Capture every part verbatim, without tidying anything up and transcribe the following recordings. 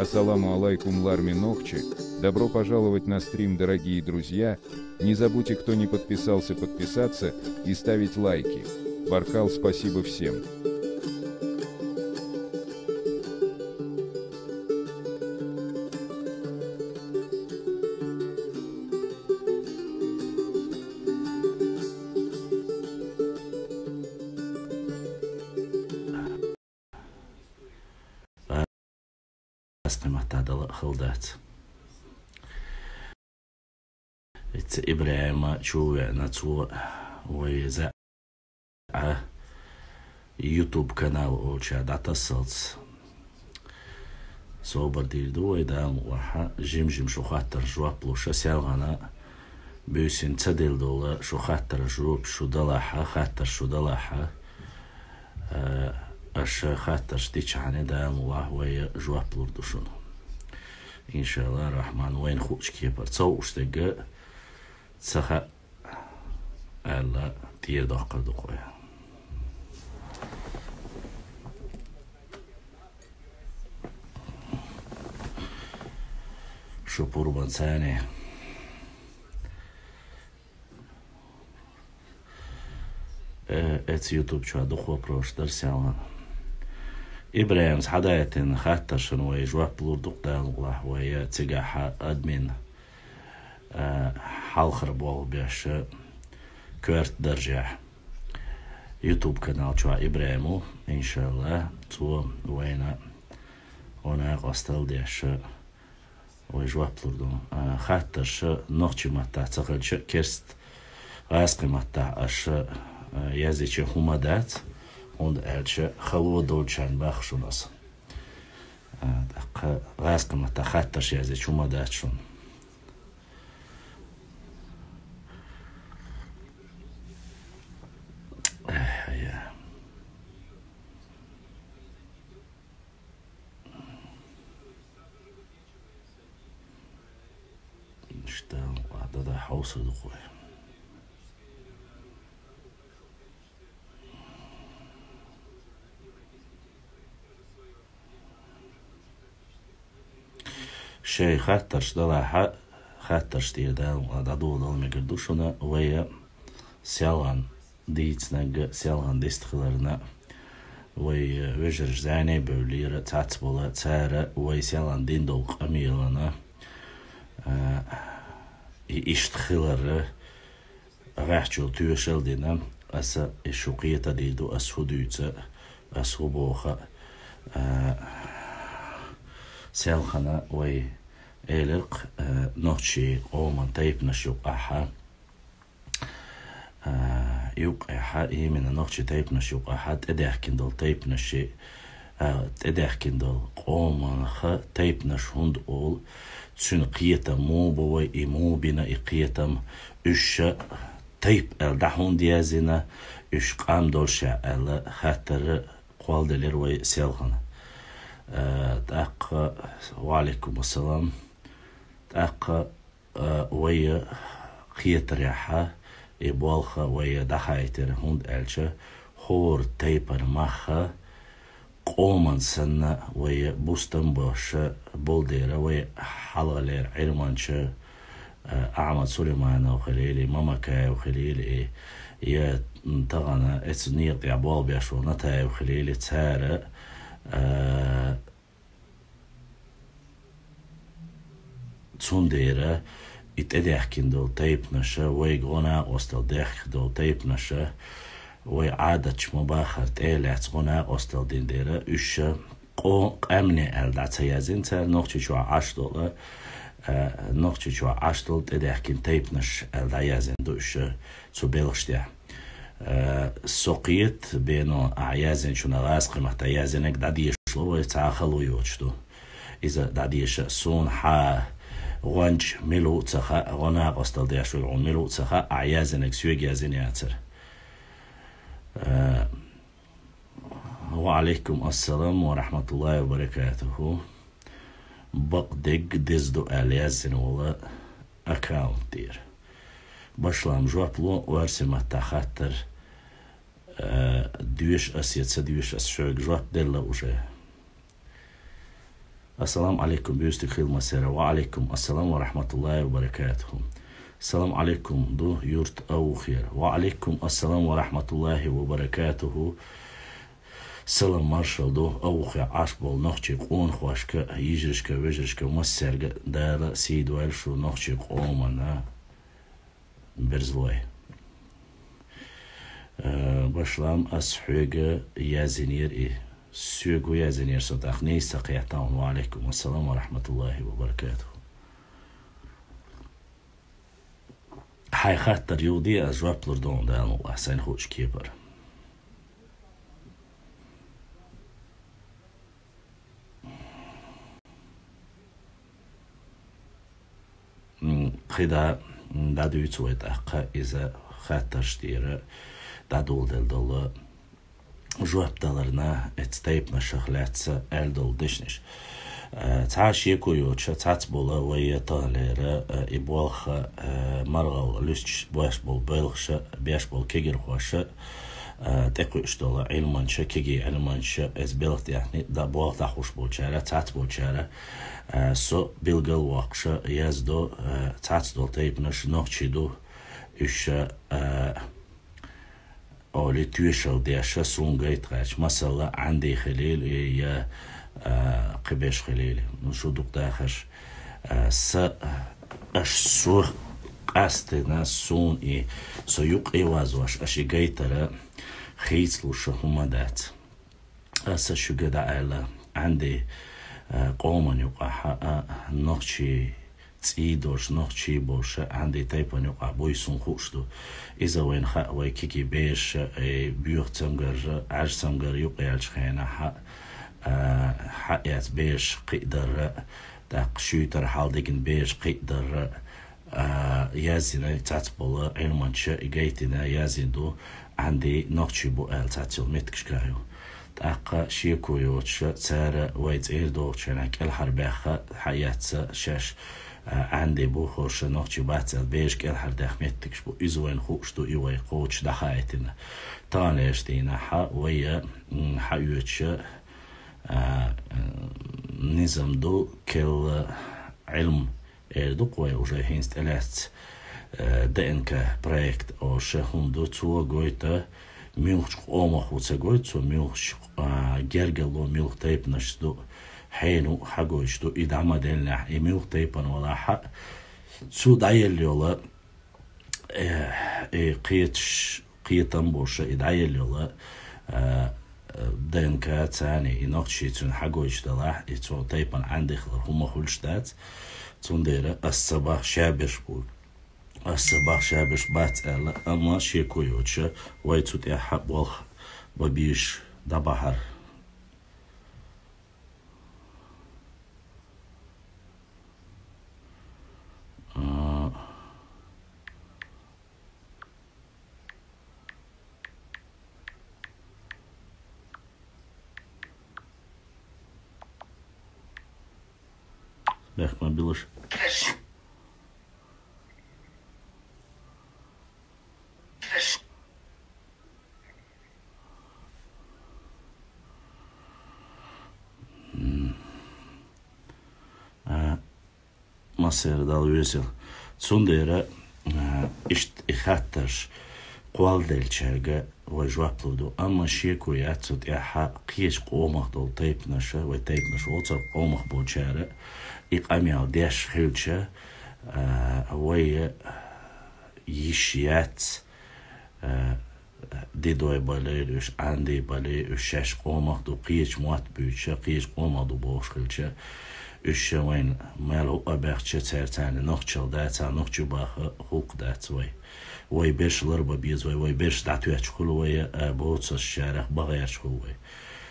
Ассаламу алайкум, Ларми Нохчи. Добро пожаловать на стрим, дорогие друзья. Не забудьте, кто не подписался, подписаться и ставить лайки. Баркал, спасибо всем. Аз къиматта дала хала дац. Ицца ИбрахӀима чу веана цо вай за а YouTube канал олча дӀатассалц. Собар дийр ду вай, Дала мукъ лахь, жим-жим шу хаттарна жоп луш, селхана буьйсанна ца делла дола шу хаттарна жоп шу далахь, хаттар шу далахь. Э, аша хаттарш дичахьана, Дала мукъ лахь, вай жоп лур ду шуна. Иншалла Рахман, вайна хуучу кепара ца хууш дерг ца хаьа аьлла, тӀера доккхур ду-кх вай. Шу пурбанца цхьаьна. Э, эца YouTube чохь дукха вопросаш дара селхана. ИбрахӀимас хьадайтина хаттаршна вай жоп лур ду-кх, Дала мукъ лахь, вай цигахь админ, э, хьалхара болх беш, коьрта даржехь YouTube канал чохь ИбрахӀим ву, иншалла, цо вайна гӀо-накъосталла деш, вай жоп лур ду. А, хаттарш нохчийн маттахь ца хилча, керста гӀазкхийн маттахь аша, а, язйича хӀума дац, хӀунда аьлча хало долчарна боху шуна аса. А, тӀаккха гӀазкхийн маттахь хаттарш язйича хӀума дац шуна. Эх, я. Иштта, ладно, да, хьовсур ду-кх вай. Шайн хаттарш далахь, хаттарш тӀера, Дала мукъ лахь, дӀадоладала мегар ду шуна, вай селхана дийцинарг, селхана дистхиларна, вай вежарша зӀене а бевллера, цхьацбола, цара вай селхана дина долу къамелана, а, и иштта хиларна, гӀаьхчул тоьшалла дина, аса и шу кхета дийр ду, аса хӀун дуьйцу, аса хӀун боху, а, селхана вай элира-кх, а, нохчийн къоман тайпанаш юкъахь, а, юкъахь, именно нохчийн тайпанаш юкъахь тӀедаьхкина долу тайпанаш, а, тӀедаьхкина долу къоманах тайпанаш хӀунда олу, цуьнан кхетам муха бу вай, и муха бина и кхетам, уьш ша тайпа аьлла дӀа хӀунда яздина, уьш къам долуш ша аьлла хаттар кхолладелира вай селхана. Э, тӀаккха, ва Ӏалайкум ассалам, тӀаккха, э, вай кхетарехь, и болх вай дӀахаийтира, хӀунда аьлча хӀора тайпана мах къоман санна вай бустам беш болу дела, вай хьалхалера Ӏилманча, а, Ахьмад Сулейманов хилийла, Мамакаев хилийла, я тахана эцу некъа тӀехь болх беш волу Натаев хилийла, цара, а, Цундела и тӀедаьхкина долу тайпанаша, вайга гӀо-накъосталла даьхкина долу тайпанаша, вай Ӏадатча ма-баххара тӀе а лаьцна гӀо-накъосталла дина дела, уьш ша къо-, къаьмнийн аьлла дӀа ца яздина цара, Нохчийчохь Ӏаш долу, а, Нохчийчохь Ӏаш долу тӀедаьхкина тайпанаш аьлла дӀаяздина ду уьш ша цу белхаш тӀехь. Э, со кхета бен ахь яздинчунах гӀазкхийн маттахь яздинарг дӀадешало вай, цхьа а хало йоцуш ду. Иза дӀадеша, суна хьан гӀонча мила ву а ца хаьа, гӀо-накъосталла деш ву хьуна мила ву а ца хаьа, ахь яздинарг соьга яздина яцара. Э, ва Ӏалайкум ассалам ва рахьматуллахӀи ва баракатухӀу. Бакъдерг деза ду аьлла яздина волу аккаунт тӀера. Башлам жоп ло, орси маттахь хаттар, э, доьшу ас я ца доьшу ас, шуьга жоп делла уже. Ассаламу алейкум, бюстик хилма сера. Ва алейкум ассалам ва рахматуллахи ва баракатуху. Салам алейкум, ду юрт Аухер. Ва алейкум ассалам ва рахматуллахи ва баракатуху. Салам маршал ду Аухе Ӏаш бол нохчи къонахошка, йижрашка, вежрашка, массерга Дала сий дойла шу нохчи къомана. Берзлой. Э, башлам ас хьоьга язинер и. Соьгу язинер со тахней сакъятаун. Ва алейкум ассалам ва рахматуллахи ва баракатуху. Хьай хаттар югъди а жоп лур дон дал мукъа сайн хуч кепар. М, кхида, м, дӀадуьйцу вай тӀаккха иза хаттарш тӀера дӀадоладелла дола жоп даларна, эцу тайпанашах лаьцна аьлла дола дешнаш. Э, цхьа шеко йоцуша, цхьацца бола вай я тахалера, э, и болх, э, маргӀал луьсташ беш бола белхаша, беш бола кегирхоша, э, тӀекхуьуш дола Ӏилманча, кегий Ӏилманча, эцу белха тӀехь да болх дӀахьуш болчара, цхьацца болчара, э, со билгал воккхуша яздо, э, цхьацца дола тайпанаш нохчий ду, уьш, э, олий тоьшалла деш, суна гайта гӀерташ, масала, Ӏанди хилийла, я, а, кхин беш хилийла. Ну, шу дукха дахарш. А, са, аш со къастина, суна и со юкъе вазош, аш и гайтара хийцалуш хӀума дац. Аса шуьга дӀааьлла, Ӏанди, а, къоман юкъахьа, а, нохчий цӀий долуш, нохчий болуша, Ӏанди тайпан юкъахь буй суна хууш ду. Иза вайна хаьа, вай киги бераша, э, боьха цамгарра, Ӏаж цамгарра юкъаелчу хенахьа, а, хьаэца бераш кхиъдарра, тӀаккха шуьйтара хьал дигна бераш кхиъдарра, а, язйина цхьацца бола Ӏилманча и гайтина язйина ду, Ӏанди нохчий бу аьлла цхьацца йолу меттигашка ю. ТӀаккха шеко йоцуша, цара вай цӀера догӀучу хенахь кӀелхьарбаьхна хьаэца шаьш, а, Ӏанди бу, хӀорша нохчий бац аьлла, бераш кӀелхьардаьхна меттигаш бу. Иза вайна хууш ду, и вай кхочуш дӀахаийтина. Таханлерчу дийнахьа вай, м, хьаоьцуша, а, низам ду, керла Ӏилма эр ду-кх вай уже хӀинца тӀелаьцна, э, Д Н К проект олуш хӀума ду, цо гойту, муьлхачу къомах ву ца гойту цо, муьлхачу, а, гергарло муьлха тайпанаш ду, хьенан ву хьагойтуш ду, и дӀа ма-деллинехь, и муьлха тайпана валахьа, цо дӀаелла йолу, э, и кхеташ, кхетам болуша и дӀаелла йолу, а, Д Н К царна и нохчий цуьнан хьагойтуш далахь, и цо тайпана Ӏандихлар хӀума хуьлуш дац. Цундела ас ца бах ша берш бу. Ас ца бах ша берш бац аьлла, амма шеко йоцуша, вай цу тӀехь болх бан безаш дӀабахьара. А, Бехк ма билуш. М. А, Массеран Далла везийла. Цундела, а, иштта и хаттарш кхолладеллачаьрга вай жоп лур ду. Амма шеко яц цу тӀехь кхечу къомах долу тайпанаша, вай тайпанаш воцург къомах болчара и къамел деш хилча, а, вай йиш яц, а, дидой бале, уьш Ӏанди бале, уьш шаьш къомах ду, кхечу мотт буьйцуша, кхечу къомах ду бохуш хилча, уьш ша вайна мел хӀуъа баьхча, цара царна нохчалла да, царна нохча баха хӀуллакх дац вай. Вай берш ларба беза вай, вай берш дӀатоьттуш хуьлу вай, а, боцурш шарах бан гӀерташ хуьлу вай.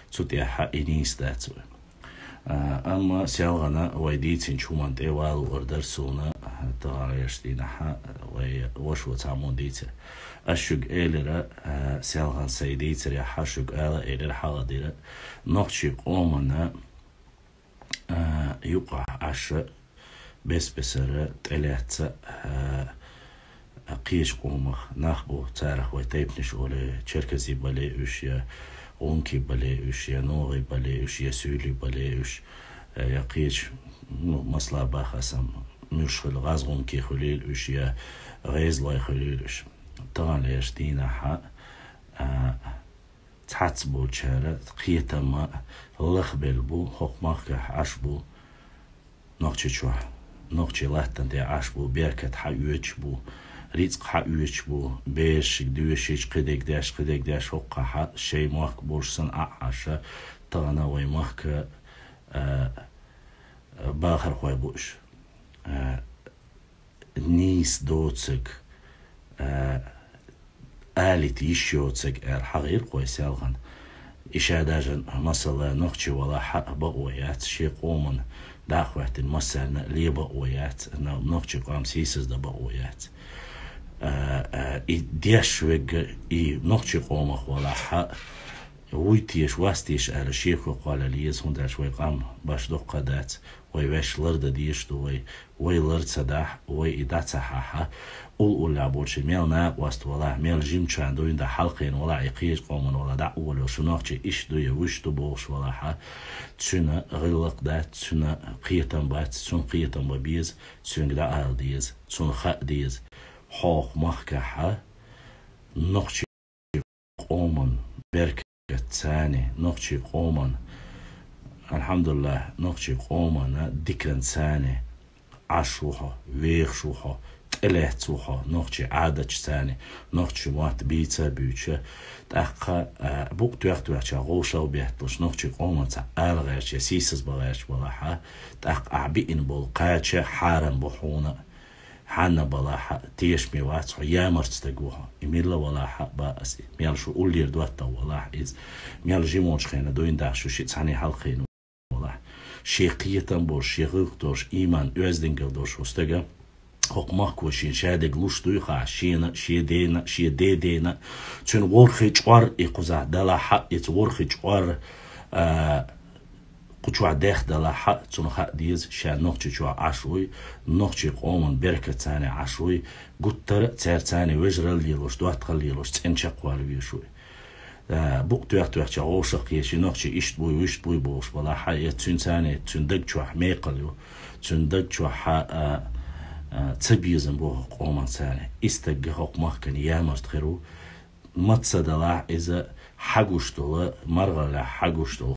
Цу тӀехь и нийса дац вай. А, амма селхана вай дийцинчу хӀуманна тӀе вала вара дара суна, а, таханлерчу дийнахьа вай вашо цхьаммо дийцира. Ас шуьга элира, а, селхана сайн дийцарехьа шуьга ала а элира, хьала а дира. Нохчий къомана, а, юкъахь Ӏаш бес-бесара тӀелаьцна, а, кхечу къомах нах бу, царах вай тайпанаш олий, черкезий бале уьш, я гӀункий бале уьш, я ногӀий бале уьш, я суьйлий бале уьш, Э, я кхечу, ну, масала баха аса, муьлш хила гӀазгӀунке хуьлийла уьш, я гӀезалой хуьлийла уьш. Тахана леш дийнахьа, а, цхьацца болчара кхетам а лахбелла бу, хӀокху махкахь Ӏаш бу, Нохчийчохь, нохчий латтана тӀе Ӏаш бу, беркат хьаоьцуш бу, рицкъ хьаоьцуш бу, берашка доьшуш, кхидерг деш, кхидерг деш, хӀокхахьа шайн мохк болуш санна Ӏа а Ӏаш, тахана вай махка, а, бахархой бу уьш. А, нийса доцург, а, алийта йиш йоцург аьлла хьахийра-кх вай селхана. И ша даже, масала, нохчи валахь а бакъо яц, шен къоман дӀа а хӀоьттина массарна а ле бакъо яц, но-, нохчи къам сийсаздан бакъо яц. А, а, и деш верг, и нохчи къомах валахь а, вуй теша, вас теша аьлла, шеко кхоллал еза, хӀунда аьлча вай къам баш доккха дац, вай ваьш лардан дезаш ду вай, вай лар ца дахь, вай и дӀа ца хьахь, уллохь болчу мел накъост валахь, мел жимачарна дуьйна хьалакхийна валахь, и кхечу къоман валахь дӀа а волавелла, шу нохчи иштта ду я вуьшта ду бохуш валахь, цуьнан гӀиллакх дац, цуьнан кхетам бац, цунна кхетам бан беза, цуьнга дӀаала деза, цунна хаа деза. ХӀокху махкахьа нохчи къоман беркат царна, нохчи къоман, алхьамдулиллахӀ, нохчи къомана диканца царна, Ӏаш ву хьо, вехаш ву хьо, тӀелаьцна ву хьо, нохчи Ӏадаташ царна, нохчи мотт бийца а буьйцуш, тӀаккха, а, букъ тоьхна-тоьхначохь вовшах а бетталуш, нохчи къоманца ала гӀерташ, сийсаз бан гӀерташ балахьа, тӀаккха ахь биъна болу кхача хьарам бу хьуна. Хьанна балахь а, тешаме вац хьо, ямарта стаг ву хьо. И милла валахь а бан ас, мел шу уллера доттагӀа валахь иза, мел жимачу хенахь дуьйна дахь шу шиъ цхьаьна хьалакхийна валахь. Шен кхетам болуш, шен гӀиллакх долуш, ийман, оьздангалла долуш ву стага, хӀокху махко шен шадерг луш дуй хаьа, шена, шен дена, шен дедена, цуьнан ворхӀе чкъор и кхузахь далахь а, иза ворхӀе чкъор, а, кху чохь дехдалахь а, цунна хаа деза, ша нохчи чохь Ӏаш вуй, нохчи къоман беркат царна Ӏаш вуй, гуттара а цаьрца царна вежаралла лелош, доттагӀалла лелош, цӀена чекхвала везаш вуй. А, букъ тоьхна-тоьхначохь вовшах а кхечи, нохчи иштта буй, вуьшта буй бохуш балахь а, я цуьнан царна, цуьнан даг чохь мекхал ю, цуьнан даг чохь а, а, а, цабезам бу хӀокху къоман царна. И стаг хӀокху махкана ямарта хир ву, маца далахь иза хьагуш долу, маргӀаллехь хьагуш долу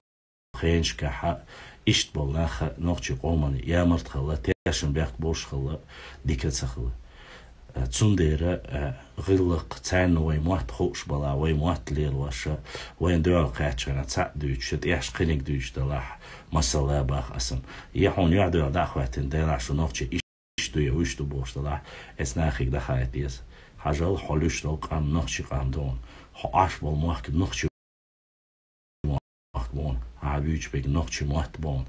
хенашкахьа иштта болу нах а нохчи къоман ямарта хилла, тешнабехк болуш хилла, дика ца хилла. Цундела, а, гӀиллакх царна вай мотт хууш балахь, вай мотт лелош, вайна дуьхьал кхаьччахьана цхьаъ дуьйцуш, тӀехь кхиниг дуьйцуш далахь, масала баха аса. Я хьуна юьхь-дуьхьал дӀа а хӀоьттина, делахь шу нохчи иштта ду я вуьшта ду бохуш далахь, эцу нахе дӀахаийта деза. Хьажал, хьо луьйш долу къам нохчи къам ду хьуна. Хьо Ӏаш болу мохк нохчи мохк бу хьуна. Ахьа буьйцуш берг нохчи мотт бу хьуна.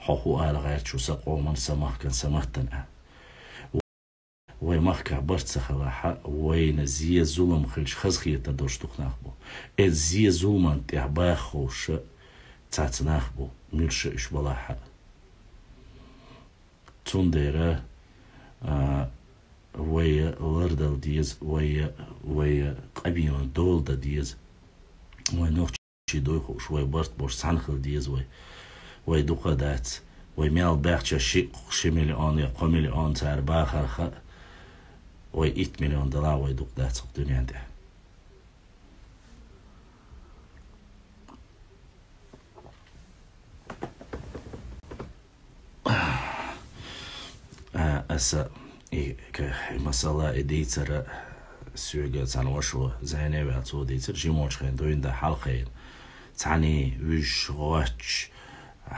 Хьо хӀун ала гӀерташ ву сан къоман, сан махкан, сан маттан аьлла. Вай махкахь барт ца хилахь а, вайна зе, зулам хилча хазахетар долуш дукха нах бу. Эцу зе, зуламан тӀехь баха ховша цаца нах бу, муьлш а уьш балахь а. Цундела, а, вай лардала деза, вай, вай къамелан дола дан деза. Вай нохчий дуй хууш, вай барт болуш цхьаьна хила деза вай. Вай дукха дац. Вай мел баьхча ши, ши миллион я кхо миллион цара бахарх а, вай итт миллион далахь а вай дукха дац хӀокху дуьнен тӀехь. А, аса и, к-, и масала, и дийцара соьга цхьана вашо зӀене а ваьлла, цо дийцара, жимочу хенахь дуьйна дан хьалхайна. Цхьаьний вуьжуш, гӀоттуш,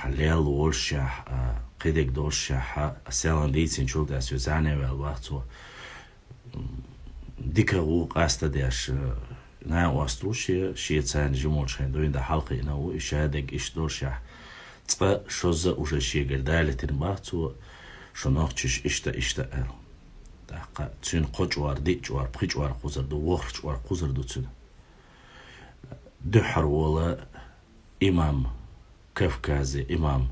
лелла волушехь, а, кхидерг долушехь, а, селхана дийцинчул тӀаьхьа соьга зӀене а ваьлла ваха цо. Дика гӀу къаста деш, э, накъост ву шен, шен царна жимочу хенахь дуьйна дан хьалакхиъна ву, и шадерг иштта долушехь, цкъа шозза уже шегара далийтина баха цо, шу нохчаш иштта, иштта аьлла. ТӀаккха цуьнан кхо чкъор, диъ чкъор, пхи чкъор кхузар ду, ворхӀ чкъор кхузар ду цуьнан. Дуьххьара вола имам, Кавказе имам,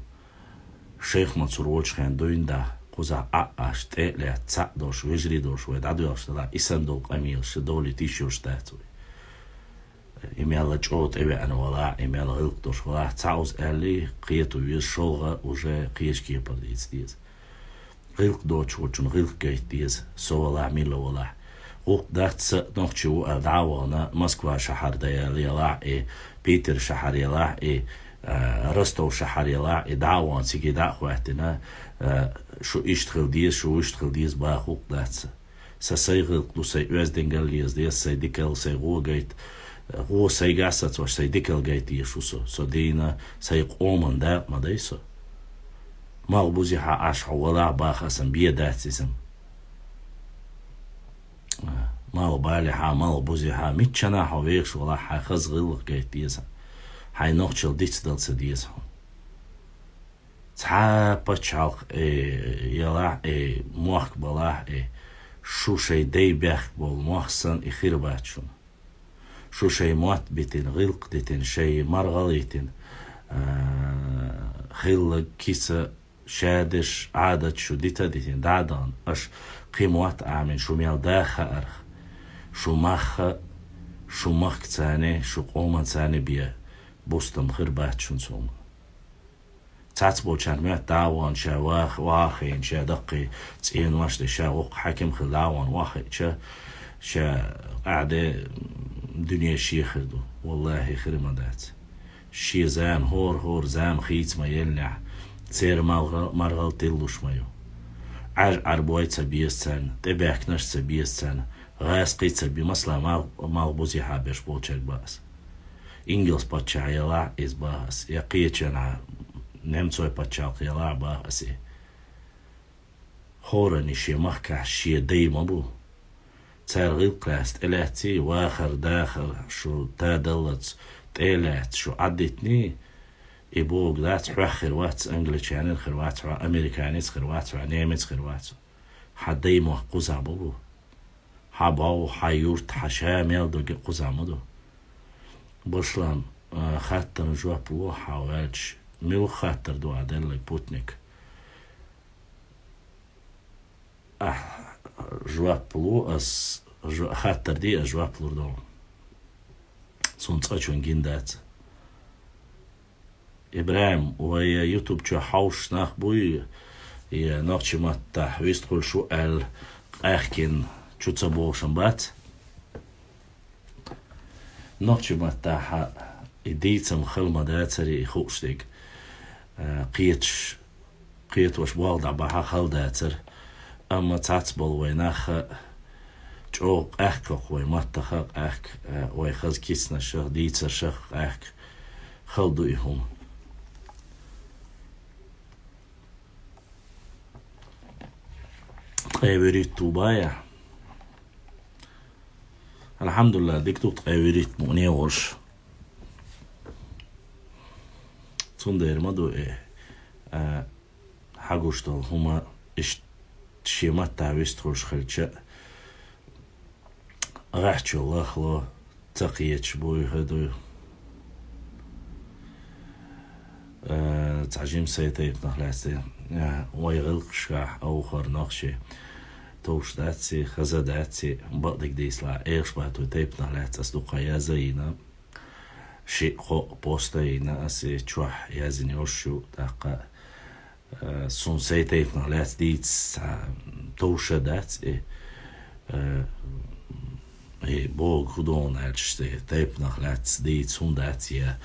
Шайх-Мансур волчу хенахь дуьйна дан, кхузахь Ӏа а Ӏаш, тӀе а лаьцна, цхьаъ долуш, вежарий долуш вай дӀадоьлхуш далахь, и санна долу къамелаш довлийта йиш йолуш дац вай. И мел чӀогӀа тӀевеана валахь, и мел гӀиллакх долуш валахь, цхьа уза аьллий, кхета веза, шолгӀа уже кхечу кепара дийца деза. ГӀиллакх доцуш волчун гӀиллакх гайта деза, со валахь, милла валахь. ГӀуллакх дац сан, нохчи ву аьлла дӀа а вахана, Москва шахьар дан аьлла ялахь и, Питер шахьар ялахь и, а, Ростов шахьар ялахь и, дӀа а вахана, цига дӀа а хӀоьттина, а, шу иштта хила деза, шу вуьшта хила деза баха гӀуллакх дац сан. Сан сайн гӀиллакх ду, сайн оьздангалла еза деза, сайн дикалла, сайн гӀо гайта. ГӀо сайгахь сацош, сайн дикалла гайта еза шу со. Со дийна, сайн къоман дакъа ма дай со. Малхбузехьа Ӏаш хьо валахь баха сан бен дац иза. Малхбалехьа, Малхбузехьа, миччанахь хьо вехаш валахь, хьайн хаза гӀиллакх гайта деза. Хьайн нохчалла дицдала ца деза хьуна. Цхьа пачхьалкх, э, ялахь, э, мохк балахь, э, шу шайн дай бехк болу мох санна и хир бац шуна. Шу шайн мотт битина, гӀиллакх дитина, шайн маргӀал йитина, а, хилларг, кица, шадерш, Ӏадаташ шу дита а дитина, дӀа а дахана, аша кхин мотт Ӏамийна, шу мел даха хаарх, шу мах а, шу махкацани, шу къоманцани бен бустам хир бац шуна цунга. Цхьацболчарна моьтту дӀа а вахана, ша ваха, ваха а хиъна, ша даккхий цӀенош а деш, ша воккха хьаькам хилла дӀа а вахана, охьахиъча, ша къаьхьа де, дуьне шен хир ду. Валлахьи, хир ма дац. Шен зама, хӀора-хӀора зама хийца ма еллинехь, церан маргӀа-, маргӀал тиллуш ма ю. Ӏаж-Ӏарбой ца беза царна, тӀебаьхкинарш ца беза царна, гӀазкхий ца бе-, масала, мал-, малхбузехьа берш болчаьрга бах ас. Ингалс паччахь ялахь иза бах ас, я кхечанхьа немцой пачхьалкх ялахь бах ас и. ХӀоранна шен махкахь шен дай ма бу. Цара гӀиллакх лаьцна тӀелаьцций, вахар, дахар шу тадаллалц тӀелаьцна шу Ӏадитиний, и бохург дац, хьох хир вац, англичанин хир вац хьо, американец хир вац хьо, немец хир вац хьо. Хьан дай мохк кхузахь ма бу. Хьан бӀов, хьан юрт, хьан ша мел ду кхузахь ма ду. Башлам, а, хаттарна жоп ло хьан ваьлча, муьлха хаттар ду ахь делларг, путник? Ахь жоп ло ас, жо-, хаттар де, ас жоп лур ду. Цунна цкъачунна гина дац. ИбрахӀим, вай YouTube чохь хьовсуш нах буй, я нохчи маттахь вистхуьлуш ву аьлла, къаьхкина чу ца бохуш-м бац? Нохчи маттахь и дийцам хала ма дацарий, и хууш дерг, а, кхеташ, кхетош болх дӀабахьа хала дацара. Амма цхьацболу вай нах а чӀогӀа къаьхка хӀокху вай маттах а къаьхка, а, вай хаза кицнашах, дийцаршах а къаьхка. Хала ду и хӀума. Ткъе вуьрхӀитта ву баьхна? Алхьамдулиллахь, дика ду ткъе вуьрхӀитта мукъане а волуш. Цундела ма ду и, а, хьагуш долу хӀума иштта шен маттахь вистхуьлуш хилча а, гӀаьхчо лахло, ца кхеташ буй хӀу дуй. Э, цхьа жима сайн тайпанах лаьцна, э, вай гӀиллакхашкахь овхар нохчий товш дац и, хаза дац и, бакъдерг дийцалахь, Эшбатуй тайпанах лаьцна ас дукха яз а йина, шиъ-кхоъ пост а йина ас, и чохь яздина йолуш ю, тӀаккха Э, суна сайн тайпанах лаьцна дийца цхьа товш а дац и, э, и боху хӀу ду аьлча, и тайпанах лаьцна дийца хӀума дац, я,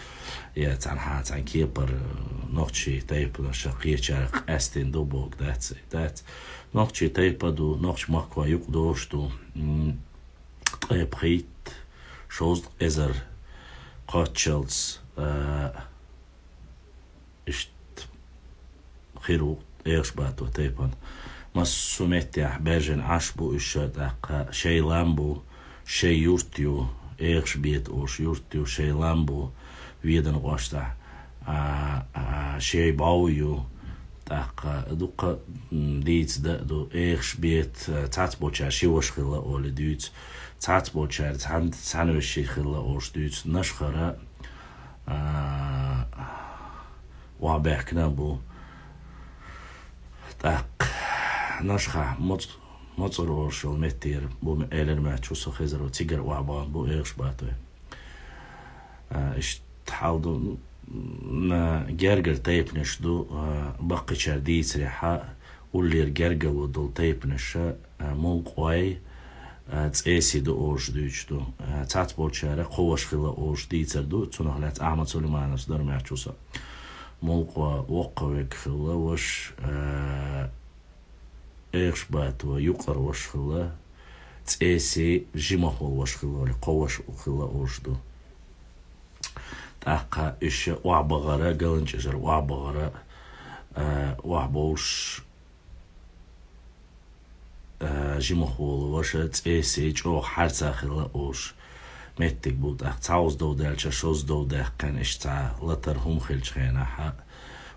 я цхьанхьа цхьана кепара, э, нохчий тайпанашах кхечарах къаьстина ду бохург дац, и дац. Нохчий тайпа ду, нохчмахкахь юкъадолуш ду, м, ткъе пхийтта, шовзткъа эзар кхоччалц, э, Иштта хир ву Эшбатуй тайпана. Массо а меттехь баьржина Ӏаш бу уьш, тӀаккха шайн лам бу, шайн юрт ю, Эшбета олуш юрт ю, шайн лам бу Веданан кӀоштахь, а, а, шайн бӀов ю, тӀаккха дуккха, м, дийца дан а ду, Эшбета, цхьацболчара ши ваша хилла олий дуьйцу, цхьацболчара цхьан-, цхьана вешин хилла олуш дуьйцу, Нашхара, а, охьабаьхкина а бу. ТӀаккха Нашха моц-, моцӀур олуш йолу меттера бу, элира моьтту со, Хезаро, цигара охьабахана бу Эшбатуй. А, иштта хьал ду, м, гергара тайпанаш ду, а, баккхийчара дийцарехьа, уллера гергарло долу тайпанаша, а, мулкъой, а, цӀесий ду олуш дуьйцуш ду. А, цхьацболчара кхо ваша хилла олуш дийцар ду, цунах лаьцна Ахьмад Сулаймановс дармехь чу со. Мулкъо воккха век хилла, ваша, а, Эхаш-Бато юкъара ваша хилла, цӀесий жимахволу ваша хилла, кхо ваша хилла олуш ду. ТӀаккха уьш охьабахара, ГаланчӀожара охьабахара, а, охьабовлуш, а, жимахволу ваша цӀесий чӀогӀа хьарца хилла олуш меттиг бу. ТӀаккха цхьа оза дов даьлча, шозза дов даьккхина, иштта цхьа латар хӀума хилчу хенахьа,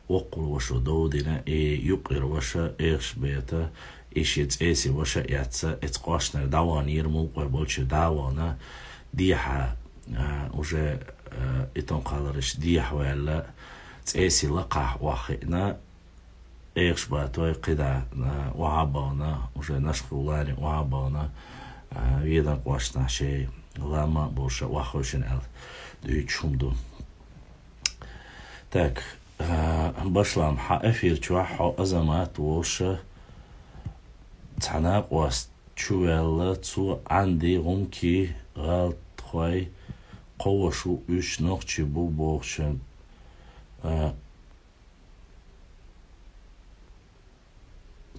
воккхул вашо дов дина, и юкъера ваша Эхаш-Бето, и шен цӀесий ваша а эцна, эца кхошнара дӀавахана, йира мулкъой болчу дӀа а вахана, дехьа, а, уже, а, и тӀом кхалараш дехьа ваьлла, цӀесий лакхахь охьахиъна, Эхаш-Батой кхидӀа, а, охьабахана, уже Нашхуллани охьабахана, а, Веданан кхошнахь шайн лам а болуш охьахевшина аьлла дуьйцуш хӀума ду. Так, а, башлам, хьан эфир чохь хьо Азамат волуша цхьа накъост чу ваьлла, цо Ӏанди, гӀумкий, гӀалтхой, кхо ваша ву, уьш нохчий бу бохучун, а,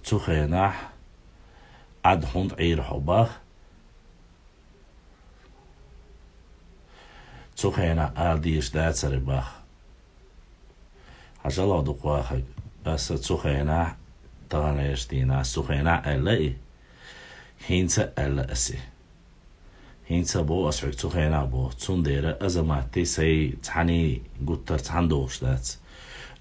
цу хенахь Ӏад хӀунда Ӏийра хьо бах? Цу хенахь ала дезаш дацара бах. Хьажал хьо дукха вахарг. Аса цу хенахь, таханлерчу дийнахь, аса цу хенахь аьлла и. ХӀинца а аьлла аса и. ХӀинца а боху аса хьоьга цу хенахь боху. Цундела Азаматти сайн цхьаьний гуттар цхьаьна дохуш дац.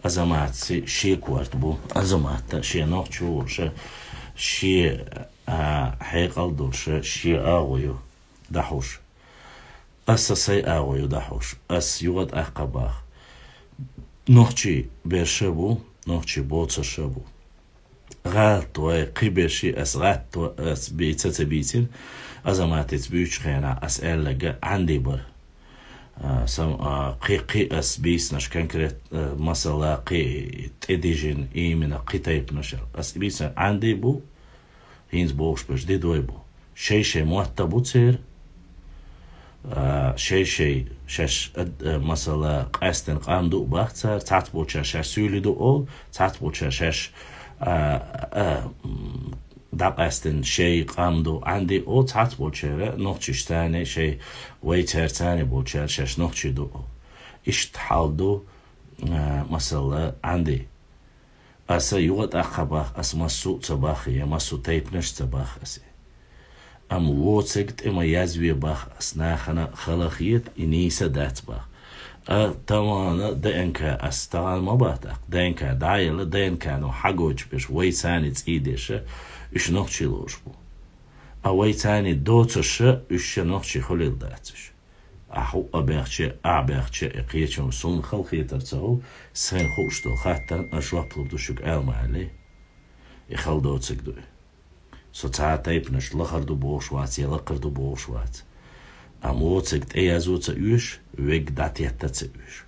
Азаматци шен корта бу. Азаматта шен нохчо волуша, шен, а, хьекъал долуша, шен агӀо ю дӀахьуш. Аса сайн агӀо ю дӀахьуш. Ас юха тӀаккха бах. Нохчий берша бу, нохчий боцарша бу. ГӀалат вай, кхин берший ас гӀатто, ас бийца ца бийцина, Азаматица буьйцучу хенахь ас аьлларг Ӏанди бара. А, сам-, а, кхин, кхин ас бийцинарш конкрет, а, масала, кхин тӀедижина, именно кхин тайпанаш аьлла. Ас бийцина Ӏанди бу, хӀинца бохуш берш дидой бу. Шай-шай мотт а бу церан. А, шай-шай шаьш, а, а, масала, къаьстина къам ду а бах цара, цхьацболчара шаьш суьйли ду олу, цхьацболчара шаьш, а, а, м, дӀакъаьстина шай къам ду Ӏанди олу, цхьацболчара нохчашца царна шай, вай цаьрца царна болчара шаьш нохчий ду олу. Иштта хьал ду, а, масала, Ӏанди. Аса юха тӀаккха бах, ас массо а ца бах, я массо а тайпанаш ца бах аса. Амма воцург тӀе ма язве бах, ас нахана хала хета, и нийса дац бах. А тахана ДНК ас тахана ма бах тӀаккха. ДНК дӀаелла, ДНК-но хьагойтуш берш вай царна цӀий деша, уьш нохчий лоруш бу. А вай царна доцуша, уьш ша нохчий хуьлийла дац уьш. Ахь хӀуъа бехча, ахь бехча, и кхечам суна хала хетар ца хов, сайна хууш долу хаттарна ас жоп лур ду шуьга аьлла ма аьллий. И хала доцург ду и. Со цхьа а тайпанаш лахара ду бохуш вац, я лакхара ду бохуш вац. Амма воцург тӀеязо ца оьшу, вегга дӀатетта ца оьшу.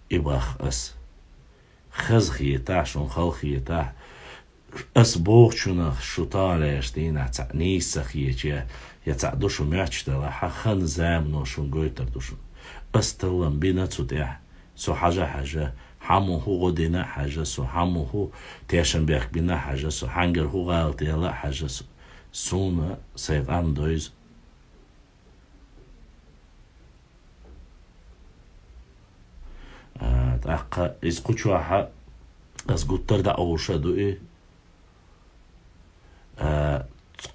И бах ас. Хаза хетахь, шуна хала хетахь, ас бохучунах шу таханлерчу дийнахь цхьаъ нийса ца хеташ, я цхьаъ ду шу моьттуш делахь, хьан хан замано шуна гойтур ду шуна. Ас таллам бина цу тӀехь, со хьажа-хьажа, хьан муха хӀу гӀо дина а хьажа со, хьан муха хӀу тешнабехк бина а хьажа со, хьаьнгара хӀу гӀалат яьлла а хьажа со. Суна сайн къам дойза. А, тӀаккха иза кху чохьа ас гуттар а дӀаовлуш а ду и. А,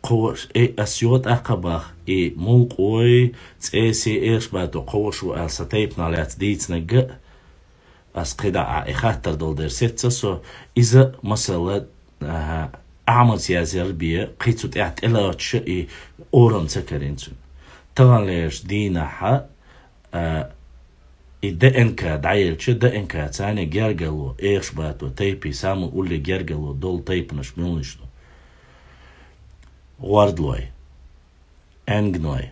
кхо, э, ас юха тӀаккха бах, и мулкъой, цӀесий, Эхаш-Бато кхо ваша ву аьлла сан тайпанах лаьцна дийцинарг а, ас кхидӀа а и хаттар долу дерг сецна со, иза, масала, аха, Ахьмадс язъяр бен, кхин цу тӀехь тӀелоцуша и орам ца карийна цуьнан. Таханлерчу дийнахьа, а, и ДНК дӀаелча, ДНК царна гергарло, Эхаш-Бато тайпе самый улле гергарло долу тайпанаш муьлнаш ду? ГӀордалой, аьнгной,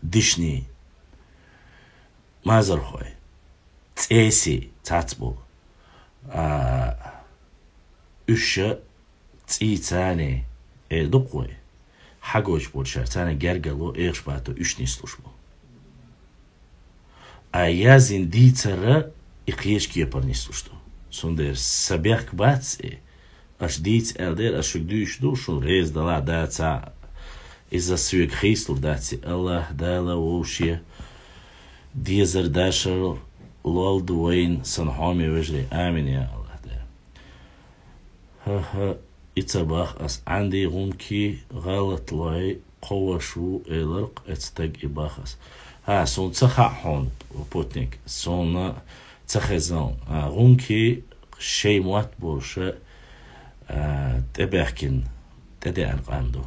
дишни, мазархой, цӀеси цац бу. А, уьш ша цӀий цани, э, дукхой. Хьагойч болчар цани гергало, эхаш бато уьш нислуш бу. А язин дийцара и кхеча кепар нислуш ду. Цундер са бехк бац, э, аш дийца аьл дер, аш шуг дуьйш ду, шун рез дала даца, иза соьг хийслур дац, э, Аллах Дала вовше дезар дашар лолду вайн сан хьоме вежарий. Амин, я Аллах Дала. Ха-ха, и ца бах ас, Ӏанди гӀумки гӀалатлой кховаш ву, эларх эцтаг и бах ас. Ха, сон ца хаъ хьон, путник, сон ца хезан. А, гӀумки шей мотт болша, а, тӀебехкин, тӀедеан къам ду.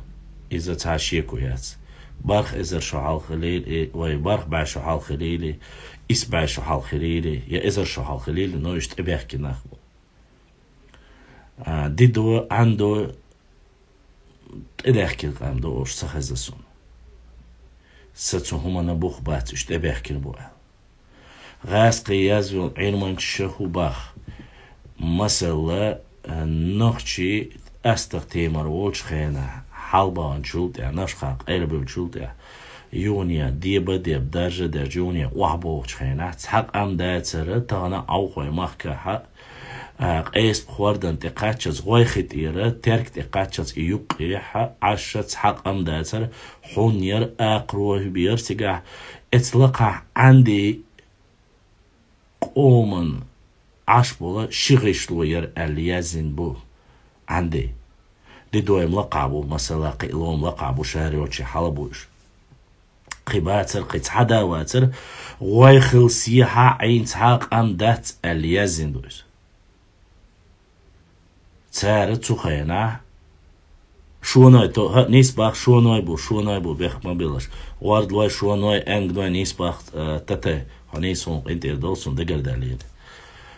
Иза цхьа шеку яц. Барх эзар шу хьалха лели, вай барх бӀаь шу хьалха лели, ис бӀаь шу хьалха лели, я эзар шу хьалха лели, но иш тӀебехкин нах бу. А, дидо, Ӏандо тӀедехкин къам ду ош ца хеза сун. Са цу хӀумана бух бац, уьш тӀебехкин бу аьл. ГӀаскхи язвел Ӏилманчаша хӀу бах. Масала, а, нохчи астах темар волчу хенахь, хьалбаханчул тӀе, нашха къербевлчул тӀе, юхне деба-деб, даржа-даржа юхне охьабохучу хенахь, цхьа къам дацара тахана Ӏовхой махкахьа, а, къеспа хӀордан тӀе кхаччалц гӀой хи тӀера, терк тӀе кхаччалц и юккъехьа, Ӏаша цхьа къам дацара, хьун яра, акхаро хӀуьбера цигахь, эцу лакхахь Ӏанди къоман Ӏаш бола ши гӀишло яра аьлла яздина бу Ӏанди. Дидой-м лакхахь бу, масала, кхин лом лакхахь бу, шаьра йолчу хьала бу уьш. Кхин бацара, кхин цхьа да вацара, гӀой хила сехьа Ӏийна цхьа къам дац аьлла яздина ду иза. Цара цу хенахь шоной то, хӀа, нийса бах, шоной бу, шоной бу, бехк ма белаш. ГӀордалой, шоной, аьнгной нийса бах, э, татай, хьо нийса хӀун къинтӀера долу, цунна дагардаьллера.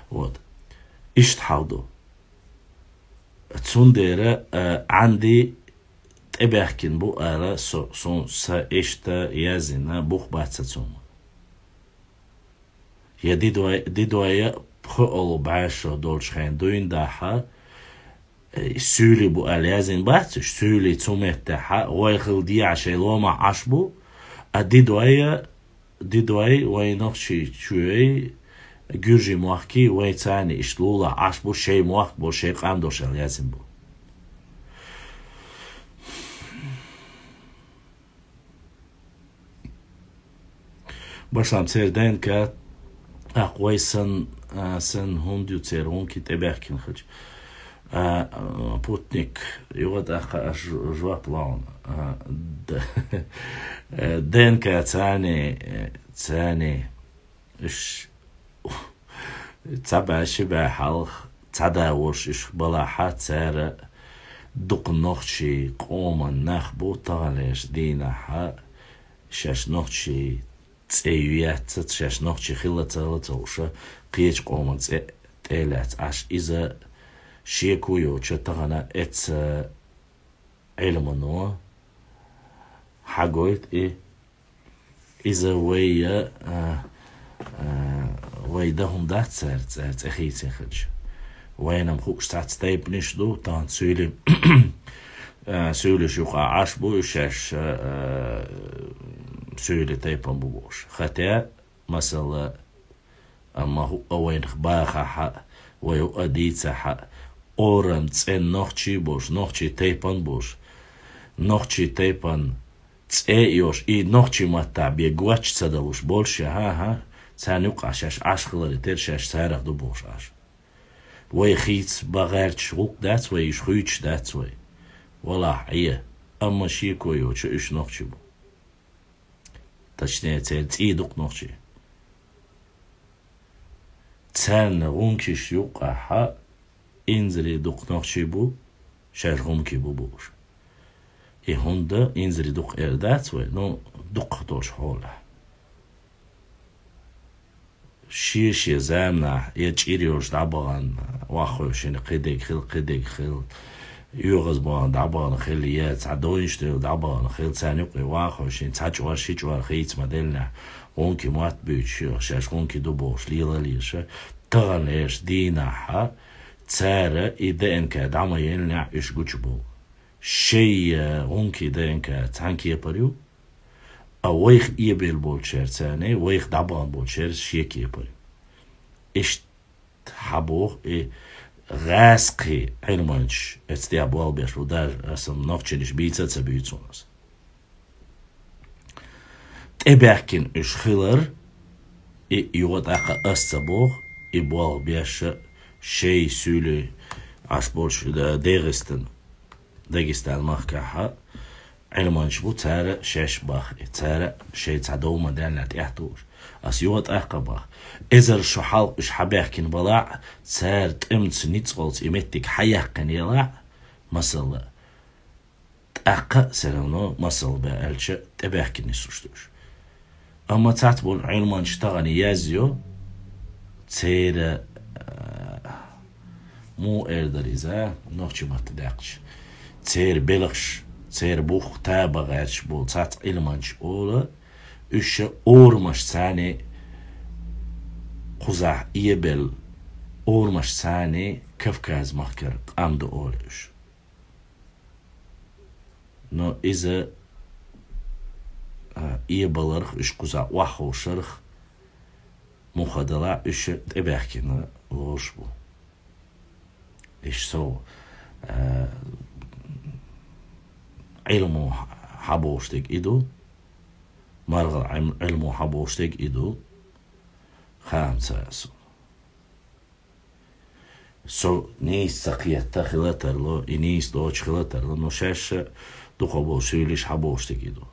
Вот. Иштта хьал ду. Цундела, э, Ӏанди тӀебаьхкина бу ала со, сон са иштта яздина, бух бац цунна. Я дидой, дидой пхоьалгӀа бӀаьшо долчу хенахь дуьйна дахьа, э, суьйли бу аьлла яздина бац уьш, суьйли цу меттехьа, гӀой хила дехьа шайн ломахь Ӏаш бу, а дидой, дидой вайн нохчийчоь, гуьржийн мохкий, вай царна иштта лулахь Ӏаш бу, шайн мохк бу, шайн къам долуш аьлла яздина бу. Башам церан ДНК, тӀаккха вай сан, а, сан хӀунда ю церан гӀунки тӀебаьхкина хилча. А, а, путник, юха тӀаккха аш жоп лаун. А, д-, э, ДНК царни, э, царни, иш, Цхьа бӀе ши бӀе хьалха цхьа да волуш уьш балахьа, цара дукха нохчий къоман нах бу таханлерчу дийнахьа, шаьш нохчий цӀе ю яццац, шаьш нохчий хилла ца хилла ца хууша, кхечу къоман цӀе тӀе лаьцна Ӏаш. Иза шеко йоцуша тахана эцца Ӏилмано хьагойту и. Иза вай, а, а, вай дан хӀума дац цара, цара цӀе хийцина хилча. Вайна-м хууш цхьацца тайпанаш ду, тахана суьйли-, а, суьйлиш юкъахь Ӏаш бу, шаьш, а, суьйли тайпан бу бохуш. Хотя, масала, Амма хӀуъа вайнах бахахьа, вай хӀуъа дийцахьа, орам цӀен нохчий болуш, нохчий тайпан болуш, нохчий тайпан цӀе а йолуш, и нохчий маттахь бен гоч ца далуш болуш я, хӀан-хӀа, царна юкъахь шаьш Ӏаш хиларе терра шаьш царах ду бохуш Ӏаш. Вай хийца бан гӀерташ гӀуллакх дац вай, уьш хуьйцуш дац вай. Валахь, Ӏе, амма шеко йоцуша уьш нохчий бу. Точнее, церан цӀий дукха нохчий. Царна гӀумкиш юккъахьа инзаре дукха нохчий бу, шаьш гӀумкий бу бууш. И хӀунда инзаре дукха эр дац вай, ну, дукха долчу хьолехь. Шен-шен заманахь я чӀир йолуш дӀабахана, ваххой шина кхидерг хила, кхидерг хила, ЙоьгӀазбахана дӀабахана хила, е цхьа дойнаш дела дӀабахана хила, царна юкъе вахаш, шин цхьа чӀор, ши чӀор хийца ма деллинехь, гӀунки мотт буьйцуш, шаьш гӀунки ду бохуш, лела леша, тахана леша дийнахьа, цара и ДНК дӀа ма еллинехь, уьш гучубовла. Шайн, э, гӀунки ДНК цхьана кепара ю, а вайх эбелла болчаьрца, вайх дӀабахана болчаьрца шен кепара ю. Иштта хьабоху и гӀазкхий Ӏилманчаш, эцу тӀехь болх беш бу, даже аса нохчанаш бийца а ца буьйцу хьуна аса. ТӀебаьхкина уьш хилар, и юха тӀаккха ас ца боху, и болх беш а шайн суьйлий Ӏаш болчу, да, ДегӀастан, Дагестан махкахьа, Ӏилманчаш бу, цара шаьш баха, и цара шайн цхьа дов ма даьллинехь тӀехь тухуш. Ас юха тӀаккха баха. Эзар шо хьалха уьш хьабаьхкина балахь а, цара тӀемца, ницкъалца и меттиг хьаяьккхина елахь а, масала, тӀаккха а, всё равно, масала бен аьлча, тӀебаьхкина нисуш ду уьш. Амма цхьацца болу Ӏилманчаш тахана язйо, церан, а, муха эр дара иза, нохчийн матта даьккхича, церан белхаш, церан бух таба гӀерташ болу цхьацца Ӏилманчаш олу, уьш ша орамашца кхузахь эбелла, орамашца Кавказ махкара къам ду олу уьш. Но иза, а, эбаларх, уьш кхузахь охьаховшарх муха далахь, уьш тӀебаьхкина лоруш бу. Иштта со, а, Ӏилмо хьабохуш дерг и ду, маргӀал Ӏилм-, Ӏилмо хьабохуш дерг и ду, хаам ца яц суна. Со нийса ца кхетта хила тарло, и нийса доцуш хила тарло, но шаьш а дукхахболу суьйлиш хьабохуш дерг и ду.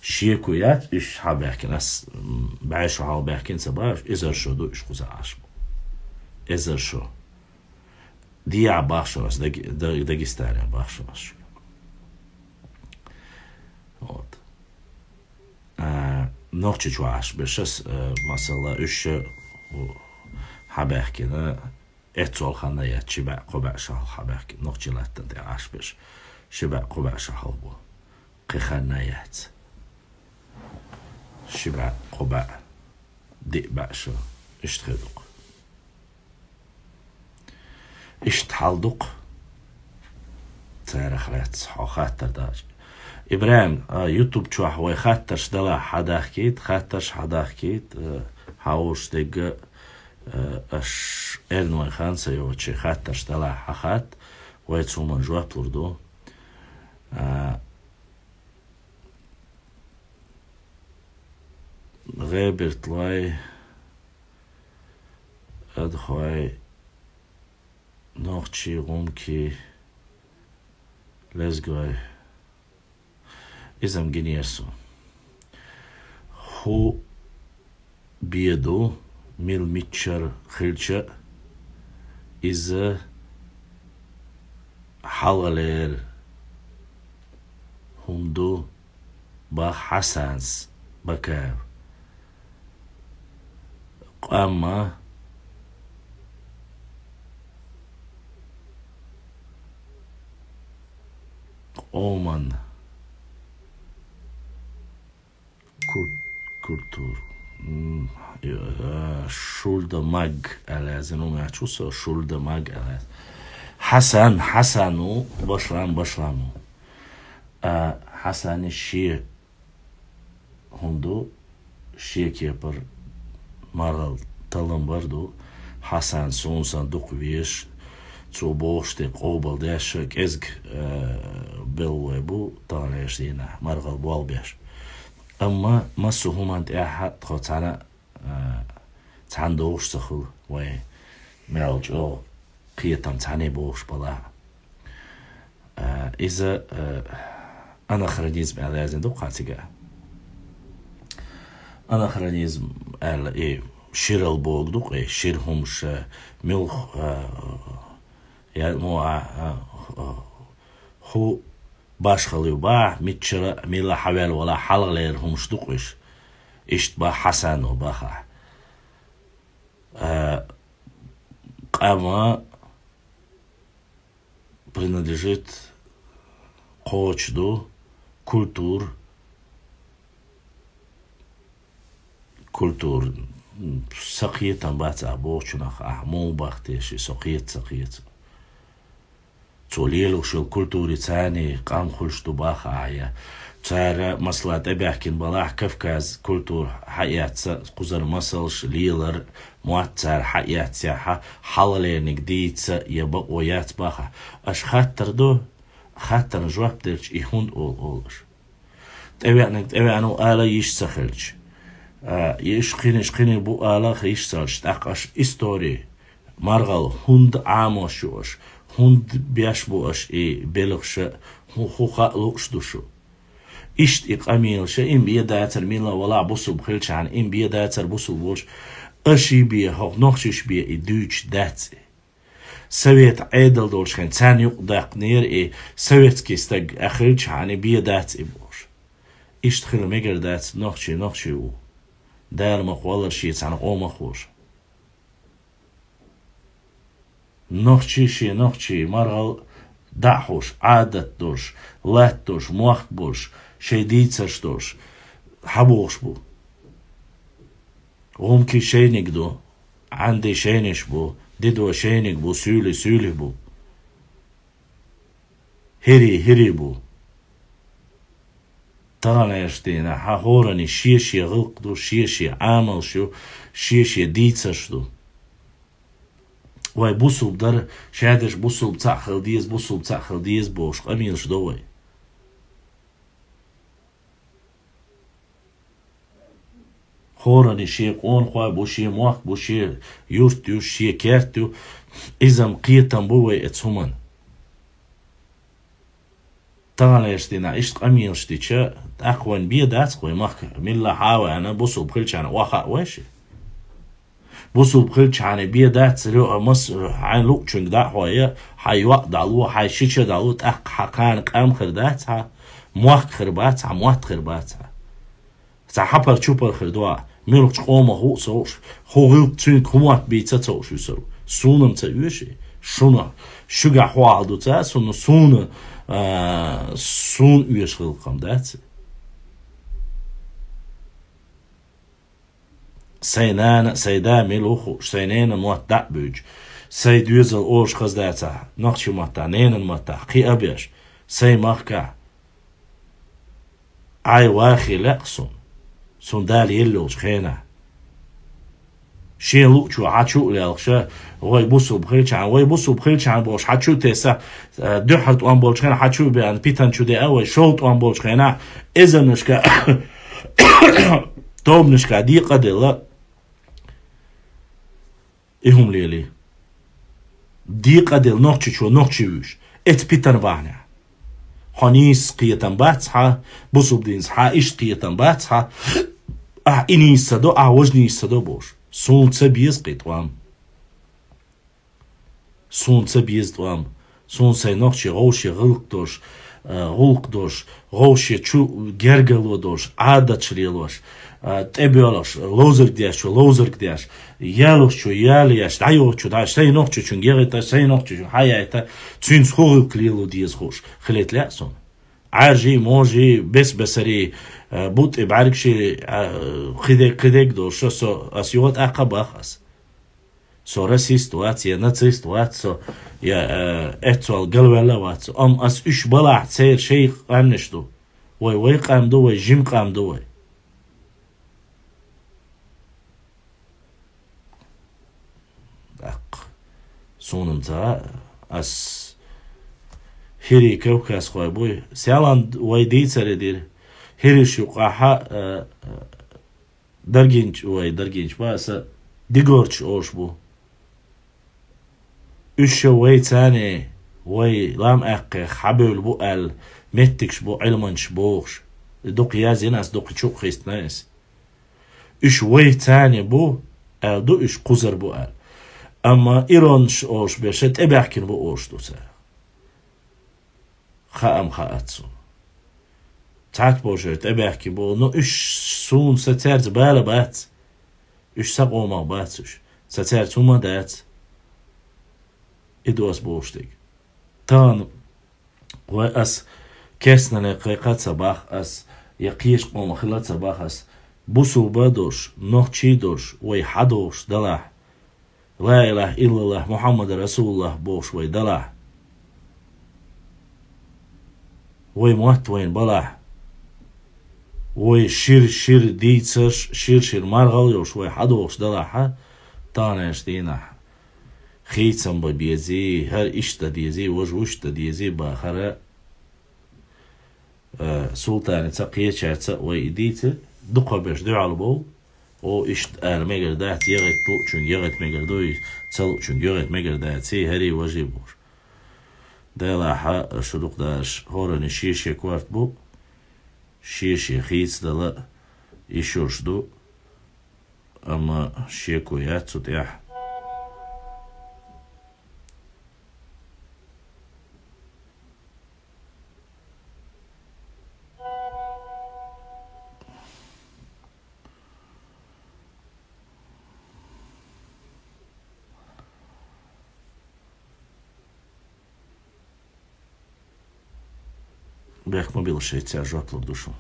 Шеко яц уьш хьабаьхкина, ас, м, бӀе шо хьалабаьхкина ца бохуш, эзар шо ду уьш кхуза Ӏаш бу. Эзар шо. ДегӀа бахчанаш, Даг-, Даг-, Дагестанехь бахчанаш. Вот. А, Нохчийчохь Ӏаш берш ас, а, масала, уьш, а, хьабаьхкина, эццол хан яц, ши бӀе, кхо бӀе шо хьалха хьабаьхкина, нохчийн латтана тӀе Ӏаш берш, ши бӀе, кхо бӀе шо хьалха бу. Кхин хан яц. Ши бӀе, кхо бӀе, диъ бӀе шо, иштта хир ду-кх. Иштта хьал ду-кх. Царах лаьцна хьо хаттар дахча. ИбрахӀим, а, YouTube чохь вай хаттарш далахь хьадахкийта, хаттарш хьадахкийта, а, хьан уьш дегга, а, аш эрна вайн хан ца йоцучу хаттарш далахь хьан хатта, вай цу хӀуманна жоп лур ду. А, ГӀебертлой, адхой, нохчий, гӀумкий, лезгой. Иза-м гинера суна. ХӀун бен ду, мила миччара хилча а, иза хьалхалера хӀума ду, бах Хьасанс Бакаев. Къамма къоман ку-, культур. М, э, шулда маг аьлла яздина, хӀума яц со, шулда маг аьлла яз. Хьасан, Хьасан ву, башлам, башлам ву. А, Хьасани шен хӀума ду, шен кепара марал таллам бар ду. Хьасан суна сан дукха везаш, цо бохуш де къобал деш, кӀезиг, э, беллой бу, таханлерчу дийнахь, маргӀал болх беш. Амма массо а хӀуманна тӀехь тхо цхьаьна, э, цхьаьна догӀуш ца хуьлу, вай мел чӀогӀа кхетам цхьаьна бохуш балахь. А, иза, а, анахронизм аьлла яздина ду-кх хьан цигахь. Анахронизм аьлла и ширал богу ду-кх, и шира хӀумаш, а, муьлха, а, я, ну, а, а, а, хӀу башхалла ю бахьа, миччара, мила хьавел вала хьалхалера хӀумаш ду-кх уьш. Иштта бахьа Хьасано бахахь. А, къама Принадлежит, кхочуш ду, культура, культура, м, са кхетам бац ахь бохучунах, ахь муха бах теши, со кхета, ца кхета. Цо лелош йолу культури царний къам хуьлуш ду бах ахь я. Цара, масала, тӀебаьхкина балахь Кавказ культура хьаэцна, кхузара масалш, лелар, мотт цара хьаэцна, хьа-, хьалхалерниг дийца я бакъо яц бахахь. Аша хаттар до, хаттарна жоп делча, и хӀунда олу, олу аша. ТӀевеаниг тӀевеана ву ала йиш ца хилча. А, и уьш кхиниш кхиниг бу ала йиш ца хилча, тӀаккха аша истори, маргӀал, хӀунда Ӏамош ю аша, хӀунда беш бу аша и белхаша, хӀу-, хӀу хаьа лууш ду шу. Иштта и къамелаша, им бен дацара мила валахь бусулба хилчахьана, им бен дацара бусулба волуш, аша и бен, хӀокху нохчаша бен и дуьйцуш дац и. Совет Ӏедал долчу хенахь царна юкъадаккхинера и советский стаг а хилчахьана, и бен дац и бохуш. Иштта хила мегар дац, нохчий нохчий ву. Дала ма кхоллара шен цхьана къомах волуш. Нохчий шен нохчий, маргӀал дӀа а хьуш, Ӏадат долуш, латта долуш, мохк болуш, шайн дийцарш долуш, хьабохуш бу. ГӀумкий шайниг ду, Ӏанди шайниш бу, дидо шайниг бу, суьйли суьйлих бу. ХӀирий хӀирий бу. Таханлерчу дийнахь хӀоранна шен-шен гӀиллакх ду, шен-шен Ӏамалш ю, шен-шен дийцарш ду. Вай бусулба дара, шадерш бусулба цхьаъ хила деза, бусулба цхьаъ хила деза бохуш къамелаш до вай. ХӀоранна шен къонахой бу, шен мохк бу, шен юрт ю, шен керт ю. Иза-м кхетам бу вай оцу хӀуманна. Таханлерчу дийнахь иштта къамелаш дича, тӀаккха вайн бен дац вай махка, милла хьа а ваьхьна, бусулба хилчахьана охьахаа вай ши. Бусулба хилчахьана бен дац, ре-, мас-, хьайн луучуьнга дӀа а хьой, хьайн йоӀ дӀало, хьайн шича дӀало, тӀаккха хьан кхана къам хир дац хьан, мохк хир бац хьан, мотт хир бац хьан. Цхьа хьапар-чупар хир ду, муьлхачу къомах ву а ца хууш, хӀу гӀиллакх цуьнга хӀу мотт бийца а ца хууш вуьсур ву. Суна-м ца оьшу, шуна, шуьгахь хӀу ахьа ду ца, суна, суна, а, суна оьшу гӀиллакх-м дац. Сайн нана а, сайн да мила ву хууш, сайн ненан мотт дӀа а буьйцуш, сайн доьзал оша хаза дацахь, нохчийн маттахь, ненан маттахь, кхин а беш, сайн махкахь, Ӏай вахе лаьа суна, суна Дала елла йолчу хенахь. Шен луучо хьан чу а лелхаш, вай бусулба хилчахьана, вай бусулба хилчахьана бохуш хьан чу а тесна, дуьххьара тӀом болчу хенахь хьан чу а беана, питана чу деа вай, шовзткъа тӀом болчу хенахь эзарнашка, тобанашка декъа а делла, и хӀума лелий. Декъа а делла, нохчичо нохчи вуьйш. Эца питана бахьанехь. Хьо нийса кхетам бац хьан, бусулба динца хьан иштта кхетам бац хьан, ахь и нийса ца до, ахь важа нийса ца до бохуш. Суна ца беза кхин тӀом. Суна ца беза тӀом. Суна сайн нохчий гӀовше гӀуллакх долуш, а, гӀуллакх долуш, гӀовше чу гергарло долуш, Ӏадаташ лелош, а, тӀебоьлхуш, ловзарг деш чу ловзарг деш, ялхаш чу ял еш, дӀайохучу дӀа, сайн нохчичуьнга яхийта, сайн нохчичуьнга хьаяйта, цуьнца хӀу гӀиллакх лело деза хууш, хилийта лаьа суна. Ӏаьржий, можий, бес-бесарий, а, бутӀи бӀаьргаший, а, кхидерг, кхидерг долуш, со, ас юха тӀаккха бах ас. Со расист вац, я нацист вац со, я, э, эццол галваьлла вац со. Амма ас уьш балахь, церан шайн къаьмнаш ду. Вай вай къам ду, вай жима къам ду вай. ТӀаккха суна-м ца, ас хӀирий кавказхой буй. Селан вай дийцаре дира. ХӀираш юкъахьа, э, Даргинч-, вай, даргинчу баса дигорчу олуш бу. Уьш ша вай царний, вай лам аьккхех хьабевлла бу аьлла, меттигаш бу, Ӏилманчаш бохуш. Дукха яздина ас, дукха чу а хистина ас. Уьш вай царний бу, аьлла ду уьш кхузара бу аьлла. Амма иронаш олуш бен ша тӀебаьхкина бу олуш ду цара. Хаам хаьац суна. Цхьацца болчеран тӀебаьхкина бу, но уьш суна сан цаьрца бала бац. Уьш сан къомах бац уьш. Сан цаьрца хӀума дац. И ду ас бохуш дерг. Тахана вай ас керстанале кхайкха ца бах ас, я кхеча къомах хила ца бах ас, бусулба долуш, нохчий долуш, вай хьадохуш далахь, ла илахӀа иллаллахӀ, Мухьаммад расулуллахӀ бохуш вай далахь, вай мотт вайна балахь, вай шира-шира дийцарш, шира-шира маргӀал йолуш вай хьадохуш далахьа, таханарчу дийнахь хийцам бан безий, хӀара иштта дан дезий, важа вуьшта дан дезий бахара, а, Султаница а, кхечаьрца а вай и дийцира, дукхахберш дуьхьал бовла, о, иштта ала мегар дац, ягӀайта луучуьнга ягӀайта мегар ду, ца луучуьнга ягӀайта мегар дац, хӀарий важий бохуш. Делахьа, шу дукха дараш, хӀоранна шен-шен корта бу, шен-шен хийцадала йиш йолуш ду, амма шеко яц цу тӀехь. Бехк ма билла, шайца жоп лур ду шу.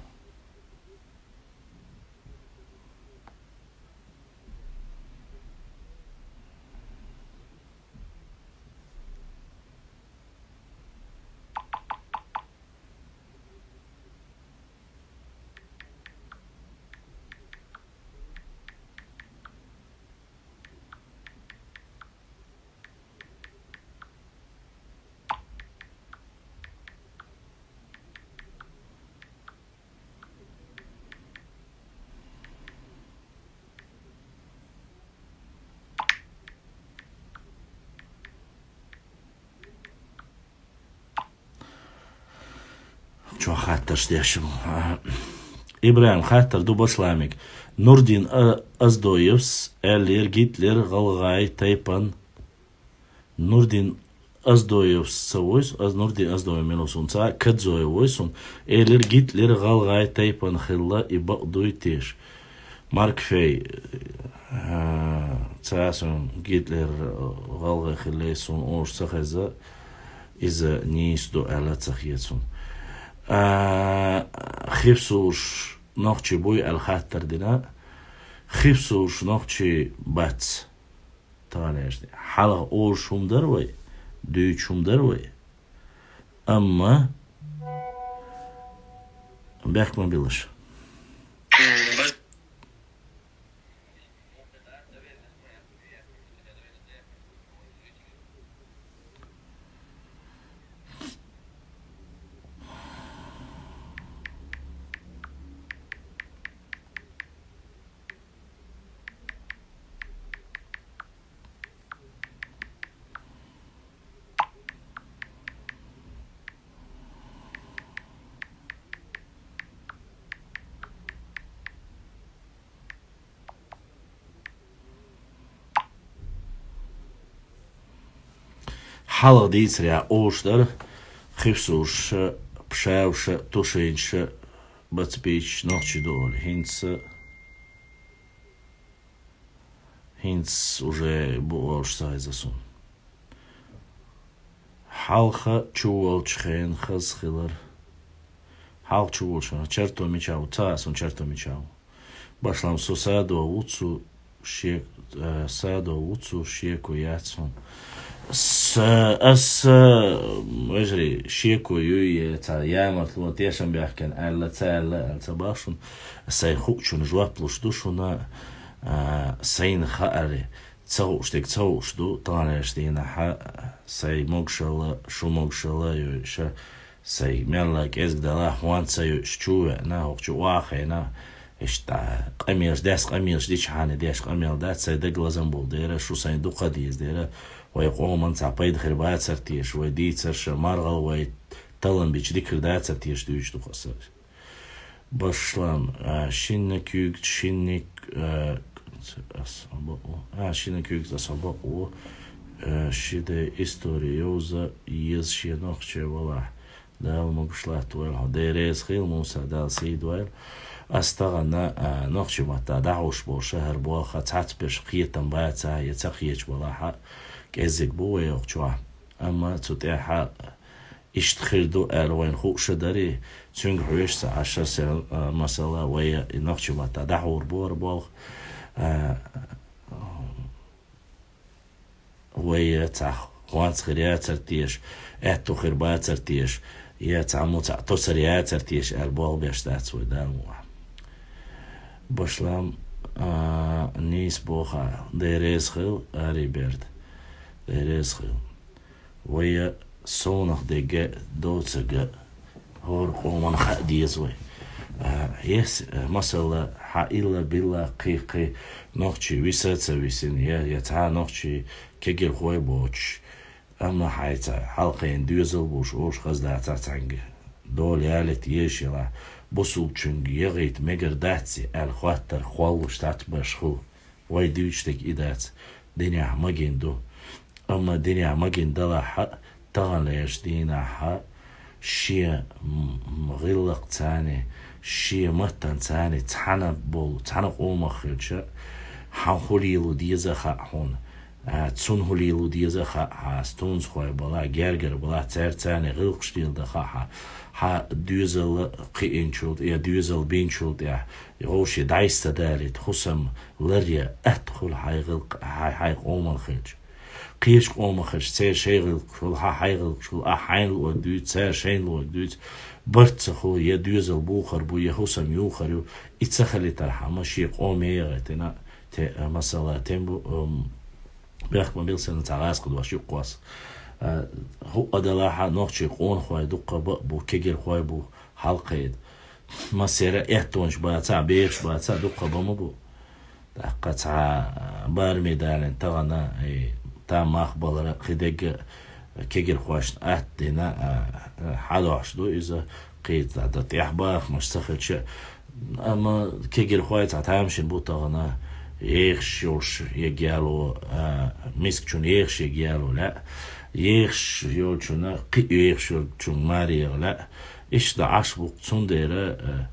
Чохь хаттарш деш ю. ИбрахӀим, хаттар ду, башламик. Нурдин А-, Аздоевс аьллера Гитлер гӀалгӀай тайпан. Нурдин Аздоевс ца войсу, аз Нурдин Аздоев мила ву суна ца, Кадзоев вой суна. Элира Гитлер гӀалгӀай тайпан хилла и бакъ дуй теша? Марк Фей, а, ца суна Гитлер, а, гӀалгӀай хилла суна ош ца хеза, иза нийса ду аьлла ца хета суна. А, хифсуш нохчий буй аьлла хаттар дина. Хифсуш нохчий бац. Таханарчу дийнахь. Хьалха олуш хӀума дара вай, дуьйцуш хӀума дара вай. Амма бехк ма билла шу. Хьалха дийцарехь олуш дара, хифсуша, пшаьвша, тушинча, бацбийча нохчий ду олий. ХӀинца ХӀинца уже бу олуш ца хеза суна. Хьалха чуволчу хенахь хаза хилар. Хьалха чуволчу хенахь. Чарто мича ву? Ца а суна чарто мича ву. Башлам со садо ву цу шек-, э, садо ву цу шеко яц хьуна. Са-, ас, э, вежарий, шеко юй, э, цхьа ямартло, тешам бехкена аьлла, ца аьлла, аьлла ца бах шуна. Сайн хуучунна жоп луш ду шуна. А, сайна хааре, ца хууш дерг ца хууш ду, таханарчу дийнахьа, сайн могушалла, шу могушалла йойша, сайн мелла кӀезиг дала, хьон ца йойш чу веана, хӀокху чу охьахиъна, иштта къамелаш, дас къамелаш дичахьана деш къамел дац, сайн даг лазам болу дера, шу сайн дукха деза дера, вай къоман цхьа пайда хир бацар теша, вай дийцарша, маргӀал вай таллам бича дикар дацар теша дуьйцуш ду-кх аса. Башлам, а, шинна куьйгаш, шинник, а, ас бакъо. А, шинна куьйгаш ас бакъо. А, ши де истори йовза, еза шен нохче валахь. Дала могуш латта вайла хьо. Де реза хила, Муса, Дала сий дойла. Ас тахана, а, нохчи матта дӀахьуш болу шахьар болха цхьацца берш кхетам баца, я ца кхеча балахьа, кӀеззиг бу вай йоккхучохь. Амма цу тӀехьа Иштта хир ду аьлла вайна хууш дарий, цуьнга хьоьжуш ца Ӏаш, сел-, а, масала, вай и нохчийн маттахь дӀахьур бу хӀара болх, а, вай я цхьа хӀонц хир яцара теша, аьтту хир бацара теша, я цхьаммо цхьаъ тосар яцара теша аьлла болх беш дац вай, Дала мукъалахь. Башлам, а, нийса боху, Дела реза хила, Арий Берд. Дела реза хила. Вай я совнах дерг а, доцург а хӀора къоман хаа деза вай. А, эс, а, масала, хьан илла-билла кхин-кхин нохчий виса а ца висина, я, я цхьа нохчий кегирхой боцуш, амма хьайца хьалкхийна доьзал болуш олуш хаза дацахь цхьаьнга, дола ялийта езаш елахь, бусулбачуьнга яхийта мегар дац и аьлла хоттар кхоллуш цхьацца беш хуьлу. Вай дуьйцуш дерг и дац, динехь магийна ду. Амма динехь магийна далахь а, таханлерчу дийнахь а, шен, м, м, гӀиллакхца а, шен маттаца а цхьаьна болу, цхьана къомах хилча, хьан хӀун лело деза а хаьа хьуна, а, цунна хӀун лело деза а хаьа хьан, стунзахой балахь, гергара балахь, цаьрца а гӀиллакхаш леладан хаьа хьан, хьан доьзал кхиъначул тӀе-, я доьзал бинчул тӀехь, вовшийн дӀасадалийта, хӀусам ларъян атта хуьлу хьайн гӀиллакх-, хьайн, хьайн къоман хилча. Кхечу къомах хилча, церан шайн гӀиллакхаш хуьлу, хьан хьайн гӀиллакхаш хуьлу, ахь хьайна луург дуьйцу, цара шайна луург дуьйцу, барт ца хуьлу, я доьзал бухур бу, я хӀусам юхур ю, и ца хилийтархьама, шен къоме яхийтина, те-, масала, тем бу-, ам, бехк ма билла, сенна цхьа гӀазкхи дош юккъе кхосса. А, хӀуъа далахь а, нохчийн къонахой дуккха бакъ бу, кегирхой бу, хьалкхийна. Массеран а аьттонаш бацахь, бехаш бацахь, дуккха бан ма бу. ТӀаккха цхьа бараме далийна тахана, и, там мах балара кхидерг а кегирхошна атта дина, а, а, хьадохьуш ду иза, кхин цхьа дан тӀехь бахамаш ца хилча. Амма кегирхой цхьа тамашийна бу тахана, ехаш йолуш егияло, а, мискачунна ехаш егияло лаьа, ехаш йолчунна, кхин ехаш йолчунна маре яха лаьа. Иштта Ӏаш бу-кх, цундела, а,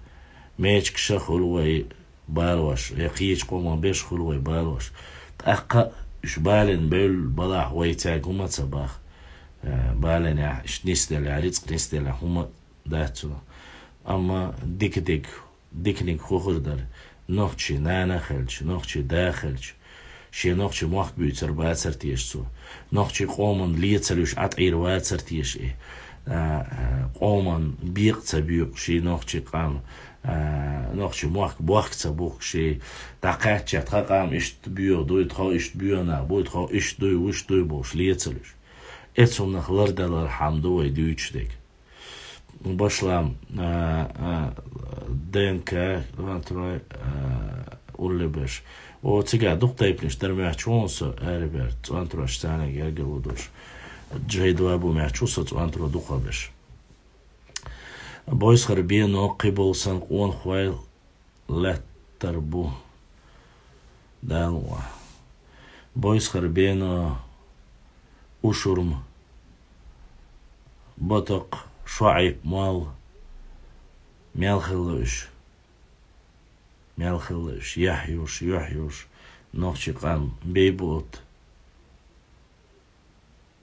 мечигаш а хуьлу вай балош, я кхечу къоман берш хуьлу вай балош. ТӀаккха уьш балийна бевлла балахь, вай цаьрга хӀума ца боху. Э, балийнехь, иштта нисделлехь, рицкъ нисделлехь, хӀума дац цунах. Амма дика дерг, диканиг хӀун хир дара, нохчийн нана а хилча, нохчийн да а хилча, шен нохчийн мохк буьйцур бацара теша цо? Нохчийн къоманна леца луьйш Ӏа тӀера вацара теша и? А, а, къоманна бекъа ца боькъуш и нохчийн къам, а, нохчийн мохк бохка ца бухкуш и, дӀакхаьчча, тхан къам иштта боьха дуй, тхо иштта боьха нах буй, тхо иштта дуй, вуьшта дуй бохуш леца луьйш. Эцуннах лардалархьама ду вай дуьйцуш дерг. Башлам, а, а, Д Н К контроль, а, улле беш. О, цигахь дукха тайпанаш дара моьттуш ву со, Арий Берд, цӀонтараш царна гергарло долуш. Джей два бу моьттуш ву со, цӀонтаро дукха беш. Бойсхара бено кхиболу сан къонахой лаьттар бу. Дала ван. Бойсхара бено, Ушурма, Батакъ, ШоӀип, Молла. Мел хилла уьш? Мел хилла уьш? Яхь йолуш, юьхь йолуш, нохчийн къам Бейбут,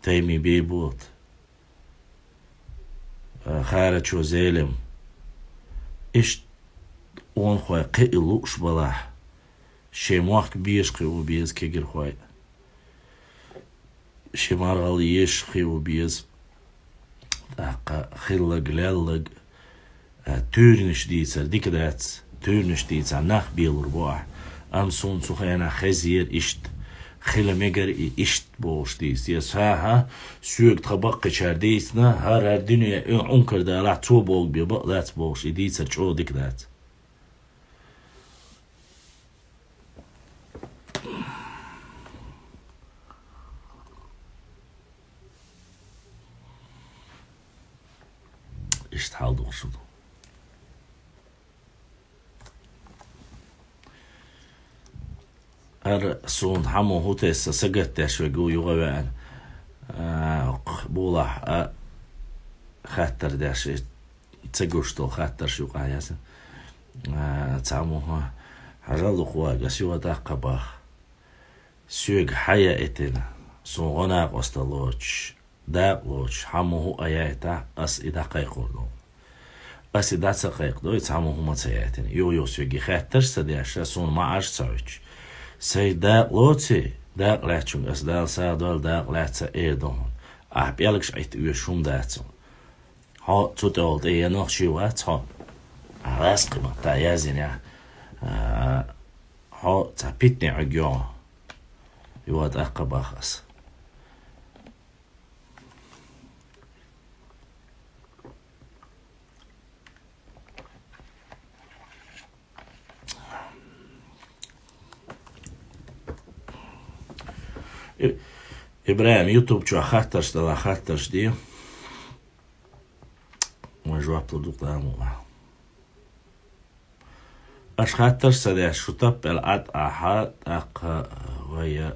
Тайми Бейбут, а, Харачо Зелим. Иштта къонахой кхиа лууш балахь, шен мохк безаш кхио беза кегирхой. Шен маргӀал езаш кхио беза. ТӀаккха хилларг, лелларг, а, туьйранаш дийцар дика дац, туьйранаш дийцахь нах белур бу ахь. Амма суна цу хенахь хезира иштта, хила мегар и иштта бохуш дийца. Я сахьа, соьга тхан баккхийчара дийцина, хӀара-хӀара дуьне, э, Ӏункар далахь, цо бохург бен бакъ дац бохуш, и дийцар чӀогӀа дика дац. Иштта хьал ду-кх шуна. ХӀара суна хьаммо хӀу тесса сагатдеш верг ву юха а веана. А, кх-, булахь а хаттар деш, и ца гуш долу хаттарш юкъахь ясна. А, цхьаммо хьажал дукха вага, ас юха даккха баха. Соьга хьаяийтина, суна гӀо накъосталла лоцуш, дакъа лоцуш, хьан ма хӀу а яйтахь, ас и дӀакхайкхор ду. Ас и дӀа ца кхайкхадой, цхьа ма хӀума ца яйтина. Юха-юха соьга хаттарш ца деш, суна маӀарш ца Ӏуьттуш. Сайн дакъа лоций, дакъа лаьцначуьнга ас Дала сагӀа дойла, дакъа лаьцна эр ду хьуна. Ахь пӀелгаш Ӏитта оьшуш хӀума дац хьуна. Хьо цу тӀехула тӀе енох ши вац хьо. Ахь ласкхи ма та яздинехь, а, хьо цхьа питане Ӏуьрг йогӀу. Юха тӀаккха бах ас. И-, ИбрахӀим, YouTube чохь хаттарш дала, хаттарш де. Вайн жоп лур ду-кх Дала мукъ лахь. Аша хаттарш ца деш, шу таппа аьлла Ӏад ахьа, тӀаккха вай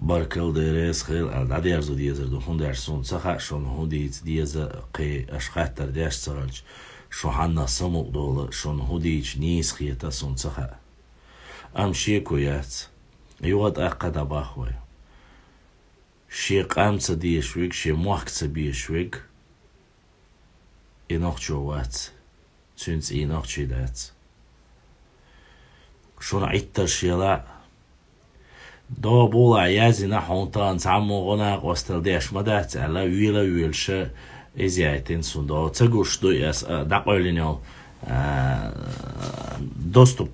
баркалла деррес хила аьлла, дӀадерзо дезар ду, хӀунда аьлча суна ца хаьа, шуна хӀун дийца деза, кхин аша хаттар деш ца хилча, шу хьаннах самукъадолу, шуна хӀун дийца нийса хета, суна ца хаьа. Амма шеко яц. Юха тӀаккха дӀабаххой. Шен къам ца дезаш верг, шен мохк ца безаш верг, и нохчо вац, цуьнан цӀий нохчий дац. Шуна Ӏиттарш яла, догӀа бохула яздина хьуна тахана цхьаммо гӀо накъосталла деш ма дац аьлла, вела а воьлуша, иза яйтина суна догӀа. Ца гуш ду ас, а, дӀакъевлина йолу, а, доступ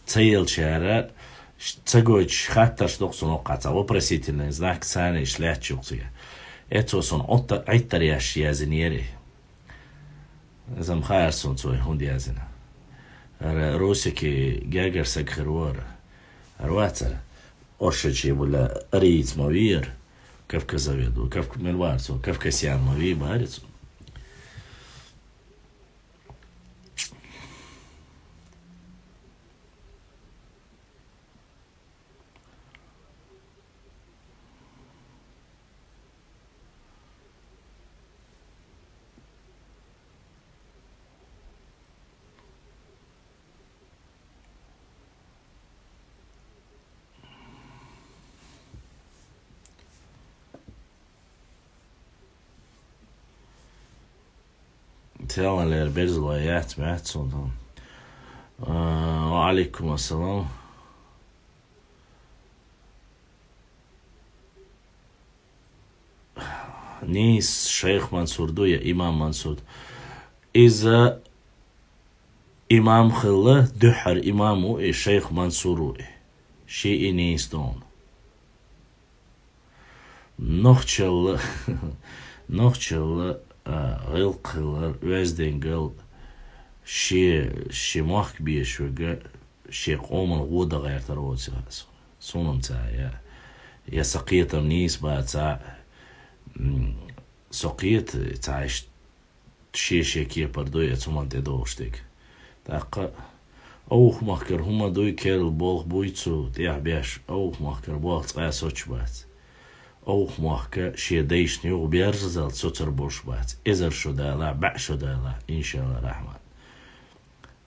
ца елчара, ш-, ца гойтуш хаттарш доккху суна оккхаца, вопросительный знак царна иштта лаьтташ ю-кх цигахь. Эцо суна Ӏутта-, Ӏиттар еш яздинера и. Иза-м хаьара суна цо хӀунда яздина. ХӀара Русики гергара саг хир вара. ХӀара вацара. Оршачий була арийца ма вийра. Кавказовед ву. Кавк-, мила вара цо? Кавкасиян ма вий, бахара цо. Теллалера берзалой яц, маьццо дан. А, ва алейкум ассалам. Нийса шайх Мансур ду я имам Мансур ду? Иза имам хилла, дуьххьара имам ву и, шайх Мансур ву и. Ши и нийса ду. Нохчалла, нохчалла, а, гӀиллакх хилар, оьздангалла, шен, шен мохк безаш верг, шен къоман гӀо дан гӀертар воцу хаза. Суна-м ца я, я сан кхетам нийса бацахь, м, со кхета, ца иштта шен-шен кепара ду я цу хӀуманна тӀедогӀуш дерг. ТӀаккха овхах махкара хӀума дуй, керла болх буй цу тӀехь беш, овхах махкара болх цкъа а соцуш бац. Овхах мохк шен дайшна юха берзазалла соцур болуш бац. Эзар шо далахь, бӀе шо далахь, иншалла рахьман.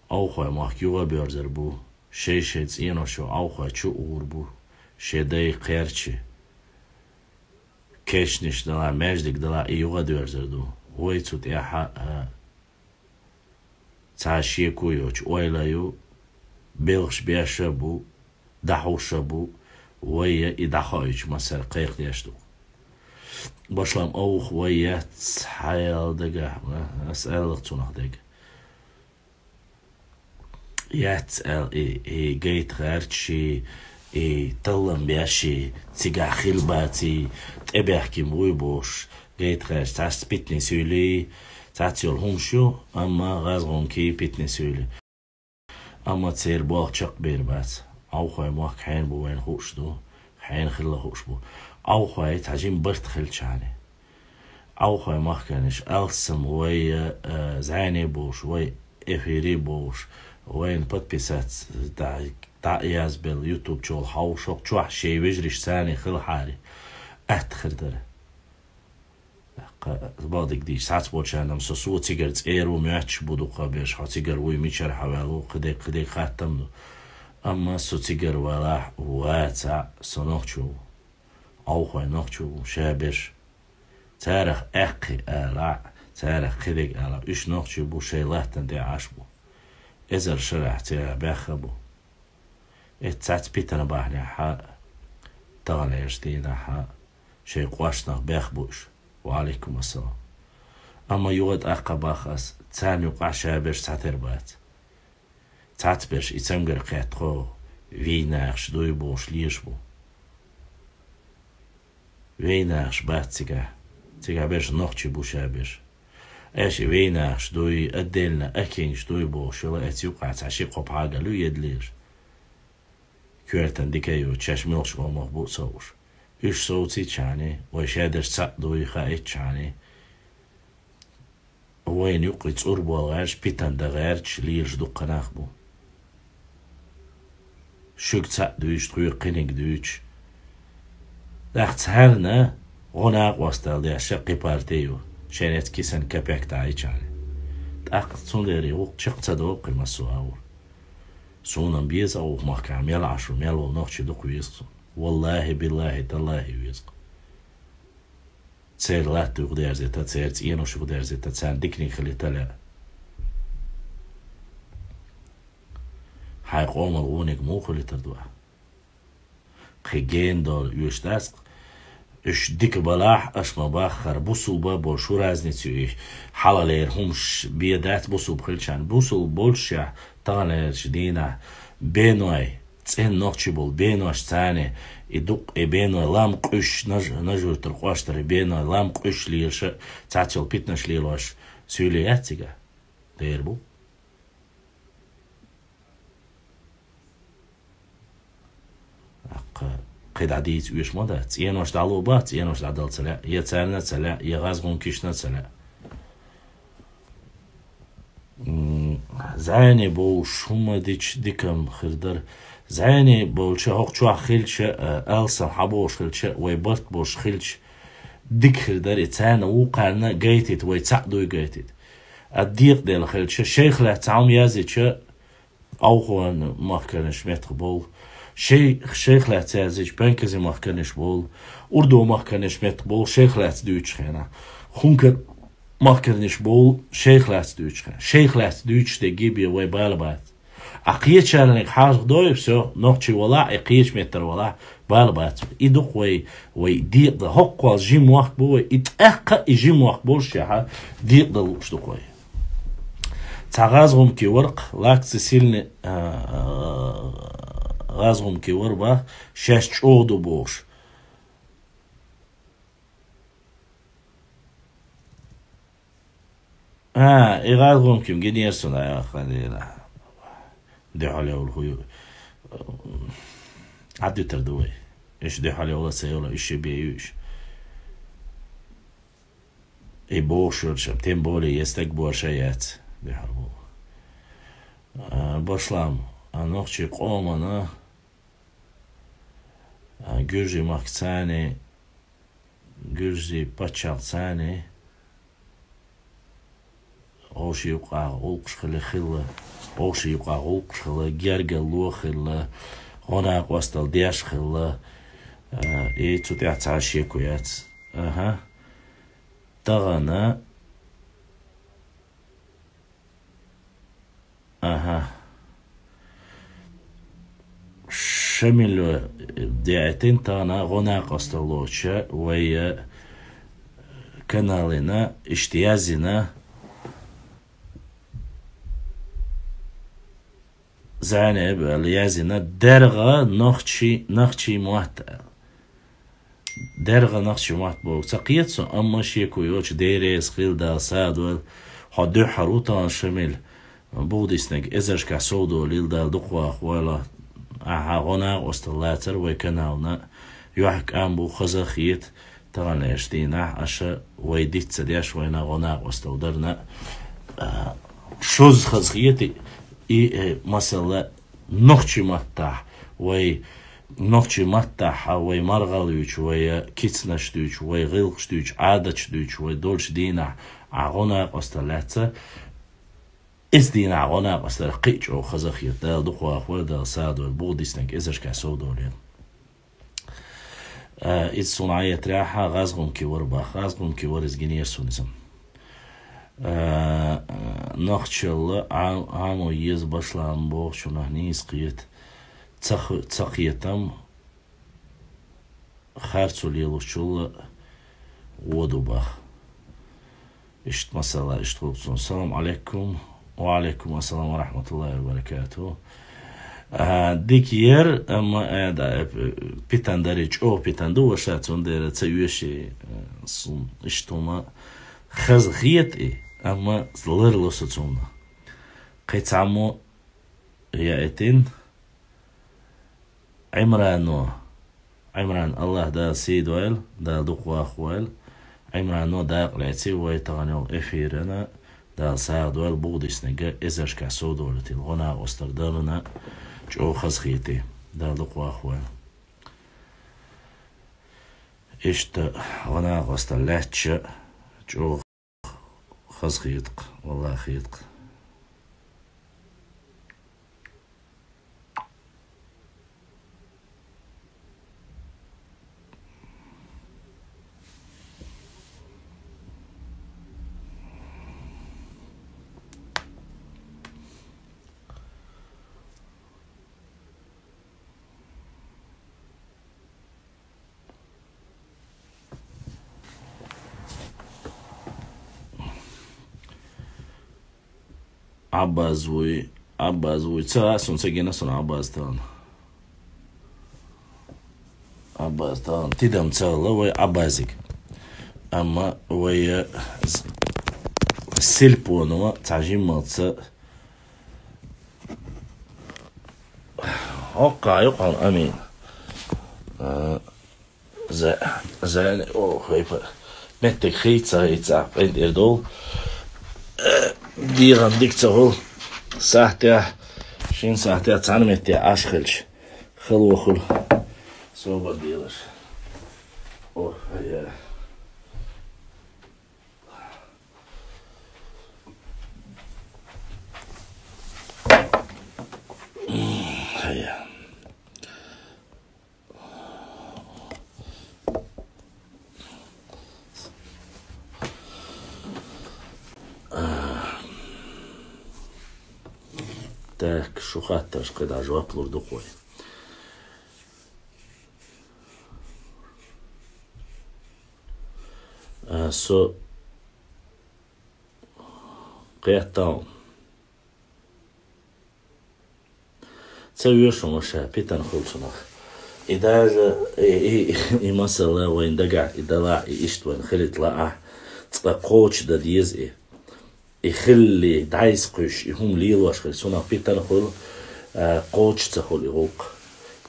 Овхой мохк юха а боьрзур бу. Шай-шай цӀеношо овхой чу а гӀур бу. Шен дай кхерча, кешнаш далахь, маьждиг далахь, и юха а доьрзур ду. Вай цу тӀехь а, цхьа шеко йоцуш ойла ю, белхаш беш а бу, дӀахьуш а бу, вай и дӀахоуьйтуш массаьрга кхайкхадеш ду. Башлам овха вай яц хьаяла дагахь, ас аьлларг цунах дега. Яц аьлла и, и гайта гӀерташ, и таллам беш, и цигахь хила баций, тӀебаьхкина вуй бохуш, гайта гӀерташ цхьацца питанис юьйлий, цхьацца йолу хӀумаш ю, амма гӀазгӀункий питанис юьйлий. Амма церан болх чекхбийр бац. Овхой мохк хьенан бу вайна хууш ду, хьенан хилла хууш бу. Овхой цхьа жима барт хилчахьана. Овхой махканаш алссам вай, э, зӀене а бовш, вай эфире а бовш, вайна подписаться дӀа-, дӀа а язбелла, YouTube чохь хьовшал чохь шайн вежарий царний хилахьара, атта хир дара. ТӀаккха бакъдерг дийцича, цхьацца болчарна-м со, со цигара цӀера ву, моьттуш бу дукха берш, хьо цигара вуй, мичара хьо ваьлла ву, кхидерг, кхидерг хаттам ду. Амма со цигара валахь а, вацахь а, со нохчо ву. Овхой нохчо ву, ша берш. Царах аьккхий ала, царах кхидерг ала, уьш нохчий бу, шоай латтана тӀехь Ӏаш бу. Эзар шарахь цигахь баьхна бу. Эццац питана бахьанехь а, таханлерчу дийнахь а, шайн къоштах баьхна бу уьш. Ва Ӏалайкум ассалам. Амма юха тӀаккха боху ас, царна юкъахь шаберш цхьатера бац. Цхьацберш и цамгар кхетта тхо вайнахаш дуй бохуш лелаш бу. Вайнахаш бац цигахь. Цигахь берш нохчий бу шаберш. Аша и вайнахаш дуй, отдельно акинаш дуй бохуш йолу, эца юкъахь цхьа ши кхо пхьагал ю едда лелаш. Коьртан дика а йоцуш, шаьш муьлхачу къомах бу а совуш. Уьш совцийчхьана, вай шадерш цхьаъ дуй хаийтчхьана, вайна юккъе цӀур бала гӀерташ, питана дан гӀерташ лелаш дуккха нах бу. Шуьга цхьаъ дуьйцуш, тхоьга кхиниг дуьйцуш. ТӀаккха царна гӀо накъосталла деш а кхин парти ю, шайна эца кисана капек дӀайичхьана. ТӀаккха цундела гӀуллакх чекх ца догӀу кхин массо а агӀор. Суна-м беза агӀор махкахь мел Ӏаш ву, мел волу нохчий дукха веза-кх суна. Валлахьи, биллахьи, таллахьи веза-кх. Церан латта юхадерзийта, церан цӀенош юхадерзийта, царна диканиг хилийта лаьа. Хьайн къомал вониг муха хилийтар ду ахь? Кхин гена долу оьшуш дац-кх. Уьш дика балахь, аша ма-баххара, бусулба а болуш, хӀун разница ю и? Хьалхалера хӀумаш бен дац бусулба хилчарна. Бусулба боллушехь, таханлерчу дийнахь беной, цӀена нохчий болу беношца царна, и дукъ, и беной лам къуьйсуш, наж-, нажуьйтар къоштара и беной лам къуьйсуш лелаш а, цхьацца йолу питанаш лелош суьйле яц цигахь? Дера бу. Аккха, кхин дӀа дийца оьшу ма дац. ЦӀенош дӀалур бац, цӀенош дӀадала ца лаьа, я царна а ца лаьа, я гӀазгӀумкишна а ца лаьа. М, зӀене болуш хӀума дича дика-м хир дара. ЗӀене болча, хӀокху чохь хилча, а, алсам хьан болуш хилча, вай барт болуш хилча, дика хир дара, и царна вукхарна гайтийта, вай цхьаъ дуй гайтийта. А декъаделла хилча, шайх лаьцна цхьа хӀума яздича, Ӏовхан махкарниш меттах болу, шай-, шайх лаьцна яздича, панкази махкарниш болу, урду махкарниш меттах болу, шайх лаьцна дуьйцучу хенахь. Хункар махкарниш болу, шайх лаьцна дуьйцучу хенахь. Шайх лаьцна дуьйцуш дерг бен вай бала бац. А кхечарниг хьажа дой, всё, нохчий валахь, и кхечу меттара валахь, бала бац. И ду-кх вай, вай декъадан, хӀоккхул жима мохк бу вай, и тӀаккха и жима мохк боллушехь, декъадала лууш ду-кх вай. Цхьа гӀазгӀумки вара-кх, лакцы сильны, а, гӀазгӀумки вара бах, шаьш чӀогӀа ду бохуш. А, и гӀазгӀумки-м гинера суна, ахьа, дина. Дуьхьал йолу хӀу ю. Ӏадвитар ду вай. Уьш дуьхьал йолу а ца йолу, уьш ши бен ю уьш. И бохуш йолчу, тем более, я стаг боша яц, дуьхьал бу. А, башлам, а, нохчий къомана, а, гуьржий махкаца, гуьржий пачхьалкхаца, вовшийн юкъахь гӀуллакхаш хила хилла, вовшийн юкъахь гӀуллакхаш хила, гергарло хила, гӀо накъосталла деш хила, а, и цу тӀехь цхьа шеко яц. Аха. Тахана, аха. Шамило деайтина тахана гӀо накъосталла лоцуша вай, э, каналина, иштта яздина, зӀене а баьлла яздина, дерга нохчий, нохчий мотт аьлла. Дерга нохчий мотт боху ца кхета со, амма шеко йоцуш, Дела реза хила, Дала сагӀа дойла. Хьо дуьххьара ву тахана, Шамил, бухадиснарг эзаршкахь совдолийла, Дала дукха вахавойла. Ахьа гӀо накъосталла лацара вай канална. Юьхь кӀам бу, хаза а хета, таханлерчу дийнахь аша вай диц ца деш, вайна гӀо накъосталла дарна. А, шозза хаза хета и, э, масала, нохчий маттахь, вай нохчий маттахь, вай маргӀал дуьйцу, вай кицанаш дуьйцу, вай гӀиллакхаш дуьйцу, Ӏадаташ дуьйцу, вай долчу дийнахь, а, гӀо накъосталла лаьцна. Эцу дийнахь гӀо накъосталла кхин а чӀогӀа хаза хета, Дала дукха вахавойла, Дала сагӀа дойла, бухадиснарг эзаршкахь совдолийла. А, иза суна Ӏайетряхьа гӀазгӀумки вара бах. ГӀазгӀумки вара иза гинера суна иза. А, а, нахчалла Ӏа-, Ӏамо еза башлам бохучунах нийса кхета. Ца х-, ца кхетам харцо лелочул воду бах. Иштта масала, иштта хӀуцун. Салам алейкум. Ва алейкум ассалам ва рахматуллахи ва баракатуху. А, дика яр, амма, а, да, э, питан дари, чӀо питан ду ваша, цундера ца уьши, э, сум, иштта хӀума хаза хет и, амма ларло со цунна. Кхе цхьаммо я этин, Ӏимрано. Ӏимран, Аллах Дала сий дойла, Дала дукха вахавойла. Ӏимрано дакъа лаьци вай тахана йолу эфирана, Дала сагӀа дойла, бугӀу диснарг эзаршка сов долу тила. ГӀо накъостал дарна чӀогӀа хазахийти, Дала дукха вахавойла. Иштта гӀо накъостал лаьттача чӀогӀа хазахийта-кх, валлахӀи, хийта-кх. Ӏаббаз вуй, Ӏаббаз вуй. Ца, ас суна ца гина, суна Ӏаббаз тахана. Ӏаббаз тахана. Тидам ца хилла вай Ӏаббазиг. Амма вай, э, с-, сельпоно цхьа жиммалца. Хьокха юкъа, амин. А, За-, зани, о, хайпа. Меттиг хийца, хийца, пӀин тӀера долу. Э, дегӀан дика ца хуьлу. Сахьтехь, шина сахьтехь цхьана метте Ӏаш хилча, хала вохуьлу. Собар делаш. О, я. М, я. Так, шу хаттарш кхидӀа жоп лур ду-кх вай. А, со кхеттал. Ца вешун ваша, питана хуьлу цунах. И даже, и, и, и масала вайн дагахь, и далахь, и иштта вайн хилийта лаахь, цкъа кхочушдан деза и. И хилли, дӀайса кхуьйсуш, и хӀума лелош хилча, цунах питана хуьлу, а, кхочуш ца хуьлу и гӀуллакх.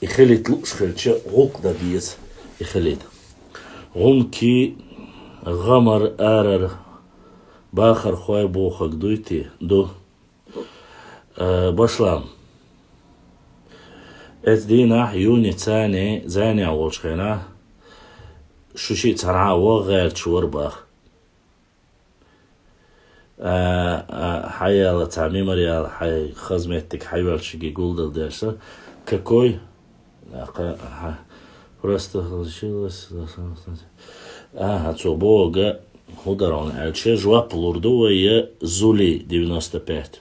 И хилийта лууш хилча, гӀуллакх дан деза и хилийта. ГӀумки гӀамар арара бахархой бохург дуй те? Ду. Э, башлам. Эцу дийнахь юни цани зайнехь волчу хенахь, шу шиъ цхьанхьа ваха гӀерташ вара бах. Э, э, хьаяла цхьа мемориал, хьай хаза меттиг хьайоьллушиг гулдал дерса. Какой? Аха, аха. Просто получилось. Аха, цо бога хӀун дара хьуна аьлча, жоп лур ду вай я Зули девяносто пять.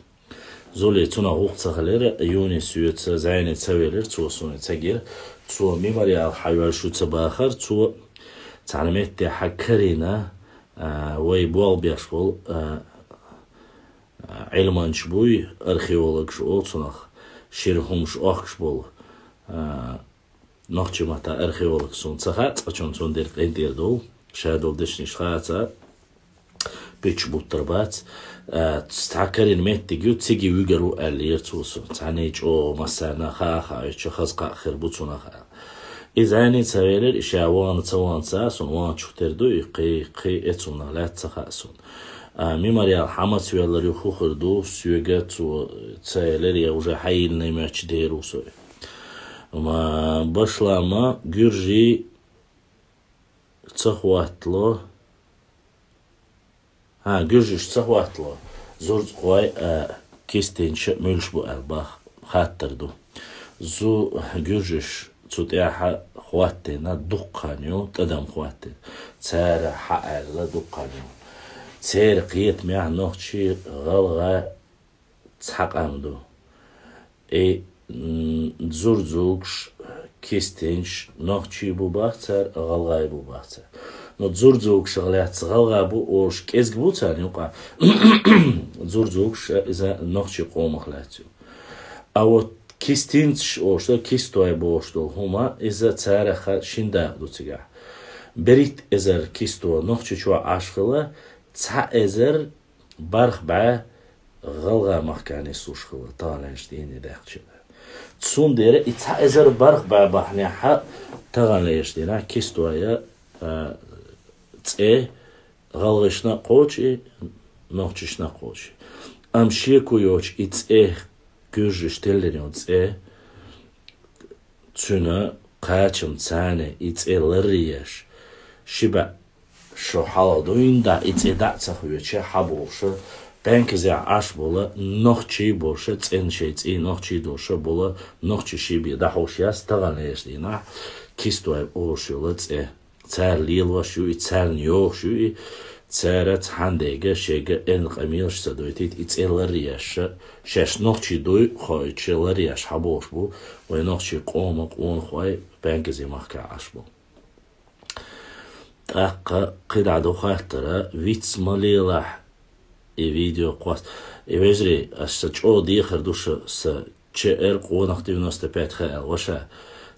Зули цунах гӀуллакх ца хилира, юни соьца зайне ца велира, цо суна ца гира. Цо мемориал хьайоьллуш ю ца бахар, цо цхьана метте хьа карийна, а, вай болх беш волу, а, а, Ӏилманча буй, археологаш олу цунах, шира хӀумаш охкуш болу, а, Нохчийн маттахь археолог суна ца хаьа, цкъачунна цунна дерг къинтӀера долу, ша долу дешнаш хаца, пичча буттар бац. А, цхьа карийна меттиг ю, цига вуьгур ву аьллера цо суна. Цхьаьний чӀогӀа массарна хаа а хаийтича, хаза кхаъ хир бу цунах аьлла. Иза зайне ца велира, и ша вахана ца вахана ца, суна ваханчух тера ду, и кхин, кхин эцунах лаьцна ца хаьа суна. А, мемориал хьан маца веллар ю, хӀун хир ду, соьга цо ца элира, я уже хьайиллина моьттуш дер ву со. Ма башлама гуьржий ца хӀоттало. ХӀа, гуьржаш ца хӀоттало. Зурцкъой, а, кистинча муьлш бу аьлла бах, хаттар ду. Зу-, гуьржаш Цу тӀехьа хӀоттийна дуккха хан ю, тӀадам хӀоттийна. Цара хьааьлла дуккха хан ю. Церан кхетамехь нохчий, гӀалгӀай цхьа къам ду. И, м, дзурдзугаш, кистинчаш нохчий бу бах цара, гӀалгӀай бу бах цара. Но дзурдзугашах лаьцна гӀалгӀа бу олуш кӀезиг бу царна юкъахь. Дзурдзугаш иза нохчий къомах лаьцна ю. А вот кистинцаш олуш долу, кистой бохуш долу хӀума, иза царах шина дакъа ду цигахь. БерхӀитта эзар кисто Нохчийчохь Ӏаш хилла, цхьа эзар бархӀ бӀе гӀалгӀай махкахь нислуш хилла, таханлерчу дийне даьккхича. Цундела и цхьа эзар бархӀ бӀе бахьанехь таханлерчу дийнахь кистоя, а, цӀе гӀалгӀашна а кхочу и, нохчашна а кхочу и. Амма шеко йоцуш и цӀе, куьржаш теллина йолу цӀе, цуьнан кхачам царна и цӀе ларъеш, ши бӀе шо хьалха дуьйна дӀа и цӀе дӀа а ца хоьцуш, хьаболуш, бенказехь Ӏаш болу нохчий болуш, цӀена шайн цӀий нохчий долуш болу нохчий шиъ бен дӀахьуш яц таханлерчу дийнахь кистой олуш йолу цӀе. Цара лелош ю и, царна йогӀуш ю и, цара цхьаьна дерг шайга эрна къамелаш ца дойтийта, и цӀе ларъеш, шаьш нохчий дуй хоуьйтуш ларъеш хьаболуш бу вайн нохчий къоман къонахой, бенказе махкахь Ӏаш болу. ТӀаккха кхидӀа ду хаттар, виц ма лелахь, и видео кхосса. И вежарий, аса чӀогӀа дехар ду ша, сан чеар къонах девяносто пять ха аьлла, ваша,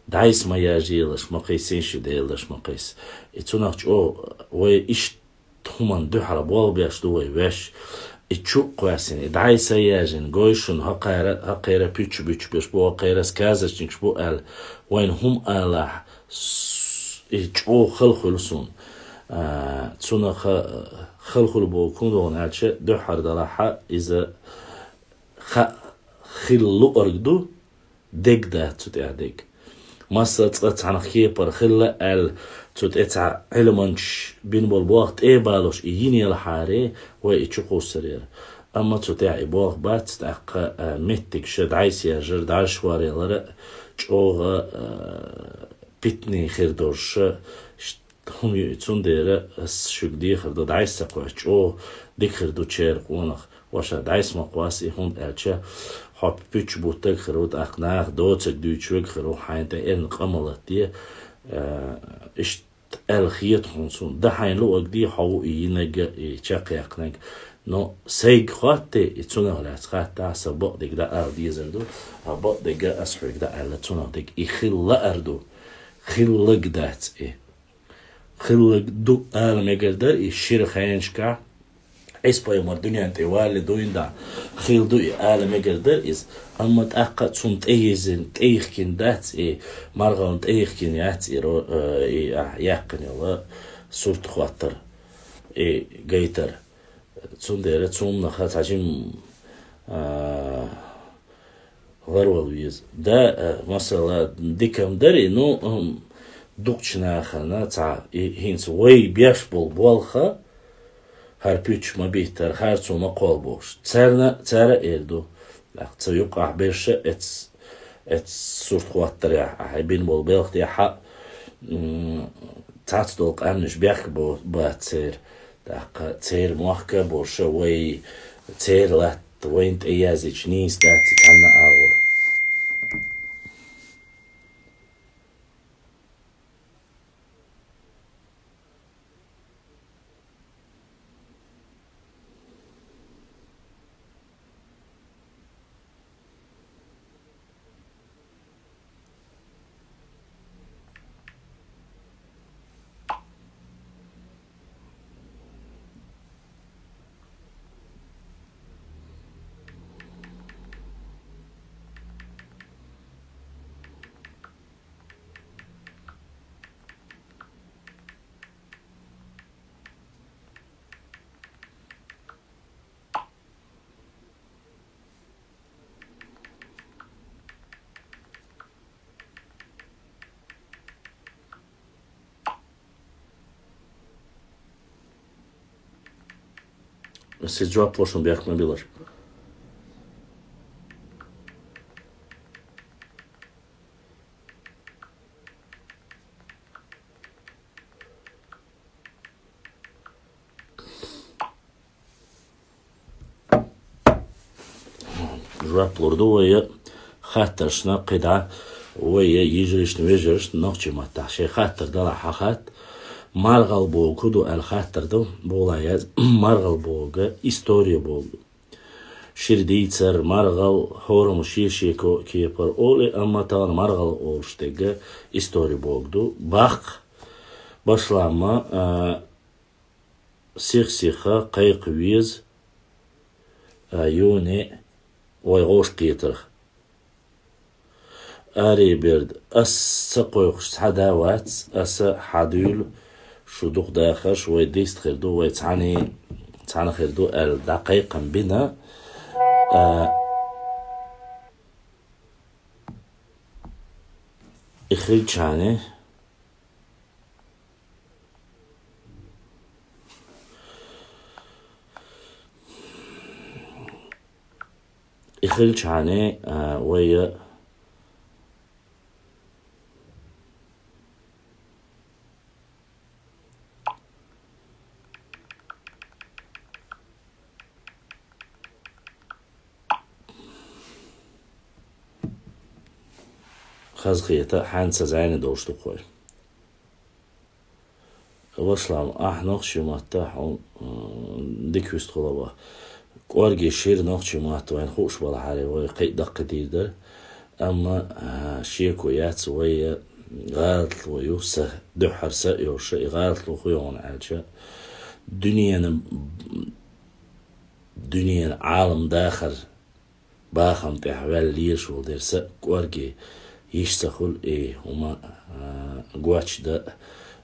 дӀайса ма яжъелаш, ма кхийсин шу, Дела даш ма кхийса. И цунах чӀогӀа вай иштта хӀуманна дуьхьал болх беш ду вай ваьш. И чу а кхоьссина, и дӀайса а яжина, гой шуна, хӀокхара, хӀокхара пуьчча буьтуш берш бу, хӀокхара сказочникаш бу аьлла, вайна хӀума алахь, с-, и чӀогӀа хала хуьлу суна. А, цунах, а, хала хуьлу боху хӀун ду аьлча, дуьххьара далахь иза ха-, хила луург ду, дерг дац цу тӀехь дерг. Масса цкъа цхьана кепара хилла аьлла, цу тӀе цхьа Ӏилманчаш бина болу болх тӀе а балош и йина елахьара, вай и чу кхуссур яра. Амма цу тӀехь и болх бац, тӀаккха, а, меттиг ша дӀайса яжар, дӀаршхор ялара чӀогӀа, а, питане хир долуш, ш-, хӀума ю и, цундела ас шуьга дехар ду, дӀайса ца кхоьссича чӀогӀа дика хир ду церан къонах. Ваша, дӀайса ма кхосса и, хӀунда аьлча хьо пуьчча буттарг хир ву, тӀаккха наха доцург дуьйцуш верг хир ву, хьайна тӀе эрна къа ма латаде, а, иштта аьлла хета хьуна суна. Дан хьайна луург дий, хьо ву и йинарг а, и чекхъяьккхинарг а. Но сайга хатта, и цунах лаьцна хаттахь, сан бакъдерг дӀаала дезар ду, а бакъдерг ас хьоьга дӀааьлла, цунах дерг и хила лаар ду, хилларг дац и. Хилларг ду ала мегар дара и шира хенашкахь, Ӏийса пайхамар дуьнен тӀе валале дуьйна дӀа, хилла ду и ала мегар дара иза, амма тӀаккха а цунна тӀеизина, тӀейихкина дац и, маргӀална тӀейихкина яц и ро-, э, и, а, яьккхина йолу сурт хӀоттар, и гайтар. Цундела цуннах цхьа жим, а, гӀарвала веза. Да, а, масала, дика-м дарий, ну, м, дукхачу нахана цхьа, и хӀинца вай беш болу болх, хӀара пуьчча ма биттара, хӀара цо ма кхолла бохуш. Царна, цара эр ду. Ах, цу юккъахь берша эц-, эц сурт хӀоттарехь, ахьа бина болу белхан тӀехь, м, цхьацца долу къаьмнаш бехк бо-, бац церан. ТӀаккха церан мохк а бу ша, вай церан латта вайна тӀе яздича нийса дац и цхьанна а агӀор. Ас иза жоп ло шуна, бехк ма билаш. Жоп лур ду вай хаттаршна кхидӀа, вай йижаршна, вежаршна нохчийн маттахь шайн хаттар далахь хьахатта. МаргӀал боху ду аьлла хаттар ду, боху яз, маргӀал боху история боху. Шира дийцар, маргӀал, хӀораммо шен-шен ко-, кепара олу, амма тахана маргӀал олуш дерг история боху ду. Баккха, башламма, а, сих-сиха кхайкха веза, а, юьхь-юьхь вай гӀошкхетарх. Арий, Берд, ас ца кхойкхуш цхьа да вац, аса хьадуьйлу, шу дукха дахарш, вай дистхир ду, вай цхьаьний, цхьаьна хир ду аьлла дӀакхайкхам бина, а, и хилчахьана, и хилчахьана, а, вай хазахета хьаьнца зӀене долуш ду-кх вай. Вашалам, ахь нохчийн маттахь хьуна, м, дика вистхуьлу ваха. КӀорге шира нохчийн мотт вайна хууш балахьара, вай кхин а даккхийдийр дара. Амма, а, шеко яц, вай гӀалатло ю, са дуьххьара са а йолуш, и гӀалатло хӀун ю хьуна аьлча, дуьненан, дуьненан Ӏалам дахар бахам тӀехь ваьлла лелаш волу дерг са а кӀорге йиш ца хуьлу, и хӀума, а, гочдан,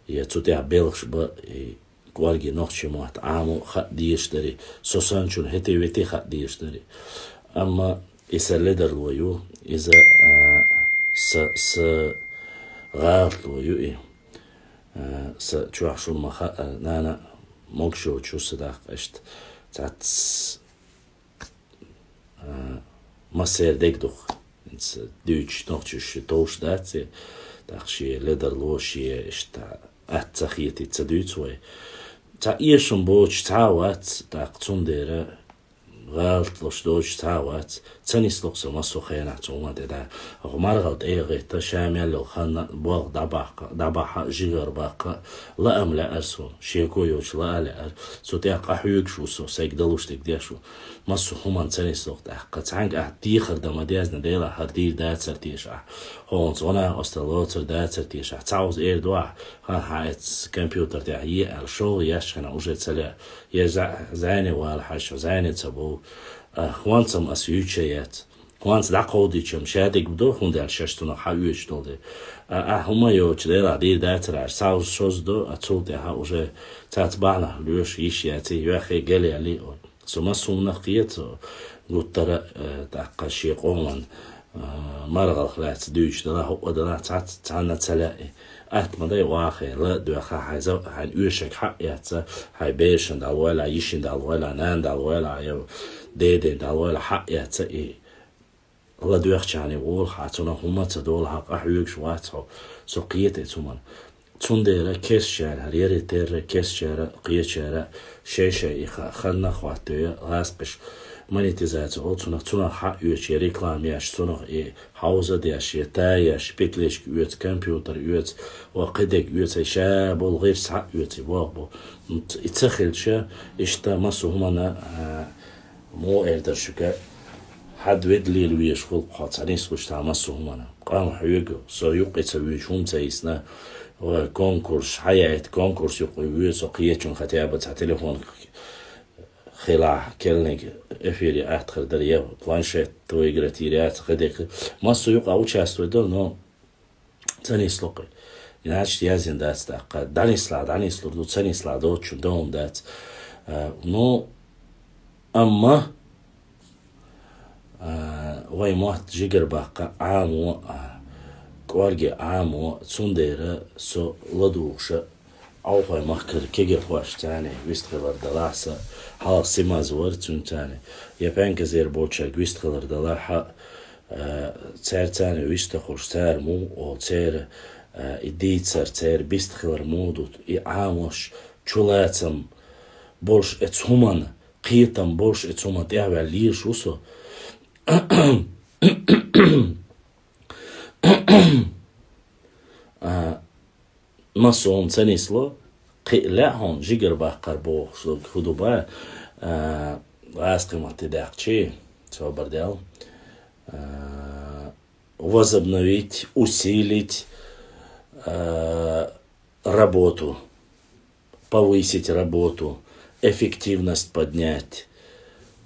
я цу тӀехь белхаш бан, и кӀорге нохчийн мотт Ӏамо а хаа дезаш дарий, со санначунна хӀетте-ветте хаа дезаш дарий. Амма и сан ледарло ю, иза, а, са, са гӀалатло ю и. А, сан чохь шуна ма хаьа, нана, могуш йоцуш ю сан даккха иштта. Цхьацца а, массеран дегдух. ХӀинца дуьйцуш нохчаша товш дац, тӀаккха шен ледарло, шен иштта атта ца хетийта ца дуьйцу вай. Цхьа эшам боцуш цхьа а вац, тӀаккха цундела гӀалатлуш доцуш цхьа а вац. Ца нисло-кх со массо а хенахь цу хӀуманна тӀе дӀа. Оха маргӀал тӀе а гӀетта, ша мел йолу хан а, болх дӀабаккха, дӀабахьа а, жигара баккха а, лаам лаьара суна, шеко йоцуш лаа а лаьара. Цу тӀехь къахьоьгуш ву со, сайга далуш дерг деш ву. Массо а хӀуманна ца нисло-кх тӀаккха. Цхьаьнга ахь дехар дан ма дезна, Делахь, хӀара дийр дацара теша ахь? ХӀокхунца гӀо-накъосталла лоцур дацара теша ахь? Цхьа хӀуза эр ду ахь, хӀан, хьан эцца компьютер тӀехь е аьлла, шолгӀа еш хьуна уже ца лаьа. Я зӀа-, зӀене вала хьажа, зӀене ца бов. А, хӀонцам ас юьйцуш яц. ХӀонца дӀакховдийча-м ша дерг ду, хӀунда аьлча шаьш цунах хьаоьцуш долу дела. А, ахь хӀума йоцуш, Делахь, дийр дацара аьлча, цхьа хӀуза шозза ду, а цул тӀаьхьа уже цаьрца бахьанах лоьшуш йиш яций, йоьххий, галъяьллий олу. Со массо а хӀуманах кхета, гуттара а, э, тӀаккха шен къоман, э, маргӀалх лаьцна дуьйцуш далахь, хӀуъа далахь, цхьацца цхьанна ца лаьа. Атта ма дай вахе, ла а доьхна, хьайн за-, хьайн оьшург хьаъ яц, хьайн берашна дӀалойла, йишина дӀалойла, нана дӀалойла, я дедина дӀалойла, хьаъ яц и. ЛадоьгӀчарна волу хьан, цунах хӀума ца долу хьан, къахьоьгуш вац хьо, со кхета и цу хӀуманна. Цундела кестачара, хӀара ярий терра кестачара, кхечара шай-шай и ха-, ханна а хӀоттайо, гӀазкхаша монетизация олу цунах, цунах хьаоьцу, я реклама еш, цунах и хьовза а деш, я та еш, петличка оьцу, компьютер оьцу, ва кхидерг оьцу, ша болу гӀирс хьаоьцу, и боху бу. И ца хилча, иштта массо а хӀуманна, а, Муха эр дара шуьга, хьан ведда лела везаш хуьлу-кх хьо цхьа нислуш цхьа массо а хӀуманна. Къам хьоьгу, со юккъе ца вуьйцуш хӀума ца йисна, ва конкурс, хьаяйта конкурс юккъе вуьйцу со кхечунна хотя бы цхьа телефон хилахь, керланиг эфире атта хир дара, я планшет выиграть йийр яц, хи декхи. Массо а юкъа участвовать до, но Ца нисло-кх. Иначе яздина дац тӀаккха. ДӀанислахь, дӀанислур ду, ца нислахь доцучун дан хӀума дац. А, ну, амма, а, вайн мотт жигара баккха Ӏамо, а, кӀорге Ӏамо, цундела со ладугӀуша Ӏовхой махкара кегирхошца цхьаьна вистхилар далахь сан, хьалха Симаз вара цуьнан цхьаьна, я пенкозер боцчаьрга вистхилар далахь, а, цаьрца цхьаьна вистхуьлуш, цара муха олу, церан, а, и дийцар, церан бистхилар муха ду, и Ӏамош, чулацам болуш оцу хӀуманна, кхетам болуш оцу хӀуманна тӀаьхьаваьлла лелаш ву со. А, массо хӀума ца нисло, кхин а лаьа хьуна жигарбаккхар бохуш, хӀун ду бан, а, гӀазкхийн матте даьккхича, собар дел, а, возобновить, усилить, а, работу, повысить работу, эффективность поднять.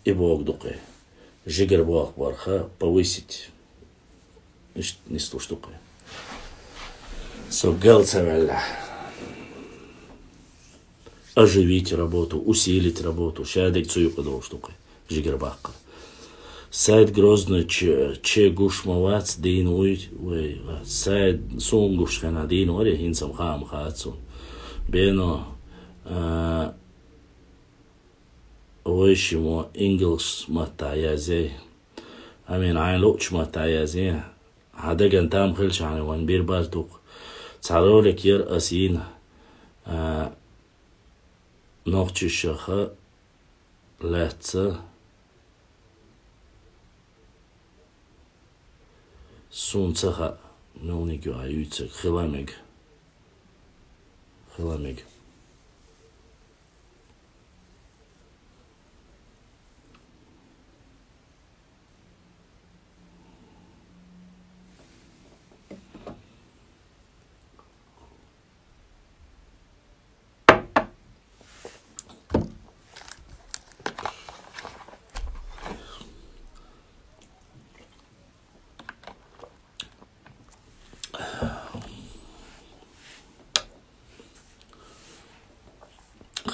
И боху ду-кх. Жигар боху барха повысить. Иштта нислуш ду-кх. Со гал ца ваьлла. Оживить работу, усилить работу. Ша дерг цу юкъа долуш ду-кх. Жигар баккхар. Сайд Грозный ч-, че гуш ма вац, дийна вуй, вай, сайд суна гуш хенахь дийна вара, хӀинца-м хаам хац суна. Бено, а, вай шимо ингалс маттахь язъяй. Амин, хьайн луъучу маттахь язъяй. Хьан даган там хилчахьана вайн бир баз дукха. Цхьа ролик яра ас йина, а, нохчишаха лаьцна. Суна ца хаьа, мелниг ю а юьйцург, хила мега. Хила мега.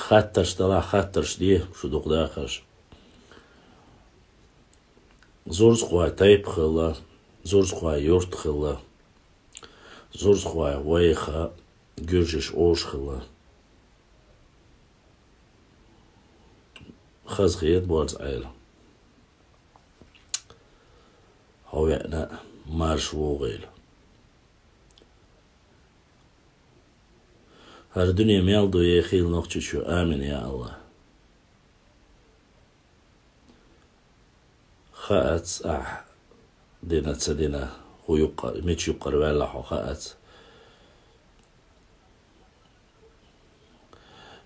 Хаттарш далахь, хаттарш де, шу дукха дахарш. Зурзакхой тайпа хилла, Зурзакхой юрт хилла, Зурзакхой вайха, гуьржиш оша хилла. Хазахета борз Ӏела. Хьо веана марша вогӀийла. ХӀара дуьне мел ду, я хийла Нохчийчоь, амин, я АллахӀ. Хаац ахь дина, ца дина, хӀун юккъа-, мича юккъара ваьлла хьо, хаац.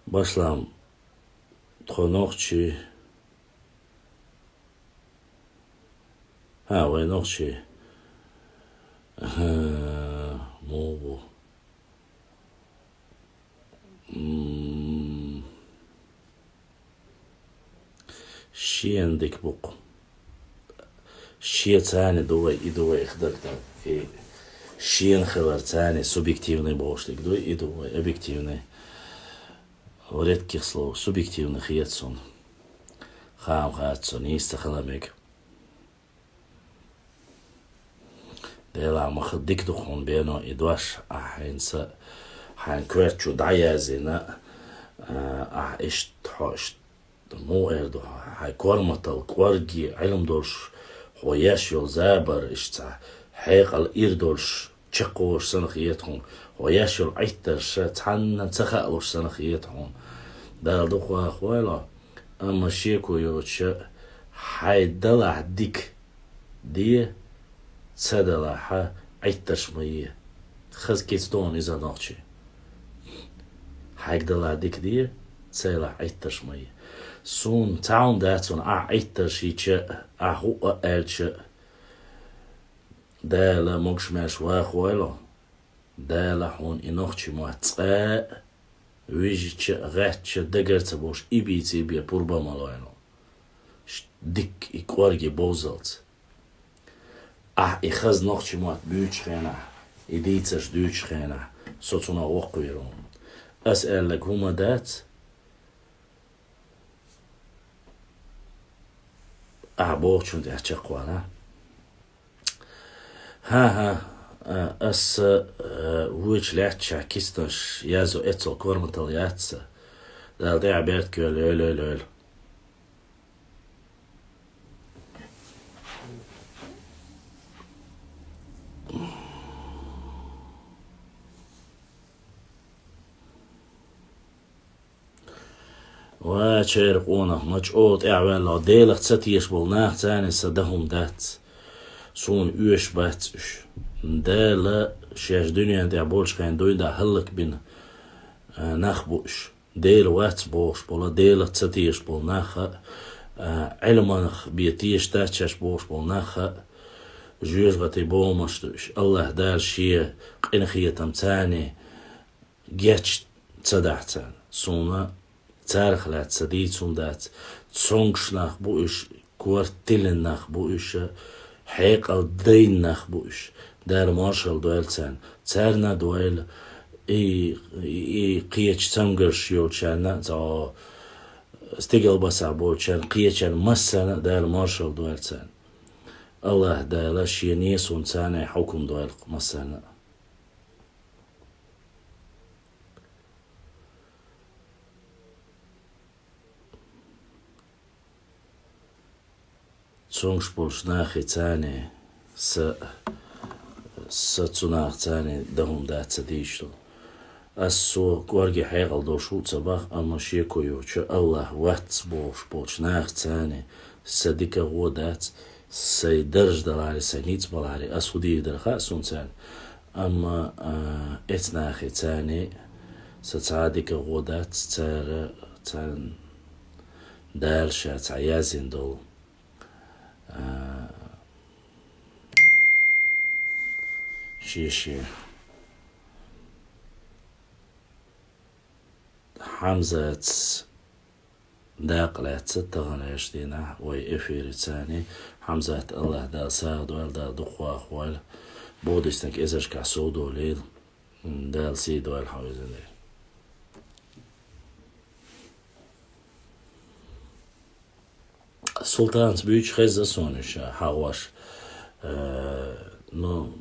Башлам, тхо нохчий. ХӀа, вай нохчий. ХӀа, муха бу? М, шена дика бу-кх. Шен царна ду вай, и ду вай, их даг дан. И шена хилар царна субъективный бохуш дерг ду, и ду вай объективный. В редких словах, субъективный хета суна. Хаам хац суна, нийса ца хила мега. Делахь ма-, дика ду хьуна, Бено, и дош, ахь хьайна са, хьайн коьрта чу дӀаяздина, а, ахь иштта хьо, иштта муха эр ду хьо, хьайн корматалла кӀорге Ӏилма долуш хьо еш йолу забар, иштта цхьа хьекъал ир долуш, чекхволуш санна хета хьуна, хьо еш йолу Ӏиттарш цхьанна ца хаалуш санна хета хьуна. Дала дукха вахавойла, амма шеко йоцуша, хьайн далахь дика де, ца далахь Ӏиттарш ма е. Хаза кица ду хьуна иза, нохчий. Хьайга далахь дика де, ца далахь Ӏиттарш ма е. Суна цхьа хӀума дац хьуна, ахь Ӏиттарш йича, ахь хӀуъа аьлча, Дала могуш-маьрша вахавойла. Дала хьуна и нохчий мотт цкъа а вижича а, гӀаьттича а дагара ца бовш, и бийца и бен пурба а ма лойла. Ш-, дикка и кӀорге бовзалц. Ахь и хаза нохчий мотт буьйцучу хенахь, и дийцарш дуьйцучу хенахь, со цунах воккхавийр ву. Ас аьлларг хӀума дац, ахь бохучунна тӀехь чекхвала. ХӀан-хӀа, а, аса, а, вуьйцуш лаьттачохь кистанаш язъян эццал корматалла яц сан. Дала тӀехь беркат йойла, йойла, йойла, йойла. Ва чер къонах, ма чӀогӀа тӀаьхьаваьлла, Делах ца тешаш болу нах царна са дан хӀума дац. Суна оьшуш бац уьш. Дала шаьш дуьнен тӀехь болчу хенахь дуьйна хӀаллакбина, а, нах бу уьш. Дела вац бохуш болу, Делах ца тешаш болу нах а, а, Ӏилманах бен тешаш дац шаьш бохуш болу нах а, жоьжахатин богӀамаш ду уьш. АллахӀ Дала Шен къинхетам царна геч ца дахь царна. Суна царах лаьцна ца дийца хӀума дац. Цомгуш нах бу уьш, корта тиллина нах бу уьш, хьекъал дайна нах бу уьш. Дала маршалла дойла царна. Царна а дойла, и, и, и кхечу цамгарш йолчарна а, цхьа стигал басахь болчарна, кхечарна массарна а Дала маршалла дойла царна. АллахӀ Дала Шен несунца царна хьукам дойла массарна а. Цомгуш болчу нахе царна са, са цу нах царна дан хӀума дац ца дийцаш долу. Ас со кӀорге хьекъал долуш ву ца боху, амма шеко йоцуш АллахӀ вац бохуш болчу нах царна са дика гӀо дац, сайн даржа далахьара, сайн ницкъ балахьара, ас хӀун дийр дара хаьа суна царна. Амма, а, эцу нахе царна са цхьа а дика гӀо дац, цара, царна Дала Ша цхьа яздина долу, а, шен-шен Хьамзатс дакъа лаьцна таханлерчу дийнахь вай эфире царна Хьамзат, АллахӀ Дала сагӀа дойла, Дала дукха вахавойла, боху дийцинарг эзаршкахь сов долийла, Дала сий дойла хьо, везан Дела. Султанца буьйцуш хезна суна уьш хьагӀош. Э, ну,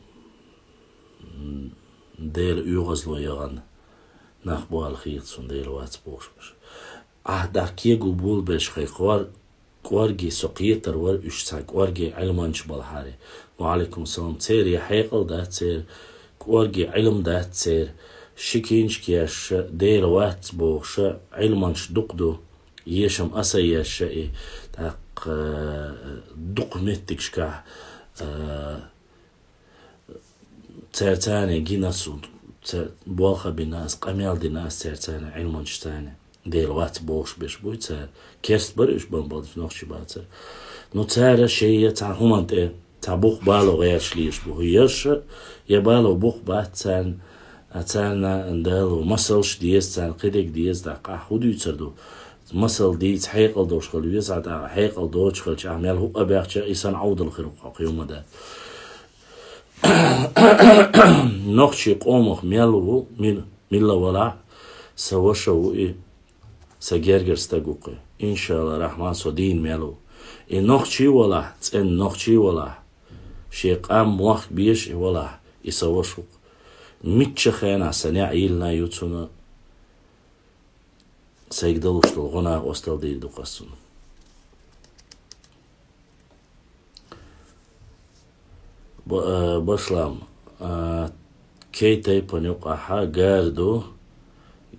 Дела оьгӀазло яхана нах бу аьлла хета суна, Дела вац бохуш берш. Ахь дӀа кего болабелча хьайн кӀор-, кӀорге со кхетар вара уьш цхьа кӀорге Ӏилманчаш балахьара. Ва Ӏалайкум салам. Церан я хьекъал дац церан, кӀорге Ӏилма дац церан. Ши кийча кешаш, Дела вац бохуш, Ӏилманчаш дукха ду. Ешам аса еш и, тӀаккха, э, дукха меттигашкахь, э, цара царна гина суна, цара болх а бина ас, къамел дина ас цара царна, Ӏилманчаш царна. Дела вац бохуш берш буй цара. Керст бара уьш, бан-, бан-, нохчий бацара. Ну, цара шайн я цхьана хӀуманна тӀе цхьа бух бало гӀерташ лелаш бу. ХӀу ерш я бало бух бац царна, а царна Дала масалш деза, царна кхидерг деза, тӀаккха ахь хӀун дуьйцур ду? Масал дийца хьекъал долуш хила веза, тӀаккха хьекъал доцуш хилча, ахь мел хӀуъа баьхча, и санна Ӏовдал хир ву хьо кхин хӀумма дан. Нохчий къомах мел ву, мил-, милла валахь, сан ваша ву и, сан гергара стаг ву кхин. Иншалла Рахьман, со дийна мел ву. И нохчий валахь, цӀена нохчий валахь, шен къам мохк беш и валахь, и сан ваша ву кхин. Мичча хенахь сан неӀ йиллина ю цунна, сайга далуш долу гӀо накъосталла дийр ду-кх ас цунна. Б-, а, башлам, а, кей тайпан юкъахь гар ду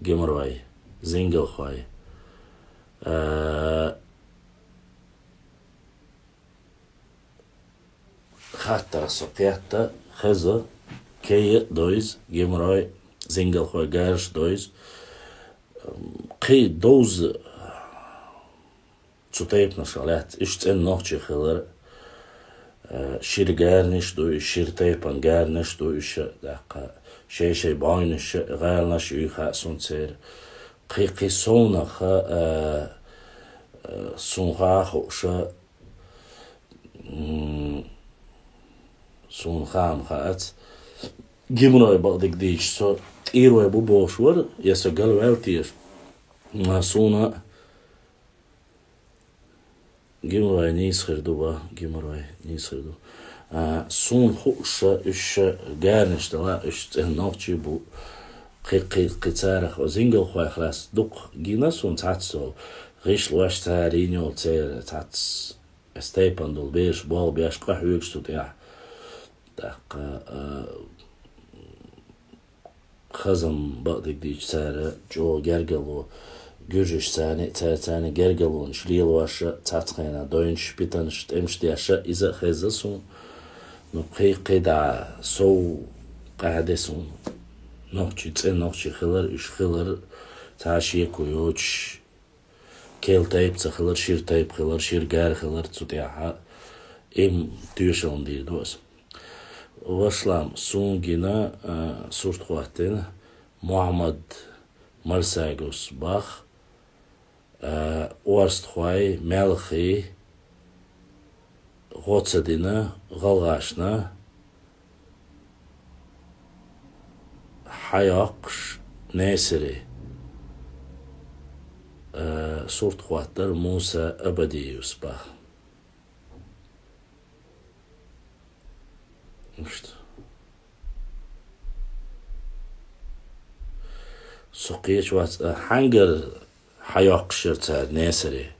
геморрой, зингалхой. А, хаттарах со кхетта, хеза, кей а дойза, геморрой, зингалхой, гараш дойза. Кхин довза цу тайпанашах лаьцна, уьш цӀена нохчий хилар, э, шира гарнаш ду уьш, шира тайпан гарнаш ду уьш, тӀаккха шай-шай бӀойнаш, гӀаланаш юй хаьа суна церан. Кхин, кхин совнаха, э, э, суна хаа хууша, м, суна хаам хаац. Геморрой бакъдерг дийча, со тӀера вай бу бохуш вара, я со галваьлла теша. Ма суна геморрой нийса хир ду, ва, геморрой нийса хир ду. А, суна хууша, уьш гарнаш дала, уьш цӀена нохчий бу. Кхин, кхин, кхин царах, зингалхойх лаьцна дукха гина суна цхьацца, гӀишлош цара йина йолу церан цхьацца. Стайпан долу бераш болх беш къахьоьгуш цу тӀехь. ТӀаккха, а, хазам бакъдерг дийча цара чӀогӀа гергарло гуьржашца, цаьрца гергарлонаш лелош, цхьацца хенахь дойнаш, питанаш, тӀемаш деш, иза а хезна суна. Ну, кхин, кхин дӀа сов къахьега суна. Нохчий, цӀена нохчий хилар, уьш хилар, цхьа шеко йоцуш, керла тайпа ца хилар, шира тайпа хилар, шира гар хилар цу тӀехь, и-м тоьшалла дийр ду аса. Вашалла, суна гина, а, сурт хӀоттийна, Мухьаммад Марсаговс боху, а, орстхой, маьлхий гӀо ца дина гӀалгӀашна, хьайоккхуш Несаре, а, сурт хӀоттор Муса Абадиевс боху. Иштта. Со кхечу вац, а, хьаьнгара хьайоккхуш яра цара Несаре.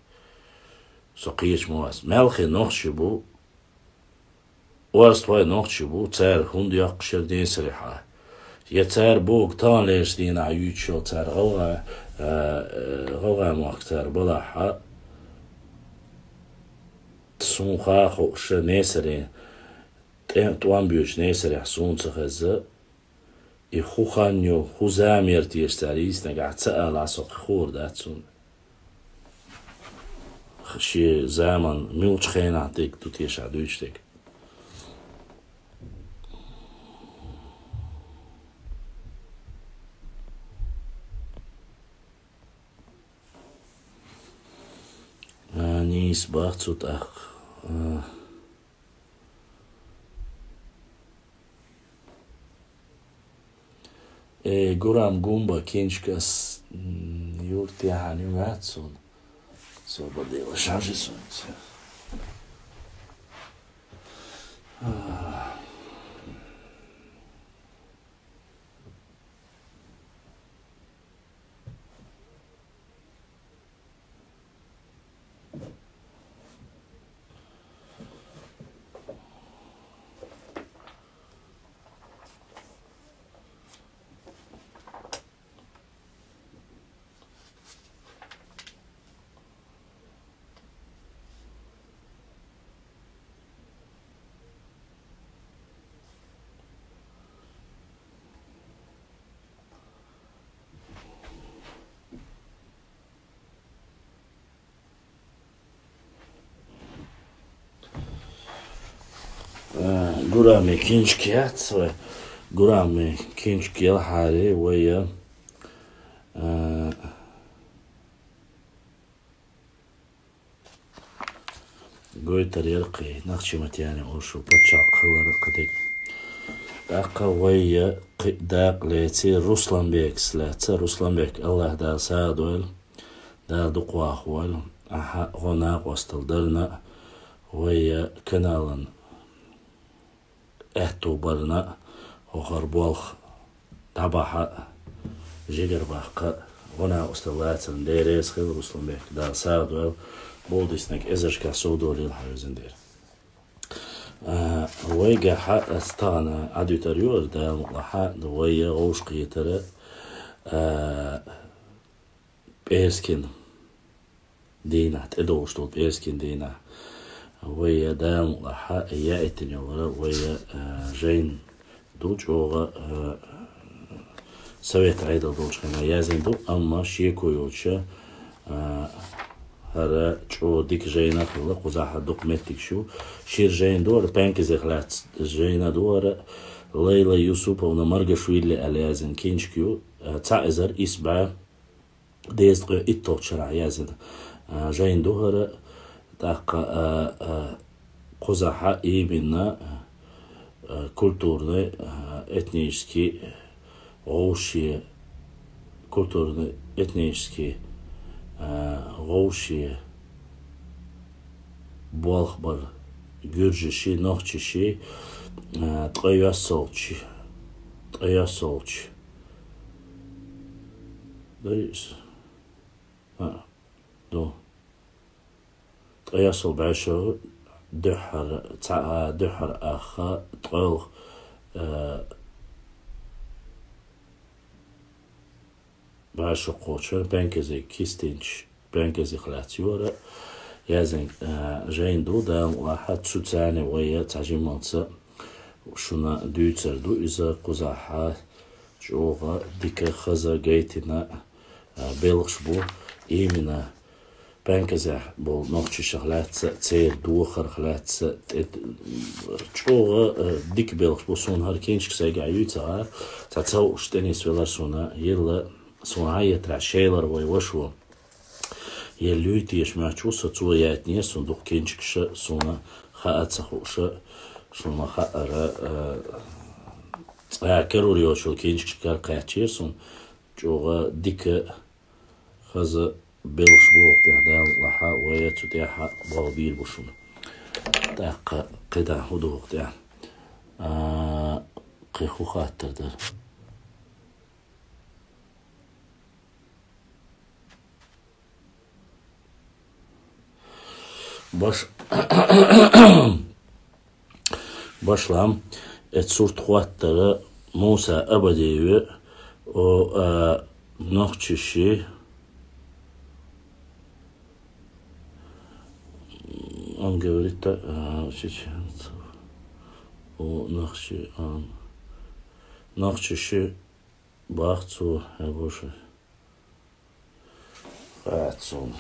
Со кхечу ма вац. Маьлхий нохчий бу, орстхой нохчий бу, цара хӀунда йоккхуш яра Несаре хьа? Я цара боху таханлерчу дийнахь юьйцуш йолу цара гӀалгӀа, а, а, гӀалгӀа мохк цара балахь хьа? Суна ха а хууш, Несаре, тӀе-, тӀом боьдучу Несарехь суна ца хезна, и хӀун хан ю, хӀун зама яра теша цара йийцинарг ахь ца алахь, со кхин хуур дац суна. Шен заман муьлхачу хенахь дерг ду теша дуьйцуш дерг. А, нийса боху цу тӀаккха. А. Э, Гурам Гумба киншка ас, м, юртехьа ю вац суна. Собар дела шажи суна. А. А, Гураме киншка яц вай. Гураме киншка елхьаре вай, а, гойтар яра кхин, Нахчиматьяне олуш паччахь хилар кхидерг. ТӀаккха вай кхин дакъа леций Русланбекас лаьцна. Русланбек, АллахӀ Дала сагӀа дойла, Дала дукха вахавойла. Ахьа гӀо накъосталла дарна, вай каналан аьтту барна, хӀокхара болх дӀабахьа, жигара баккха, гӀо накъосталла лацарна Дела реза хила, Русланбек, Дала сагӀа дойла, бовдиснарг эзаршкахь сов долийла хьан везан Дела. А, вайгахьа ас тахана Ӏадуьтур ю ара Дала мукъалахьа, вай гӀовшахетара, а, пӀераскан дийнахь, тӀедогӀуш долу пӀераскан дийнахь. Вай Дала мукъалахьа яийтина йолу вара вай, а, жайна ду чӀогӀа, а, совет Ӏедал долчу хенахь яздина ду, амма шеко йоцуша, а, хӀара чӀогӀа дика жайна а хилла, кхузахь дукха меттигаш ю. Шира жайна ду хӀара, Пенкизех лаьцна жайна ду хӀара, Лайла Юсуповна Маргашвили аьлла яздина киншка ю, а, цхьа эзар исс бӀе дезткъе итталгӀачу шарахь яздина, а, жайна ду хӀара, тӀаккха, а, а, кхузахьа именно, а, культурный, а, этнический гӀовше, культурный, этнический, а, гӀовше болх бар гуьржаши, нохчаши, а, ткъе йоьссалгӀачу, ткъе йоьссалгӀачу. Дай с-, а, ду. Ткъе йоьссалгӀа бӀешо дуьххьара, цхьа а дуьххьара ахха, ткъолгӀа, а, бӀаь шо кхочура пенказе кистинчу пенказех лаьцна йора, язйина, а, жайна ду, Дала мукъ лахь, цу царна вай цхьа жималца шуна дуьйцур ду иза кхузахь, чӀогӀа дика, хаза гайтина, а, белхаш бу, именно пенказехь болу нохчашах лаьцна, церан духарх лаьцна, тӀе-, чӀогӀа, а, дика белхаш бу, суна хӀара киншка сайгахь юьйцахьара, цхьа ца хууш тӀенисвелира суна, елла, суна хьаэттарехь Шелара вай ваша ву. Елла юй теша моьттуш ву со, цо яйтинера суна дукха киншкаш, суна хаа ца хууш, шуна ма-хаъара, а, цкъа карор йоцуш йолу киншкаш кара кхаьчнера суна, чӀогӀа дика, хаза белхаш бу хӀокху тӀехь, Дала мукъ лахь, вай цу тӀехь болх бийр бу шуна. ТӀаккха кхидӀа хӀун ду хӀокху тӀехь? А, кхин хӀун хаттар дара? Баш-, башлам, эцу сурт хӀоттара Муса Абадиев, о, а, нохчаши, он говорит, а, чеченцев, о, нохчи, он, нохчаши бах цо, я боже. Ха, цунна.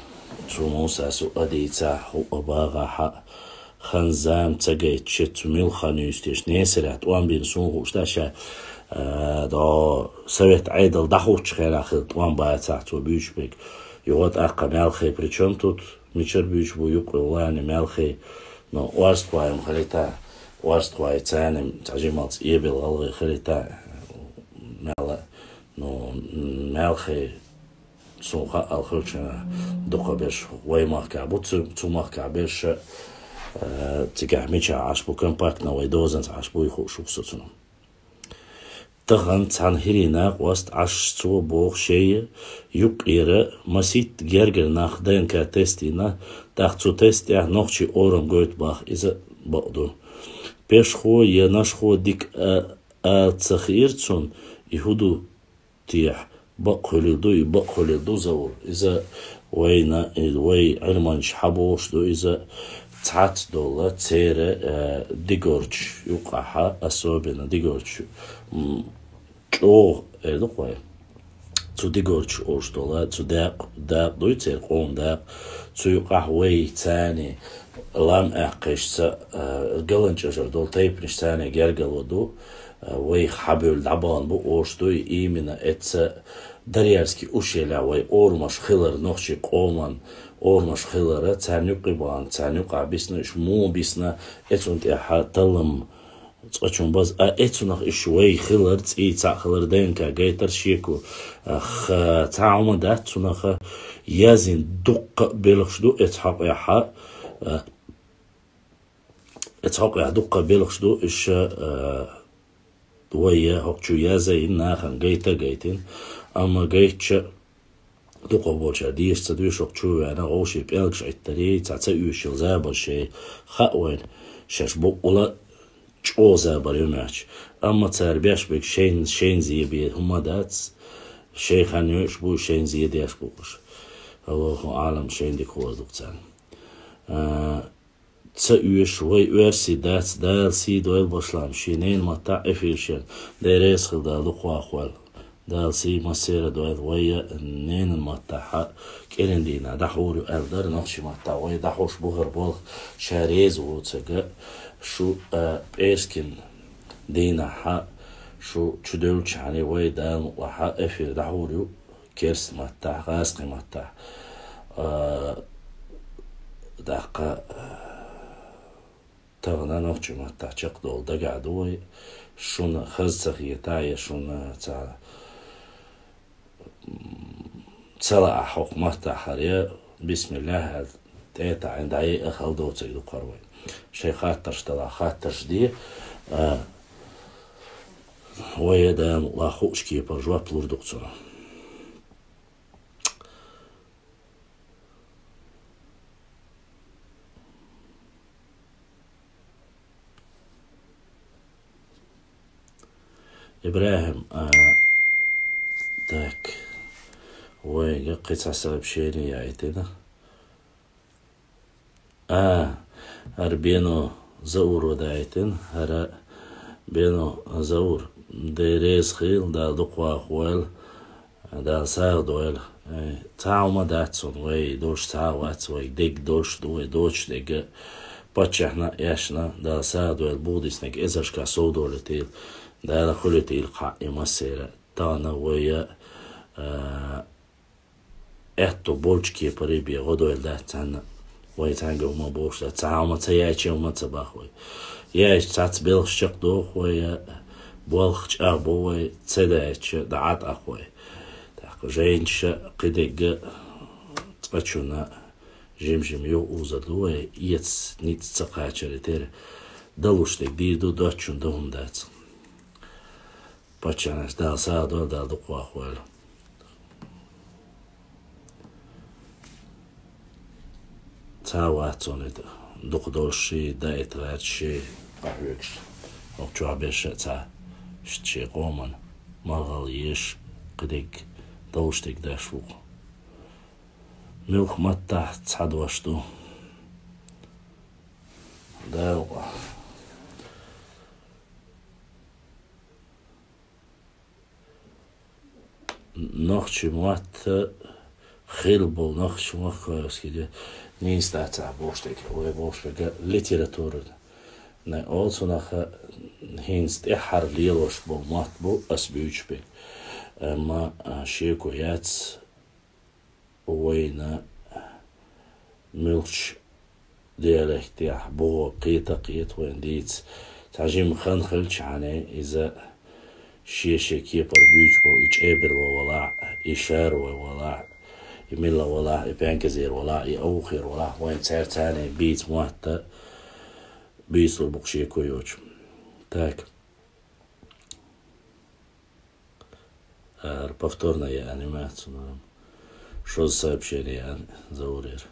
Цу Мусас а дийцахь, хӀуъа багӀахь, хан-зама ца гайтча, цу мила хан юьстеш, Несарехь тӀом бина суна хууш дац ша, а, до Совет Ӏедал дӀахӀуттучу хенахь хилла тӀом бацахь цо буьйцуш берг. Юха тӀаккха Мелхе при чём тут? Мичара буьйцуш бу юккъе валани Мелхе? Ну, орстхой-м хилийта, орстхой царна-м цхьа жималц эбелла гӀалгӀай хилийта, мел-, ну, Мелхе, суна хаал хилча, дукхахберш вай махкахь бу, цу, цу махкахь берш, э, цигахь мичахь Ӏаш бу, компактно вай дозанца Ӏаш буй хууш ву со цунах. Тахана цхьана хӀирийн накъост Ӏаш, цо боху шайн юккъера масийтта гергара нах ДНК тест йина, тӀаккха цу тестехь нохчийн орам гойту боху иза бакъ ду. Пешхо я нашхо дика а, ала ца хиира цунна, и хӀун ду техьа, бакъ хуьлийла ду, и бакъ хуьлийла ду, Заур. Иза вайна, и вай Ӏилманчаша хьабохуш ду, иза цхьацца долу церан, э, дигорчу юккъахь, особенно дигорчу, м, чӀогӀа, эр ду-кх вай, цу дигорчу олуш долу, цу дакъа, дакъа дуй церан къоман дакъа, цу юккъахь вай царний лам аьккхишца, э, галанчӀожар долу тайпанаш царний гергарло ду, э, вайх хьабевлла дӀабахана бу олуш ду, и именно эцца Дарьярский ущелье вай орамаш хилар, нохчийн къоман орамаш хилар, царна юккъе бахана, царна юккъахь бисна, уьш муха бисна, эцунна тӀехь таллам цкъа чун база, а эцунах уьш вай хилар, цӀий цхьаъ хилар, ДНК гайтар шеко, а, ха, цхьа хӀума дац цунах, язйина дуккха а белхаш ду эцу хьокъехь, а, эцу хьокъехь дуккха а белхаш ду, уьш, а, вай хӀокху чу язйина нахана гайта а гайтина, амма гайтча, дукхахболчара деша ца дуьйш хӀокху чу а веана, вовшийн пӀелгаш Ӏиттарий, цхьа ца оьшуш йолу забар шайн хаьа вайна, шаьш бакъволу чӀогӀа забар ю моьттуш. Амма цара беш берг шайн, шайн зен бен хӀума дац, шайн хан йойуш бу, шайн зен деш бу уьш. Аллаху аӀлам, шайн дика хӀора ду-кх царна. А, ца оьшу, вай оьрсий дац, Дала сий дойла башлам, шен ненан маттахь эфир шен. Дела реза хила, Дала дукха вахавойла. Дала сий массеран дойла, вай ненан маттахь кӀиран дийнахь дӀахьур ю аьлла дара, нохчийн маттахь вай дӀахьуш бу хӀара болх, ша реза воцург, шу, а, пӀераскан дийнахь шу чудевллачхьана вай, Дала мукъ лахь, эфир дӀахьур ю. Керста маттахь, гӀазкхийн маттахь. А, даккха, а, тахана нохчийн маттахь чекхдовла дагахь ду вай. Шуна хаза ца хетахь, я шуна ца, м, ца лаахь хӀокху маттахь хӀара, я бисмиллахӀ аьлла, тӀе а таӀийна дӀаяйа а хала доцург ду-кх хӀара вай. Шайн хаттарш далахь, хаттарш де, а, вай а Дала мукъ лахь хууш кепара жоп лур ду-кх цунах. ИбрахӀим, а, так. Кхин цхьа сообщение яйтина. А, хӀара Бено Зауро даийтина, хӀара Бено Заур, Дела реза хийла, Дала дукха вахавойла, Дала сагӀа дойла. Э, цхьа хӀума дац хьуна, вай долуш цхьа а вац, вай дерг долуш ду, вай доцуш дерг а паччахьна а, эшна а, Дала сагӀа дойла, бухадиснарг эзаршкахь совдолуьйтийла, Дала хуьлуьйтийла кхаъ и массеран а. Тахана вай а, а, аьтто болчу кепаре бен гӀо дойла дац цхьанна. Вай цхьаьнгге хӀума бохуш дац, цхьа хӀума ца яьча, хӀума ца боху вай. Яьча цхьацца белхаш чекхдоху вай, болх чӀагӀбо вай, ца даьча дӀа а тӀаккха вай. ТӀаккха жайнаш а, кхидерг а цкъачунна жим-жима юхаозор ду вай, эца ницкъ ца кхачар и тера. Далуш дерг дийр ду, доцчунна дан хӀума дац. Паччахьнаш, Дала сагӀа дойла, Дала дукха вахавойла. Цхьа а вац хьуна и дукха долуш ши, даийтта гӀерташ ши къахьоьгуш. ХӀокху чохь берш а цхьа, иштта шен къоман маргӀал еш, кхидерг долуш дерг деш ву-кх. Муьлхха маттахь цхьа дош ду. Дала нохчийн мотт хилла болу нохчийн махкахойски де нийса дац ахь бохуш дерг, вай бохуш дерг литература. Най олу цунах хӀинца тӀаьххьара лелош болу мотт бу ас буьйцуш берг. Амма, а, шеко яц, вайна муьлххачу диалектехь бохо кхета а кхета вайна дийца. Цхьа жима хан хилчхьана, иза шен-шен кепара буьйцуш болу и чӀебарло валахь а, и шаро валахь а, и милла валахь а, и пенказера валахь а, и овхера валахь а, вайна цаьрца цхьаьна бийца мотт а, бийцалур бу-кх шеко йоцуш. Так. ХӀара повторно яьхна ма яц хьуна. Шозза сообщение яьхна Заурера.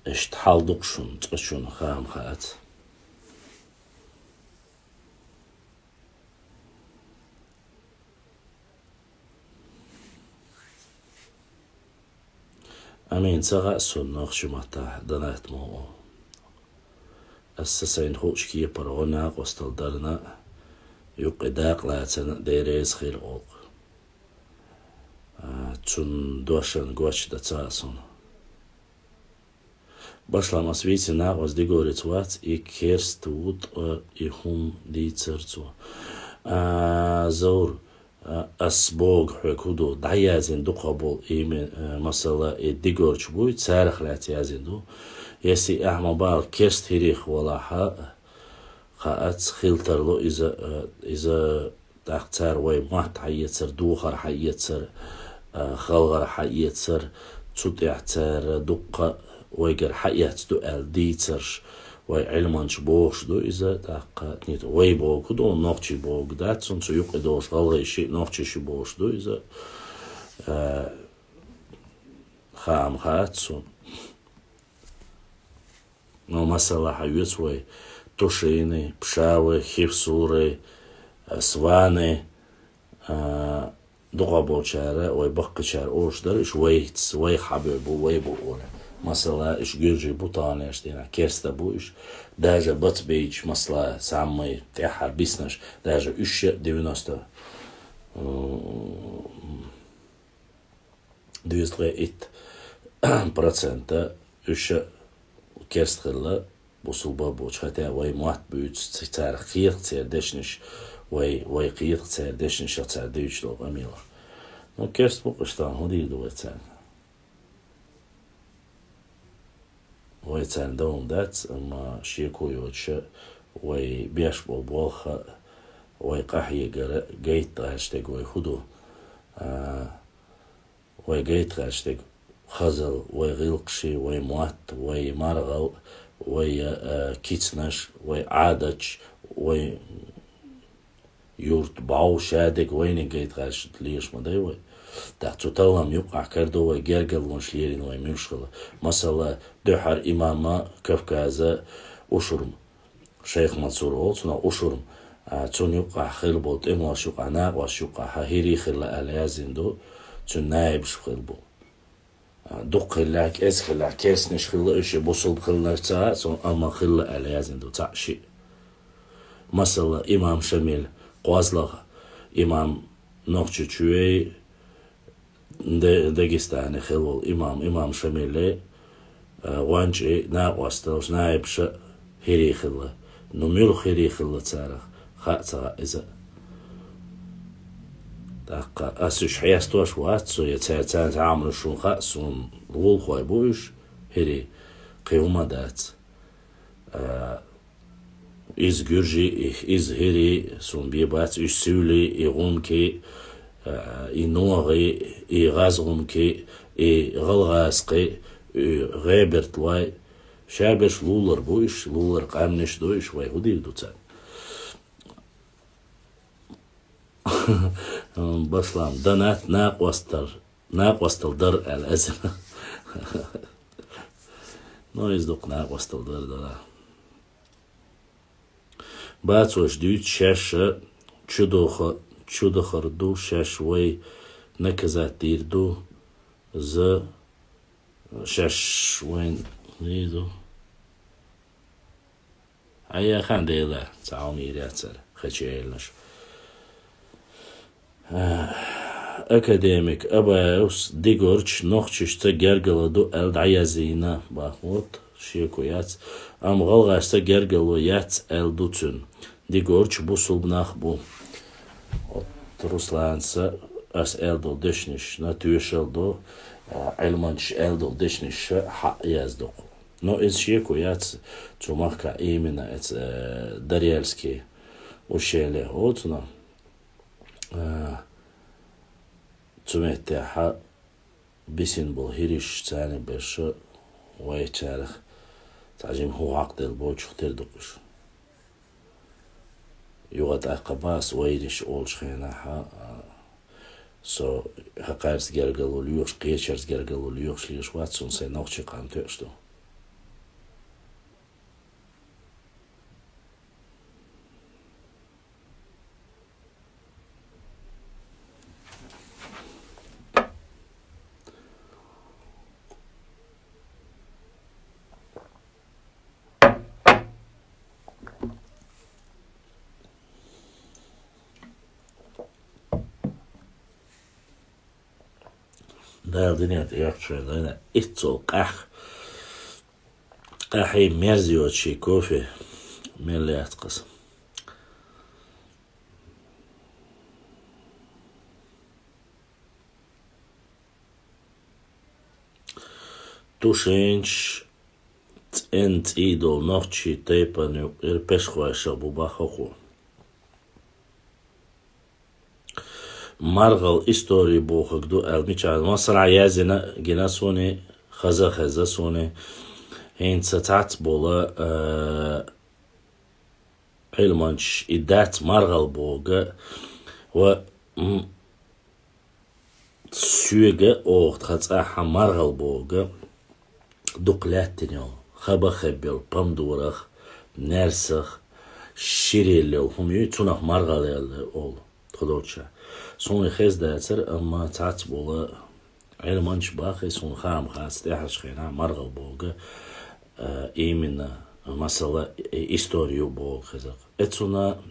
Иштта хьал ду-кх шуна, цкъачунна хаа-м хаац. Амин, ца хаьа суна нохчийн маттахь донат муха. Аса сайна хуучу кепара гӀо накъосталла дарна а, юккъе дакъа лацарна а Дела реза хила оха. А, цунна дошан гочдан ца а суна. Башлам, ас вийцина накъост дигорица вац, и керста ву ткъа и хӀума дийцар цо. А, Заур, а, ас боху хьоьга хӀун ду, дӀаяздина дукхахболу и ме-, а, масала, и дигорчу буй, царах лаьцна яздина ду. Если ахьа ма бала керста хӀирих валахьа, хаац, хила тарло иза, а, иза ТӀаккха цара вай мотт хьаэцар, духар хьаэцар, а, халгӀар хьаэцар, цу тӀехь цара дуккха вайгара хьаэцна ду аьлла дийцарш, вай Ӏилманча бохуш ду иза, тӀаккха нет, вай боху ду, нохчий боху дац, цунна цу юккъе долуш гӀалгӀай шиъ, нохчий шиъ бохуш ду иза. А, хаа-м хаац цунна. Ну, масала, хьан оьцу вай Тушины, Пшавы, Хевсуры, а, Сваны, а, дукха болчара, вай баккхачара олуш дара, уьш вайца, вай хьабе бу, вай бу олу. Масала, уьш гуьржий бу таханлерчу дийнахь, керста бу уьш. Даже бац бейча, масала, самый тӀаьххьара биснарш, даже уьш а девяносто, м, Дуьйцу ткъе итт процента уьш а керста хилла, бусулба а боцуш, хӀаьта вай мотт буьйцу, ц-, цара кхета церан дешнаш, вай, вай кхета церан дешнаш, цара дуьйцуш долу къамелах. Ну, керста бу-кх уьш, тахана хӀун дийр ду вай царна? Вай царна дан хӀума дац, амма шеко йоцуша вай беш болу болх а, вай къахьегар а гайта гӀерташ дерг вай хӀун ду? А, Вай гайта гӀерташ дерг хазал, вай гӀиллакхаш, вай мотт, вай маргӀал, вай, а, кицнаш, вай Ӏадаташ, вай юрт, бӀов, шадерг вайниг гайта гӀерташ лелаш ма дай вай. ТӀаккха цу таллам юккъахь карадо вай гергарлонаш лерина вай муьлш хила. Масала, дуьххьара имама Кавказа Ушурма. Шайх Мансур олу цунах Ушурма. А, цунна юкъахь хилла болу тӀемалш юкъахь, накъосташ юкъахь хӀирий хилла аьлла яздина ду, цуьнан наибаш хилла бу. А, дукха хиллехь, кӀезиг хиллехь, керстанаш хилла уьш, бусулба хилларца а, цунна амма хилла аьлла яздина ду цхьаъ-шиъ. Масала, имам Шамил, кхозлагӀа имам Нохчийчуьй, Д-, Дагестане хилла волу имам, имам Шамиле, а, гӀоьнчий накъосталш, наибаша хӀирий хилла. Ну, муьлха хӀирий хилла царах, хаа ца хаьа иза. ТӀаккха ас уьш хьестош вац со, я цаьрца цхьа Ӏамалш шуна хаьа, суна гӀуллакхой бу уьш, хӀирий, кхин хӀума дац. А, иза гуьржий, и-, иза хӀирий, суна бен бац, уьш сивлий, и гӀумкий, а, и ногӀий, и гӀазгӀумкий, и гӀалгӀазкхий, и гӀебартлой. Шаберш лулар бу уьш, лулар къаьмнаш ду уьш, вай хӀун дийр ду царна? Баслам, Данат накъостар, накъостал дар аьлла азина. Ну, иза дукха накъостал дар дара. Бацош дуьйцу шаьш а чудоха-, чудахар ду, шаьш вай наказать дийр ду, за шаьш вайн хӀун ду. Хьан яхана дела, цхьа хӀума йийр яцара, хача элнаш. Академик Абаевс дигорч нохчашца гергала ду аьлла дӀаяздина, бах, вот, шеко яц. Амма гӀалгӀашца гергало яц аьлла ду цуьнан. Дигорч бусулба нах бу. Вот Русланца ас аьлла долу дешнашна тоьшалла до, а, Ӏилманчаш аьлла долу дешнаш хьаъ яздо-кх. Но иза шеко яц цу махкахь именно эца, э, Дарьяльский ущелье оцунах. Э, цу меттехь бисина болу хӀириш царна берш вай царах цхьа жима хӀу хьакхаделла боцуш тера ду-кх уьш. Юха тӀаккха бац вайнаш олучу хенахь, а, со хӀокхаьрца гергало лоьхуш, кхечаьрца гергало лоьхуш лелаш вац, суна сайн нохчийн къам тоьуш ду. Дала дуьнен тӀе йоккхучу вайн дайна иццул къаьхьа, къаьхьий мерза йоцучий кофе мел яц-кх аса. Тушенчаш цӀена цӀий долу нохчийн тайпана юкъара пешхойшах бу бах хӀокхо. МаргӀал истори бохург ду аьлла мичахь, масала, яздина гина суна, хаза а хезна суна, хӀинца цхьацца болу, а, Ӏилманчаш и дац маргӀал бохург, ва, м, соьга оха тхан цӀахь маргӀал бохург дукха лаьттина йолу, хаба хеб йолу, помидорах, наьрсах, ширел йолу хӀума ю, цунах маргӀал аьлла олу тхо долчохь. Суна хезна дацара, амма цхьацца болу Ӏилманчаш бах, и суна хаам хац, тӀаьхьарчу хенахь маргӀал бохург, а, именно, масала, и-, истори ю бохург хезар. Эцунна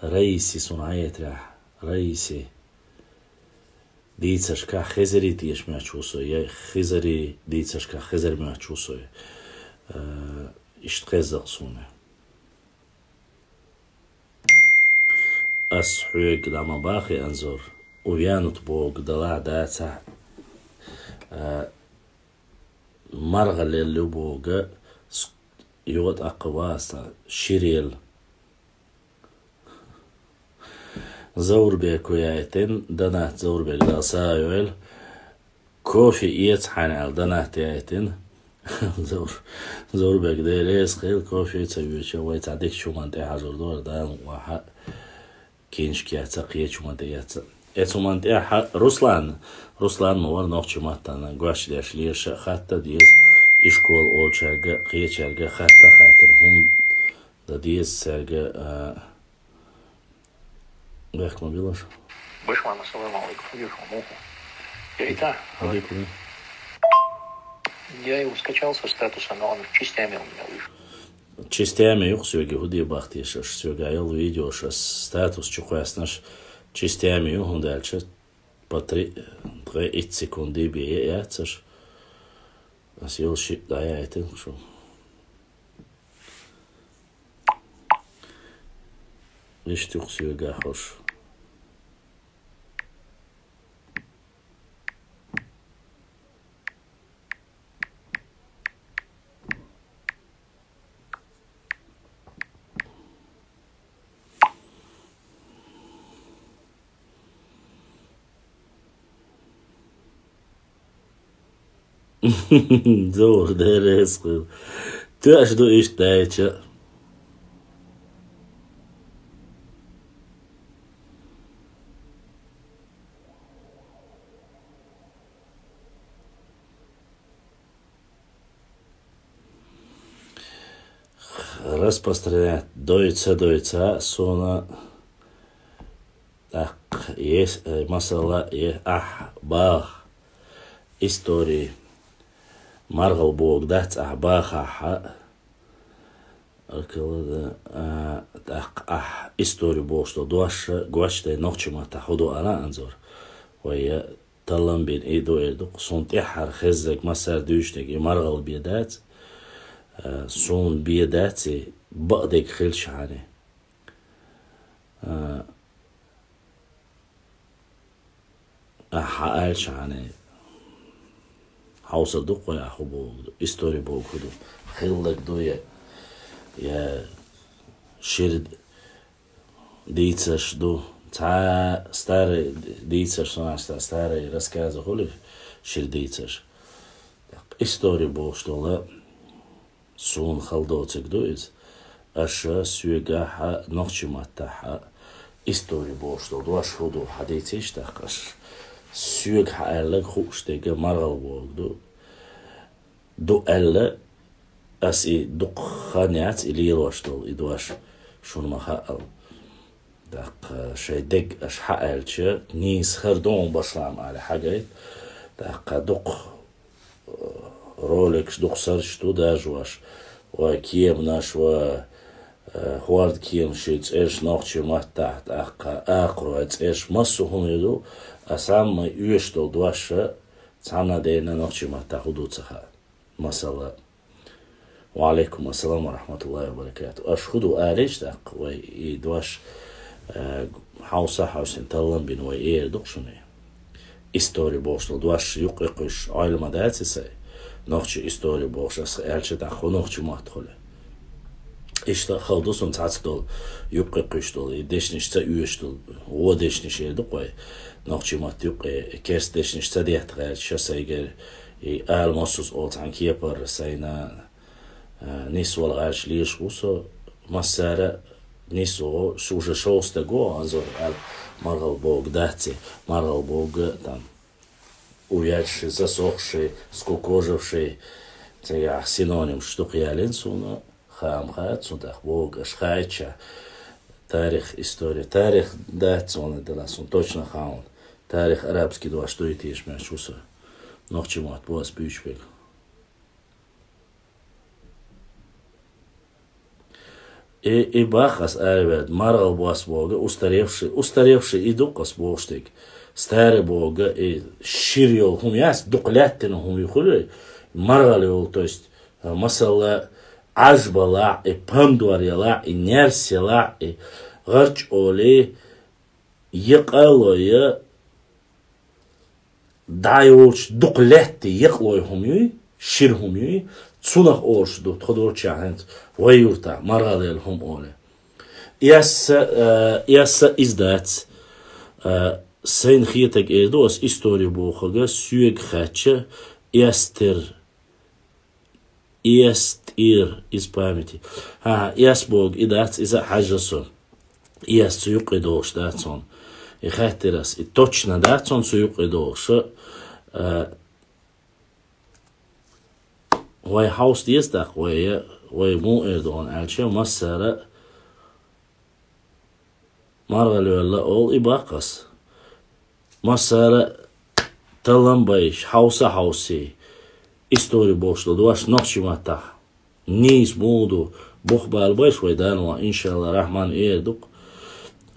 Раиси суна хьаэцарехь, Раиси дийцаршкахь Хизари теша моьттуш ву со, я Хизари дийцаршкахь Хизар моьттуш ву со. Э, иштта хезна-кх суна. Ас хьоьга дӀа ма бахий, Анзор, увянут бохург далахь дацахь, э, маргӀал аьлла ю бохург, с-, юха тӀаккха васта ширел. Заурбеко яйтина, Данат Заурбек, Дала сагӀа йойла. Кофе эца хьайна аьлла, Данат яйтина. Заур-, Заурбек, Дела реза хуьлда, кофе ца оьцуш, вай цхьа дикачу хӀуманна тӀе хьажур ду, Дала мукъ лахь, киншка эца, кхечу хӀуманна тӀе эца. Эцу хӀуманна тӀехь Руслан, Руслан ма вара нохчийн маттана гочдеш лелаш а, хатта деза, ишкола олучаьрга, кхечаьрга хатта хаттар хӀума дан деза цаьрга, а, Бехк ма билаш. Бешман, ассаламу алейкум. Худиш ва муха. Я и та. Алейкум. Я его скачал со статуса, но он частями у меня вышел. Частями юх сёги, худий бахтешаш, сёга ел видеош, ас статус чукъяснаш, частями юх, хунда аьлча по три, ткъе итт секунды бе яцаш. Ас ел ши даяйтын шу. Иштух сёга хош. Зор дерес хул. Таш ду иш дайча. Распространять дойца, дойца, сона. Так, есть, э, масала, е, ах, бах. Истории. Маргал бог дац, ах, бах, ах, ах. Около, да, а, так, ах, историю бог, что дуаша, гуачтай нохчима та худу ана анзор. Ой, я, таллам бин и дуэр дук, сун тяхар хеззег масар дюшнег и маргал бедац, а, сун бедац и бадег хилчани. А, а, ха алчани. Хауса дук, ой, аху бог, историю бог худу. Хиллаг ду я, я шир дийцаш ду. Ца старый дийцаш, сунаш ца старый рассказы хули шир дийцаш. Так, историю бог, что ла, сун халдоцег ду из. Аша сюега ха нохчи матта ха историю бог, что ду аш худу ха дийциш, так аш сюег ха аллаг хуш дега маргал бог ду. Ду аьлла, ас и дукха хан яц и лелош долу, и дош шуна ма хаал. ТӀаккха шайн дег аша хьааьлча, нийса хӀара догӀун башлам аьлла хьагайта. ТӀаккха дукха, э, роликаш, дукха сарш ду дажош, ва кеманаш, ва, э, хӀорда кеманаш, цӀераш нохчийн маттахь, тӀаккха акхарой цӀераш, массо а хӀума ю ду, а саммай оьшуш долу дош цхьанна а дена нохчийн маттахь хӀун ду ца хаьа. Масала. Ва алейкум ассалам ва рахматуллахи ва баракату. Аш хӀун ду алиш, тӀаккха вай и дош, э, хьовса хьовсин таллам бина вай эр ду шуна. Истори бохуш долу дош юккъе кхуьйсуш Ӏойла ма дац и сай. Нохчи истори бохуш аса аьлча, тӀаккха хӀун нохчи мотт хуьлу. Иштта хала ду сан цхьацца долу, юккъе кхуьйсуш долу, и дешнаш ца оьшуш долу, вон дешнаш эр ду вай. Нохчи мотт юккъе, керс дешнаш ца детта гӀерташ, ша сайгара и ала массо а олу цхьана кепара сайна, а, нисвала гӀерташ лелаш ву со, массара нисвала, шу уже шовста го, анзор аьлла, маргал бога дац и, маргал бога, там, увядший, засохший, скукоживший, цигахь синонимаш дукха ялийна суна, хаам хаьа, цунна тӀаккха бога аша хаьттича, тарих, история, тарих дац суна, дала суна точно хаьа, тарих арабский дош дуй тешаш меш ву со. Нохчи мотт бу ас буьйцу бега. И, и бах ас араваьд, маргал бос бога, устаревший, устаревший и дукха ас бохуш дерг. Старый бога, и шир йолу хӀума яц, дукха лаьттина хӀума ю хуьлу, маргал йолу, то есть, а, масала, Ӏажбалахь, и пандор ялахь, и нерс ялахь, и гӀарч олий, я къалой, я дӀайолчу дукха лаьтта якълой хӀума юй, шира хӀума юй, цунах олуш ду, тхо долчехь хӀинца вай юртахь маргӀал яла хӀума олий. Эсса, э, эсса иза дац. Э, сайна хетаг эр ду, ас истори бохург, соьга хаьттича, эстер, эстир из памяти. ХӀан, эс бога и дац, иза а хьаьжжа со. Эс цу юккъе догӀуш дац хьуна. И хаьттира ас, и точно дац хьуна цу юккъе догӀуш. Э, вай хьовса деза тӀаккха, вай, вай муха эр ду хьуна аьлча, массара МаргӀа лоьлла олу и баккхас. Массара а таллам а байш, хьовса а хьовсий, истори бохуш долу дош нохчийн маттахь. Нийса муха ду, бух бала байш вай Дала ма, иншалла, Рахьман эр ду-кх.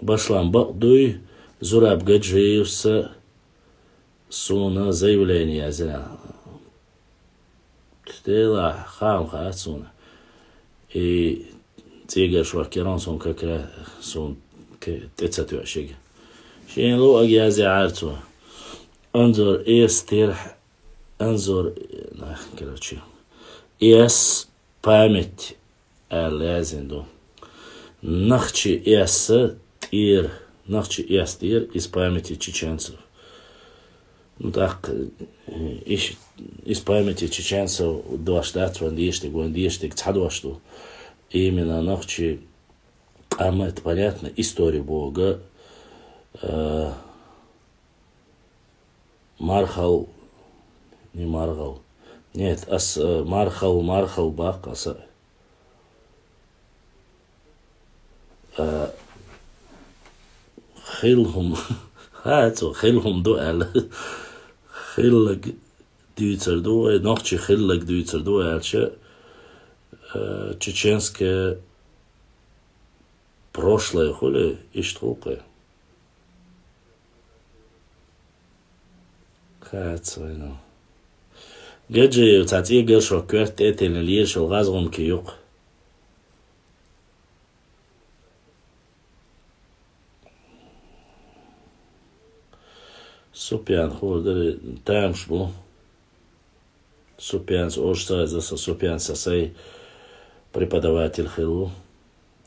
Башлам бакъ дуй, Зураб Гаджиевс суна заявление язйина. Делахь, хаам хаьа суна. И цӀегара шоркерон суна как раз суна к-, тӀе ца тоьа шига. Шена луъаг язъяхьара цо. Анзор эс терхь, Анзор, на, короче, эс память аьлла яздина ду. Нохчи эс тӀера, нохчи эс тӀера из памяти чеченцев. Ну, тӀаккха, э, иш-, из памяти чеченцев дош дац вайн дешниг, вайн дешниг цхьа дош ду. Именно нохчи къам, это понятно, истори боху, э, Мархал, не Маргал. Нет, ас, э, Мархал, Мархал баккха аса. Э, хилла хӀума. Ха, цо хилла хӀума ду аьлла. Хиллаг дуьйцур ду вай, нохчи хиллаг дуьйцур ду аьлча, э, чеченское прошлое хуьлий, иштта хуьлу-кх. Кац вайна. Гаджиев цхьа цӀегара шо коьрта тӀе а тиллина лелаш йолу гӀазгӀанкий ю-кх. Супьян хуур дара, тамаш бу. Супьянца ош ца иза, со Супьянца сайн преподаватель хилла.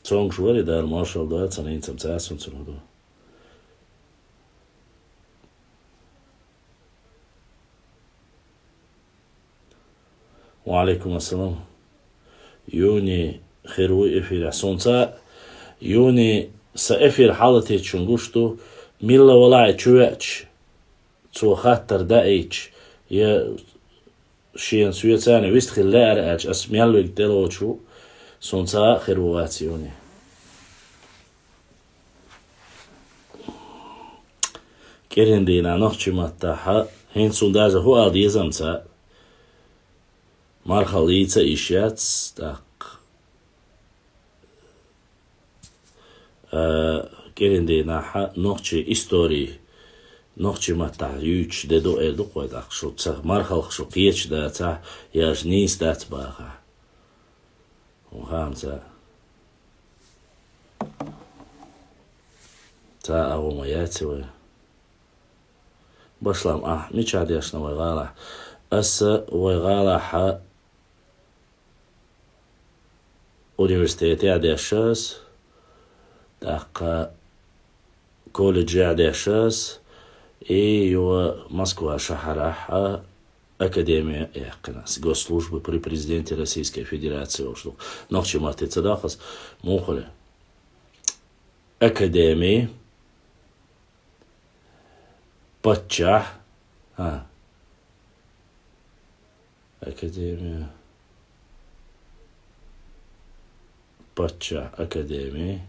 Цуьнгаш вари Дала маршалла дойла цунна, хӀинца-м цаьрца цунна ду. Ва алейкум ассалам. Юни хир ву эфир. Сунца юни са эфир хьалатечун гуш ду, милла валахь чувеача, цо хаттар даийча, я шена соьца а вист хила лаьара аьлча, ас мел вига тӀелоцуш ву, сунца а хир ву вац юни. КӀиран дийнахь нохчийн маттахь, хӀинца цунна даже хӀу ала дезамца, мархал йийца а йиш яц, тӀаккха, а, кӀиран дийнахь нохчийн истори, нохчийн маттахь юьйцуш де ду эр ду-кх вай, тӀаккха шу ца, мархалх шу кхеташ дацахь, я аша нийса дац бахахь. Хьуна хаамца. Цхьа а гӀо ма яц вай. Башлам, ахь мичахь дешна вай гӀалахь? Аса вай гӀалахь университетехь дешна ас, тӀаккха колледжехь дешна ас, и юха Москва шахьарахь академи яьккхина ас, госслужбы при президенте Российской Федерации олуш ду. Нохчийн матте ца даха ас, муха хуьлу? Академи, паччахь, а, академи, паччахь, академи.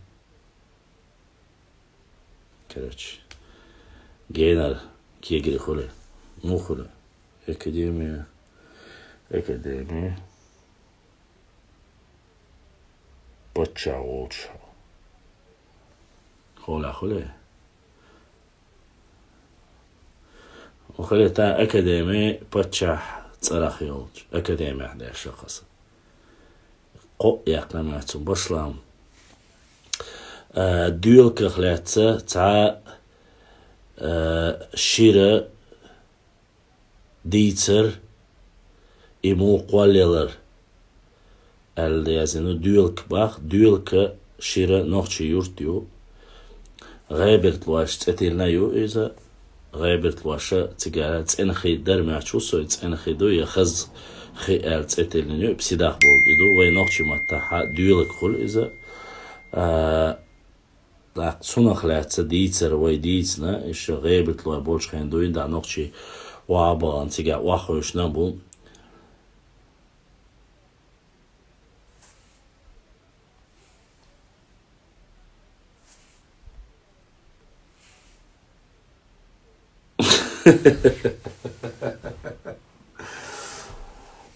Короче, генара кегий хуьлу. Муха хуьлу? Академи, академи, паччахь волчу. Хьолахь хуьлу? Хьалха тӀаккха академи паччахь цӀарах йолчу академехь дешна ас. Кхоъ яьккхина ма цу башлам. А, доьлках лаьцна цхьа, а, шира дийцар, и муха кхоллаелар аьлла яздина ду. Доьлка бах, Доьлка шира нохчийн юрт ю. ГӀебартӀалойш цӀе тиллина ю иза. ГӀебартӀалойш цигара ЦӀенхи дара моьттуш ву со, ЦӀенхи ду, я Хазахи аьлла цӀе тиллина ю, и Псидахь болу и ду. Вай нохчийн маттахь Доьлка хуьлу иза. А, тӀаккха цунах лаьцна дийцар вай дийцина, иштта гӀебартӀалой болчу хенахь дуьйна, дӀа нохчий охьа а бахана, цигахь охьахевшина бу.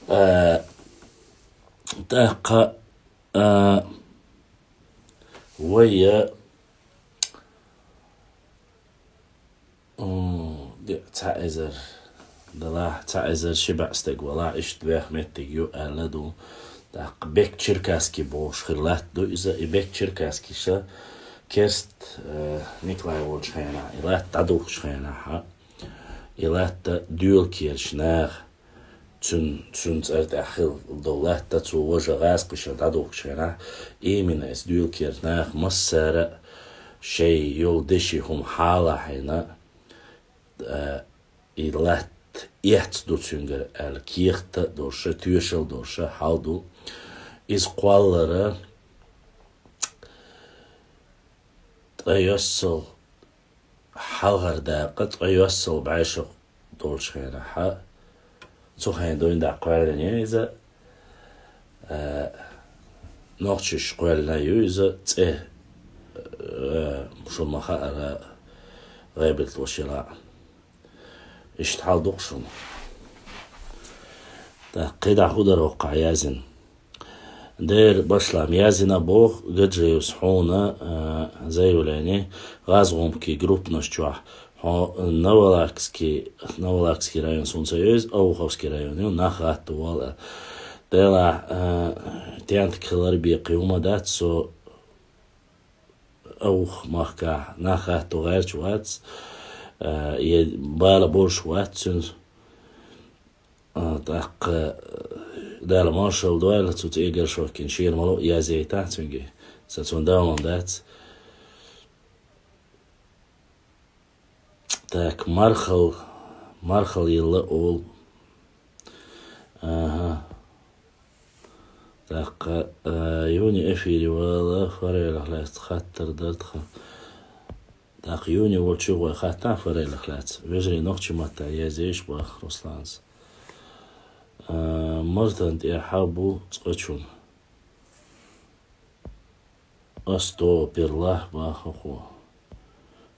Э, тӀаккха, э, вай, э, м, де-, цхьа эзар далахь, цхьа эзар ши бӀе стаг валахь, иштта вех меттиг ю аьлла ду. ТӀаккха Бек-Черкасский бохуш хир латта ду иза, и Бек-Черкасский ша керст, э, Николай волчу хенахь, и латта дӀадухучу хенахь, и латта Доьлакерачу наха, цуьн-, цуьнан цӀара тӀехь хилла долу латта, цо важа гӀазкхаша дӀадухучу хенахь, именно эс Доьлакерачу наха массара а шайн йолу деши хӀума хьалахьийна, а, и латта эцна ду цуьнгара аьлла, кехат а долуша, тоьшалла долуша хьал ду. Иза кхоллара ткъе йоьссал хьалхара дакъа, ткъе йоьссал бӀе шо долчу хенахь, цу хенахь дуьйна дӀа кхоьллина иза, а, нохчаша кхоьллина ю иза, цӀе, а, шуна ма-хаъара, гӀайбилла вошила. Иштта хьал ду-кх шуна. ТӀаккха кхидӀа хӀун дара хӀокхахь яздина? Дера, башлам, яздина боху Гаджиевс хьуна, а, заявление, гӀазгӀумкий группанаш чохь, хьо Новолакский, Новолакский район суна ца йовза, Ауховский район ю, нах гӀатта вала. Делахь, а, тентак хилар бен кхин хӀума дац, со Ауха махкахь нах гӀатто гӀерташ вац, а, я бала болуш вац цуьнан. А, тӀаккха, а, Дала маршалла дойла цу цӀе Горшокина, шена ма-луъу язъяйтахь цуьнга. Сан цунна давам дац. Так, мархал, мархал йилла олу. Ага. ТӀаккха, а, юни эфире вала форелах лаьцна хаттар дара тхан. ТӀаккха юни волчу гӀой хаттахь форелах лаьцна. Вежарий, нохчийн маттахь язъеш бах Русланс. А, мартан тӀехь бу цкъачун. Астопирла бахахо.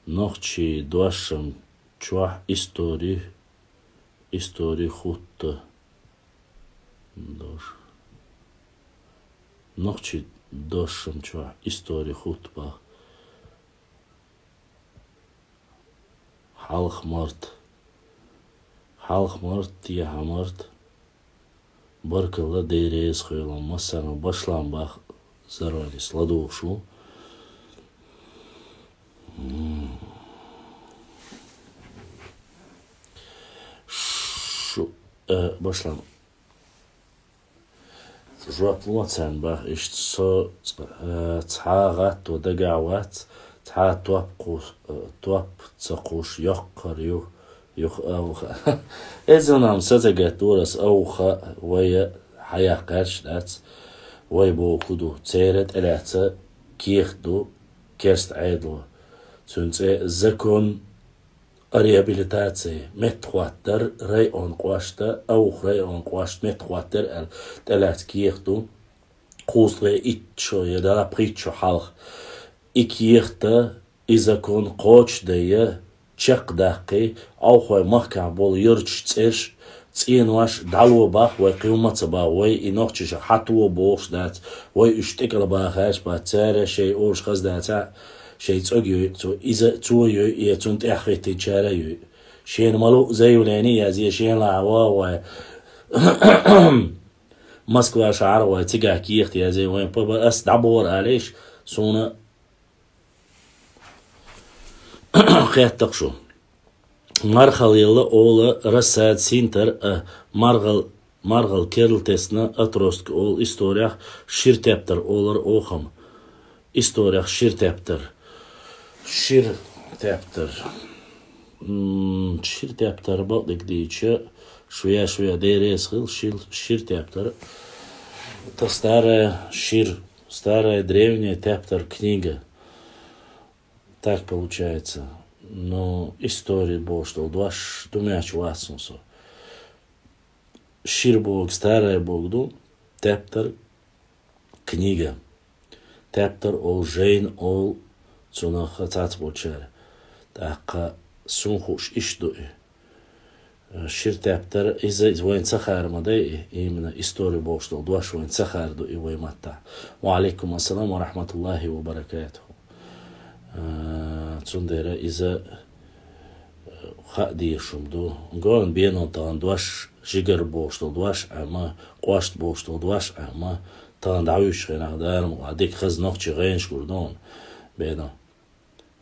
Нохчий дошам чохь истори, истори хутта. Дош. Нохчий дошам чохь истори хутта бах. Хьалха март. Хьалха март, тӀехьа март. Баркалла, Дела реза хуьлда массарна, башлам бах, Заронис ладугӀуш ву. М. Шу, э, башлам. Жоп ло царна бах, иштта со, э, цхьа гӀатто дагахь вац, цхьа топ кхуш, э, топ ца кхуш йоккхар ю, юха Ауха. Эзанам сацагатдора ас Ауха, вай хьаяккхарш дац, вай боху ду, церан тӀелаьцна кехат ду, керста Ӏедало. Цуьнан цӀе закон о реабилитации, меттахӀоттар район кӀошта, Ауха район кӀошта меттахӀоттар аьлла, тӀелаьцна кехат ду, кхузткъе итт шо я далапхийтта шо хьалха. И кехат, и закон кхочушдайа, чекхдаккхий, Аухой махкахь болу юьрташ, цӀераш, цӀенош дӀало бах, вай кхин хӀума ца бах, вай и нохчаша хьато бохуш дац, вай уьш тӀекӀала бахарш бац, цара шайн олуш хаза дацахь, шайн цӀог йой, цо иза, цо йой, я цунна тӀаьхьахӀиттинчара йой. Шена ма-луъу заявление язъе, шена лахьа вагӀа вай. Москва шахьар вай, цигахь кехат язъе, вайн П Б С дӀабора алийша, суна хеттакх шу. Мархал йилла ола рассада синтар а, маргӀал, маргӀал керла тесна отростка олу историх шир тептар олар охам. Историх шир тептар. Шир тептар. М, шир тептар бакъдерг дийча, швея, швея, дерес хил, шир, шир тептар. Это старая шир, старая древняя тептар книга. Так получается. Но история бохуш долу дош ду меч вацун со. Шир боху, старая боху ду, тептар книга. Тептар олу жайна олу цунах цац болчара. ТӀаккха сун хууш иштта ду и. Шира тептар, иза, иза вайна ца хаар ма дай, именно истори бохуш долу дош вайна ца хаар ду и вай маттахь. Ва алейкум ассалам ва рахматуллахи ва баракатуху. Э, цундела иза, э, хаа дезаш хӀума ду. Гон бено тахана дош, жигара бохуш долу дош а ма, къост бохуш долу дош а ма, тахана дӀавуьйцуш хенахь, Дала мукъ лахь, дика хаза нохчи гӀенаш гур ду хьуна, бено.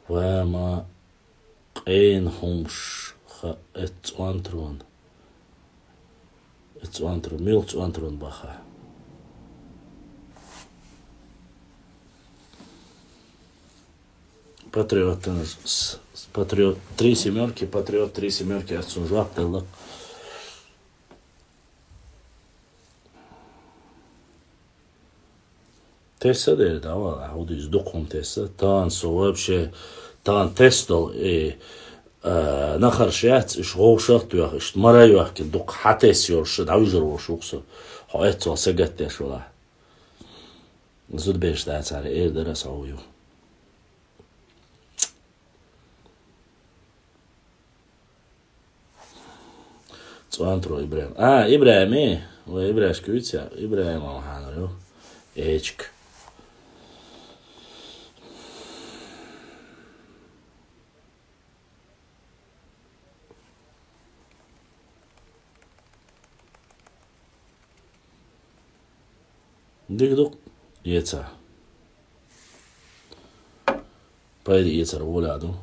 Ва ма къена хӀумаш ха эт цӀонтарон. Эт цӀонтарон, муьлха цӀонтарон баха. Патриот, с-, с-, патриот, три семёрки, патриот, три семёрки, ас цунна жоп делла. Тесса дера, да, вала, хьо дийца дукха хӀума тесса. Тахана со вообще, тахана тесс долу, и, а, нахарш яц, уьш вовшах а тоьхна, иштта мара а йохкина, дукха хьан тесс йолуш, дӀавижар волуш ву-кх со. Хьо эццахь сагатдеш валахь. Зудабераш дацара, эр дара аса хьо ю. ЦӀонтаро ИбрахӀим. А, ИбрахӀим, э? Вай ИбрахӀимашка вуьйцу, ИбрахӀим Алхьанов ю. Эчка. Дика ду-кх, эца. Пайда эцар воля ду.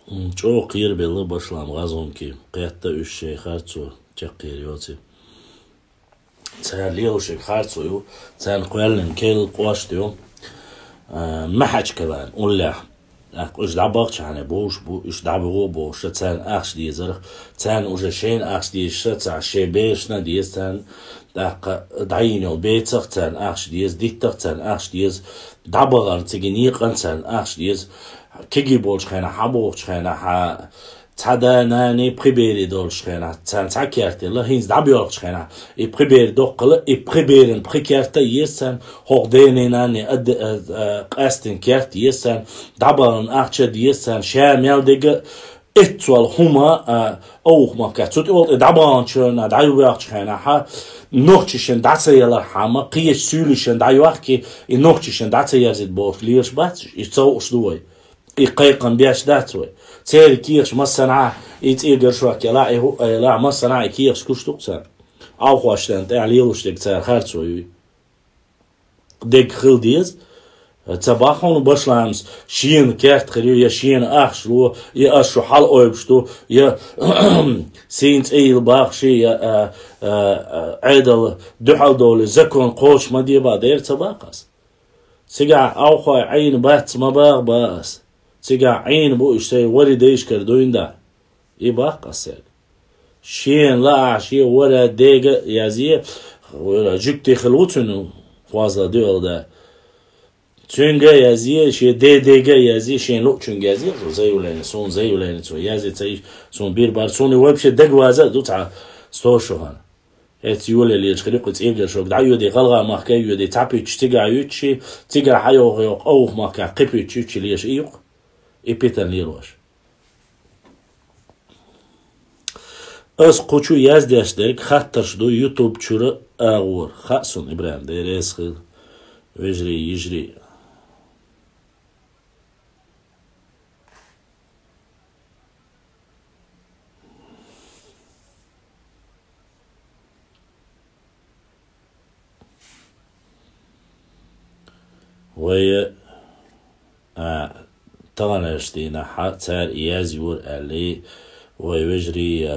М, чӀогӀа кхерабелла башлам гӀазгӀумкий, кхетта уьш шайн харцо, чаккхера йоций. Цара лелошерг харцо ю, царна кхоьллина керла къост ю, а, Махачкалан уллехь. ТӀаккха уьш дӀабахчахьана бовш бу, уьш дӀабохо а бохуш, царна ахча дезарх, царна уже шайна ахча дезаш ца, шайн берашна а деза царна, тӀаккха дӀайийна йолу бецах царна ахча деза, диттах царна ахча деза, дӀабахарна цига некъан царна ахча деза, кегий болчу хенахь, хьан бохучу хенахь, хьан Цхьа да-нана пхи бере долуш хенахь, царна цхьа керт елла, хӀинца дӀабоьлхучу хенахь, и пхи бер доккхала, и пхи беран пхи керта а еза царна, хӀокху дене-нанне а де-, а, а, къаьстина керт еза царна, дӀабахана ахча а деза царна, ша мел дерг а эццол хӀума, а, овха махка. Цу тӀе волу тӀе дӀабаханчунна дӀайоьлхучу хенахь, нохчашна дӀа ца ялархьама, кхечу суьйлишна дӀайохкий, и нохчашна дӀа ца ерзийта бохуш лелаш бац уьш, и ца хууш ду вай. И кхайкхам беш дац вай. Церан кехаш массанхьа, и цӀе гаршок елахь, и хӀуъа елахь, массанхьа и кехаш гуш ду-кх царна. Ӏовхошна тӀехь лелош дерг цара харцо ю. Дерг хила деза. Ца бахьа хьуна башламас шена керт хир ю, я шена ахча ло, я ас шу хьала ойбуш ду, я сийна цӀе йила бахаши, я, а, а, а, Ӏедал дуьхьал долу закон кхочуш ма де бах, дера ца баккха ас. Цигахь Ӏовхой Ӏийна бац ма баха ба ас. Цигахь Ӏийна бу уьш сайн вари дайшкара дуйна да. И баккха ас цаьрга. Шена лаахь, шен вара дега а язъе, жуьгти хила ву цуьнан хозла дуьхьал да. Цуьнга а язъе, шен ден дега а язъе, шен луъучуьнга язъе, шу заявление, суна заявление цо язъе ца йиш, суна бийр бара, суна вообще дагаваза а ду цхьа сто шо хана. Эццахь йолаеллачу хир ю кху цӀе гаршок дӀайоьдий, гӀалгӀа махка а йоьдий, цхьа пуьчча цигахь юьтчи, цигара хьайоху-йоху овха махка кхин пуьчча юьтчи леша и ю-кх, и питана лелош. Ас кху чу яздеш дерг хаттарш ду YouTube чуьра агӀор. Хаьа суна, ИбрахӀим, Дела реза хила, вежарий, йижарий. Вай, а, таханлерчу дийнахь цара язйора аьлла, вай вежарий,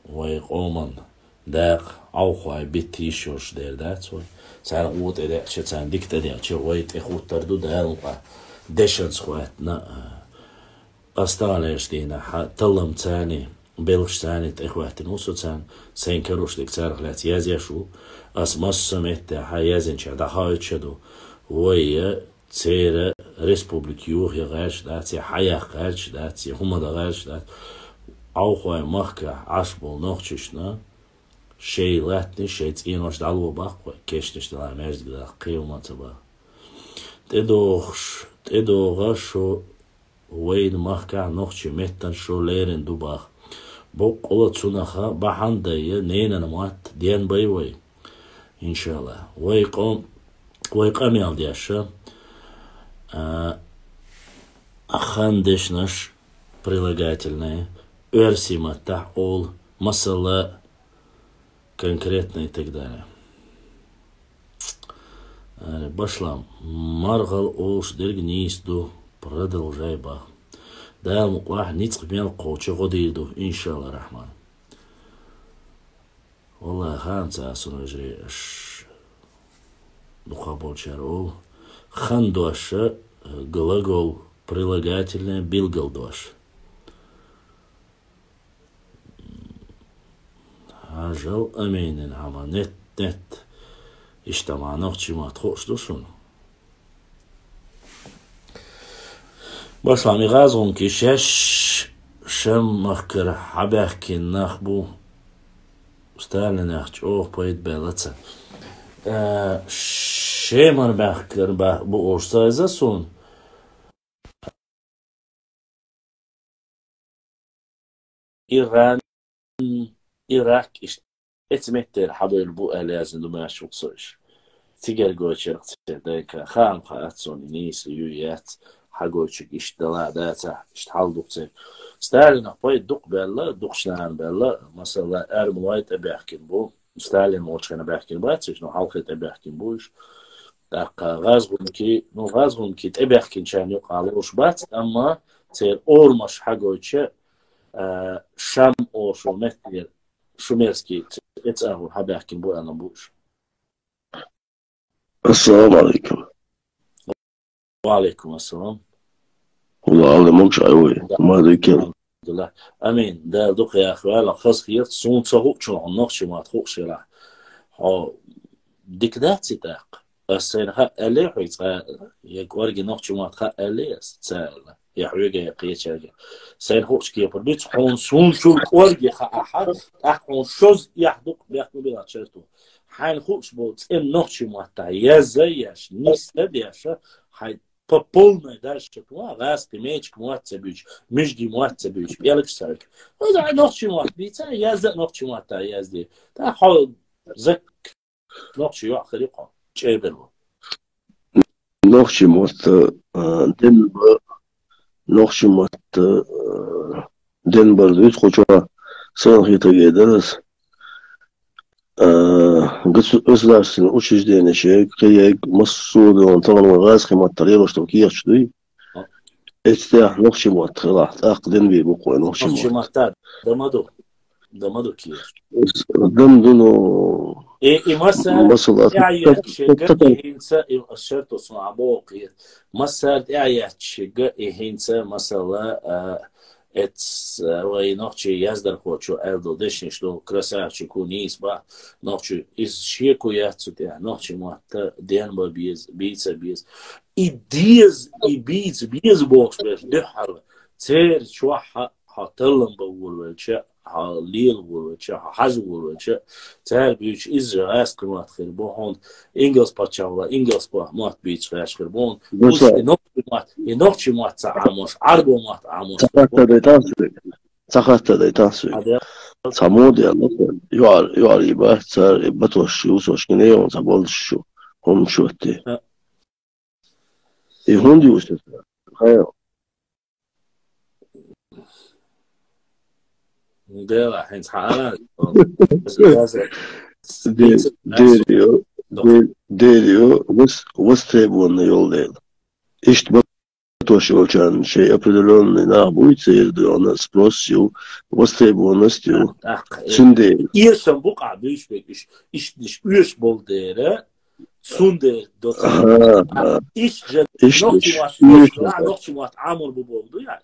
вай къоман дакъа Ӏовхой битта йиш йолуш дер дац вай. Царна вон тӀе деача, царна дика тӀе деача, вай тӀе хуттар ду Дала мукъа дешанца хӀоьттина, а, Ас таханлерчу дийнахь талламцарний, белхашцарний тӀехӀоьттина ву со царна, сайн карош дерг царах лаьцна язъеш ву. Ас массо а меттехь язйинчех дӀахоуьйтуш а ду. Вай я церан республика юхае гӀерташ дац, я хьаяккха гӀерташ дац, я хӀума дан гӀерташ дац. Ӏовхой махкахь Ӏаш болу нохчашна шоай латтанаш, шоай цӀенош дӀалуш бац вай, кешнаш дала маьждиг даха, кхы хӀума ца баха. ТӀедогӀаш, тӀедогӀа шо вайна махкахь нохчийн меттан шо лерина ду баха. Боккъала цунах бахьана дайя, ненан мотт денбай вай. Иншалла. Вай къам-, вай къамел деш, а, хан дешнаш, прилагательное, оьрсийн маттахь олу, масала, конкретно и так далее. Аре, башлам, маргӀал олуш дерг нийса ду, продолжай баха. Дала мукъалахь ницкъ мел кхочу гӀо дийр ду, иншалла рахьман. Валлахи, хаам ца а сун вежарий, аш дукха болчара олу. Хан дош, глагол, прилагательное, билгал дош. Хьажал, аминин хӀама, нет, нет. Иштта ма нохчийн мотт хууш ду шуна. Башлам, и гӀазгӀунки шаьш Шемара хьабаьхкина нах бу, Сталинах чӀогӀа пайда баьлла царна. Э, Шемара баьхкина ба-, бу олуш ца хеза суна. Иран, Ирак, иштта эцу меттера хьабевлла бу аьлла яздина ду маьрша ву со иштта. Цигара гойтуш яра-кх церан ДНК. Хаам хаац суна, нийса ю, яц, хьагойтучуьнга иштта дала а дацахь, иштта хьал ду-кх церан. Сталинах пайда дукха баьлла, дукхачу нахана баьлла, масала, эрмалой тӀебаьхкина бу. Сталин волчу хенахь баьхкина бац уьш, но хьалхе тӀебаьхкина бу уьш. ТӀаккха гӀазгӀунки, ну, гӀазгӀунки тӀебаьхкинчарна юкъахь лоруш бац, амма церан орамаш хьагойтуш, а, Шам олуш меттера, шумерский, эцу агӀор хьабаьхкина бу аьлла бу уьш. Ассаламу алейкум. Ва алейкум ассалам. Алла, Алла, мукъ чу Ӏа вай. Да. Ма дикел. Алхьамдулиллах. Амин. Дала дукха яхвала, хаза хета, суна ца хуучунах нохчийн мотт хууш хилахь. Хьо дика дац и тӀаккха? Ас сайна хаа аьллий хьоьга цкъа, я кӀорге нохчийн мотт хаа аьллий ас царна, я хьоьга, я кхечаьрга? Сайна хуучу кепара дуьйцу, хьуна суна чул кӀорге хаахь, тӀаккха хьуна шозза эхь дукха бехк ма биллахь, Шерто. Хьайна хууш болу цӀена нохчийн маттахь язъян еш, нисъян деш, хьайн по полной дальше, гӀазкхи мечиг мотт ца буьйцуш, муьждийн мотт ца буьйцуш, пӀелгаш ца хьоьгуш. Оза нохчийн мотт бийца, язъян нохчийн маттахь язде. ТӀаккха хьо зак нохчийн йоӀ хир ю хьо, чӀебелла. Нохчийн мотт, а, денбар, нохчийн мотт, а, денбар дуьйцу кху чохь, сан хетарг дара ас. А, госу-, государственный учрежденеш ерг, кхин ерг, массо а долу тахана вайн гӀазкхийн маттахь лелош долу кехаташ дуй. Эцу тӀехь нохчийн мотт хилахь, тӀаккха денбийр бу-кх вай нохчийн мотт. Нохчийн мотт дан ма ду. Дан ма ду кехат. Дан ду, но... И, и масал, масала, тӀаьхьа етташ ерг а, и хӀинца, и ас шарто суна Ӏа боху кхета. Масал тӀаьхьа етташ ерг а, и хӀинца, масала, а, эц, а, вай нохчийн яздархочо аьлла долу дешнаш долу красавчик ву нийса бац. Нохчо иза шеко яц цу тӀехь, нохчийн мотт денбан беза, бийца беза. И деза, и бийца беза бохуш берш дуьххьара. Церан чохь хьо таллам бан волавелча, хьо лела волавелча, хьо хьажа волавелча, цара буьйцу иза гӀазкхийн мотт хир бу хьуна, ингалс паччахьалла, ингалс мотт бийцуш гӀерташ хир бу хьуна. Уьш и нохчийн мотт, и нохчийн мотт ца Ӏамош, Ӏарбойн мотт Ӏамош. Ца хатта дайтахь соьга. Ца хатта дайтахь соьга. Цхьа мода яьлла, юьхьар-, юьхьарий бац, цара и батош ю, сошкине йолу цхьа болдуш ю, хӀума чотте. И хӀунда ю иза? Хьайо. Дела, хӀинца хьаара. Де-, деррио, де-, деррио, вос-, востребованный йолу дела. Иштта батош йолчарна шайн определённый нах буй, церан дуьхьа спрос ю, востребованность ю. Цундела. Эшам бу-кх Ӏа буьйцуш берг, иш-, иштта диш оьшуш болу дела, цундела доцу. Ага, ага. Иштта же нохчийн мотт оьшуш, нохчийн мотт Ӏамор бу боху ду, яа?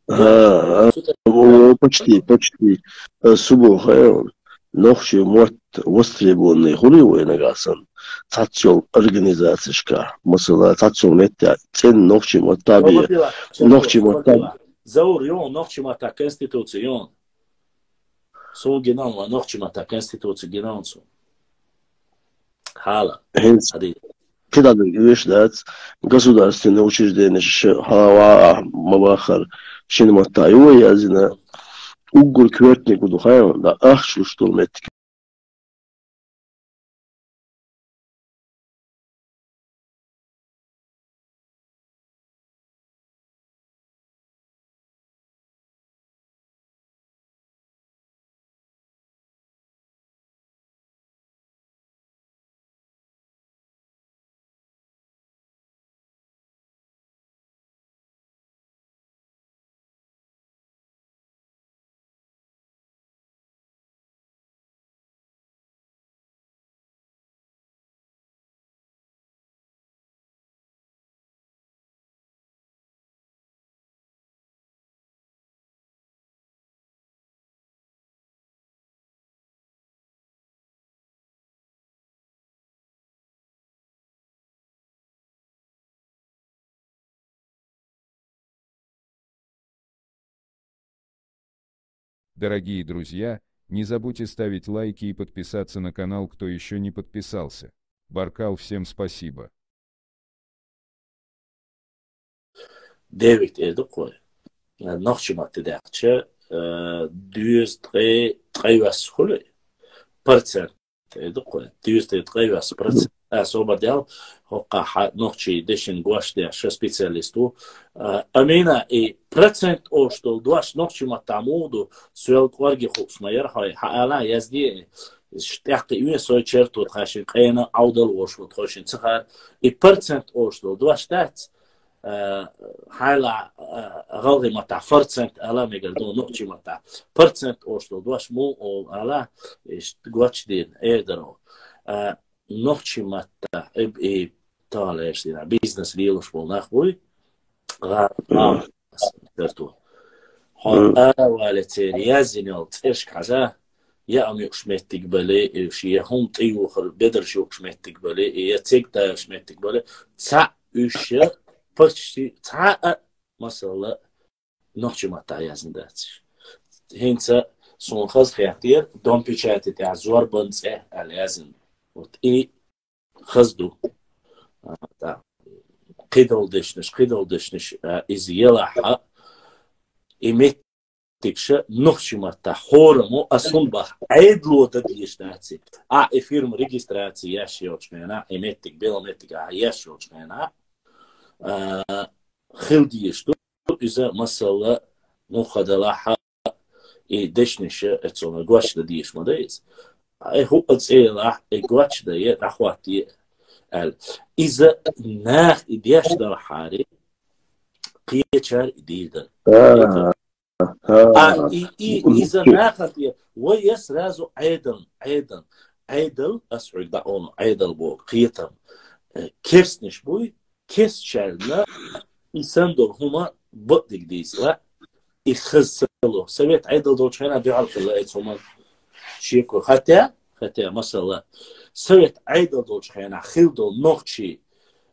Ага, ага. О, почти, почти. Э, субо хьайо. Нохчийн мотт востребованный хуьлий вай нагахь санна? Цхьацца йолу организацешкахь, масала, цхьацца йолу меттехь цӀена нохчийн мотт а бе, нохчийн мотт а. Заур, ю хьуна нохчийн маттахь конституция, ю хьуна. Суна гина ма нохчий матта конституци гина ма суна. Хьала. ХӀинца кхидӀа дерг веш дац, государственный учрежденеш хьала ма бахар, шин матта ю вай язйина, уггар коьртаниг ду хайна, да ахча луш долу меттиг. Дорогие друзья, не забудьте ставить лайки и подписаться на канал, кто еще не подписался. Баркал, всем спасибо. Девит эду кой. Нохчий матта дахча, э, дюз ткъе, ткъе вас хули. Процент. Те дукха, дюзде ткъе вас процент. А, собар дел, хокка ха, нохчий дешин гуаш де, ша специалист ву. А, амина, и процент ош дол, дуаш нохчий матта муду, суэл кварги хукс ма яр хай, ха ала язди, штякки уе сой черту, хашин къена, аудал ош вот хошин цахар, и процент ош дол, дуаш тац, а, хьайла, а, гӀалгӀай матта процент ала мегар ду, нохчий матта процент ош дол, дуаш му ол ала, иш гуач дин, э, даро. А, нохчий матта, э, э, тала эш дина, бизнес лилуш бол нах буй, гӀа, а, терту. Хо, а, вале цери, язинел, церш каза, я ам юкш меттиг бали, э, ши я хум ти юхр, бедар ши юкш меттиг бали, э, я цег та юкш меттиг бали, ца уьш я, почти ца, а, масала, нохчий матта язна дац. ХӀинца суна хаз хеттер, дом печати тӀа зорбан цӀе аьлла язна. Вот и хаз ду. А, да. Кхидол дешнаш, кхидол дешнаш, а, из елаха, и меттигша нохчий матта хорамо, а сун бах, Ӏедало да деш наци. А, и фирма регистрация яш йолчу хена, и меттиг, бел меттиг, а, яш йолчу хена, а, хил деш ду, иза масала, ну, хадала ха, и дешниша, эцуна гуачда деш ма да иза. Ай, хӀу а цӀела, и гуачда е, дӀахватте, аьлла. Иза нах и деш дала хари, кхечар и дийр дара. А, а, и, и, иза нахат е, вай я сразу Ӏедал, Ӏедал. Ӏедал, ас хьуьга дӀаону, Ӏедал боху, кхетам. Э, керстниш буй, кестчарна, и сан долу хӀума бакъдиг дийцла, и хаза ца ло. Совет Ӏедал долчу хенахь дуьхьал хилла эцу хӀуман шеко. Хатя, хатя, масала, Совет Ӏедал долчу хенахь хил долу нохчий,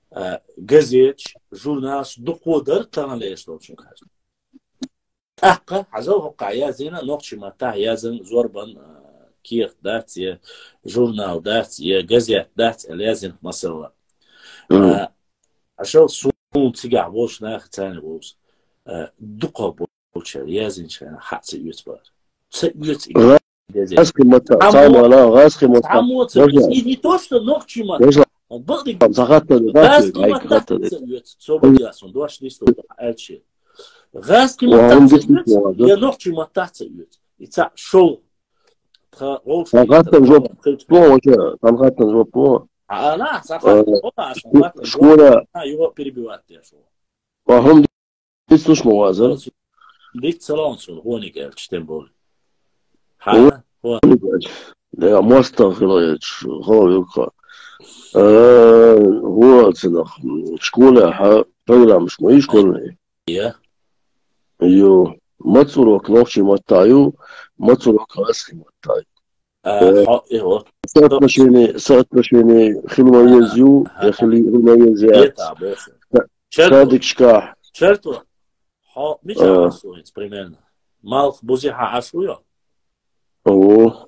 а, газеташ, журналаш дукхо дара тахана леш долчун хажа. ТӀаккха, хьажал хӀокхахь язйина, нохчий маттахь язйина зорбан, а, кехат дац, я журнал дац, я газет дац, аьлла язйина масала. Мгм. А, хьажал суна цигахь волуш наха царна вовза. А, дукха болчара язйинчарна хьаъ ца оьцу бара. Ца оьцу и газет. ГӀазкхи матта, цхьаммо, цхьаммо ала, гӀазкхи матта. Цхьаммо ца оьцу. И не то, что нохчий матта. Бакъдиг. Ца хатта де, гӀазкхи матта ца оьцу. Собар ясун, дош дисту, аьлчи. ГӀазкхи маттахь ца оьцу, я нохчий маттахь ца оьцу. И цхьаъ шол. Тхан гӀовш. Сан хаттан жоп. Тхан хаттан жоп. А, ана, сан хаттан, сан хаттан жоп. Школа. А, его перебивать деш. Ва хӀун дицлуш ма ваза? Диц ца лаьцна, гӀониг аьлча, тем более. Хьа, хӀун? Да, мостагӀ хила яц, хала юкха. Э, хӀун ца нах, школехь программаш ма ю школьный? Я. Ю. Маца урок нохчий матта ю, маца урок гӀазкхи матта ю. А, э, хьо-, э, вот. Соотношение, соотношение хила ма веза ю, я хила, хила ма веза яц. Черту. Садикашкахь. Черту. Хьо мича, а, Ӏаш ву хӀинца примерно? Малх бузехьа Ӏаш ву йо? О.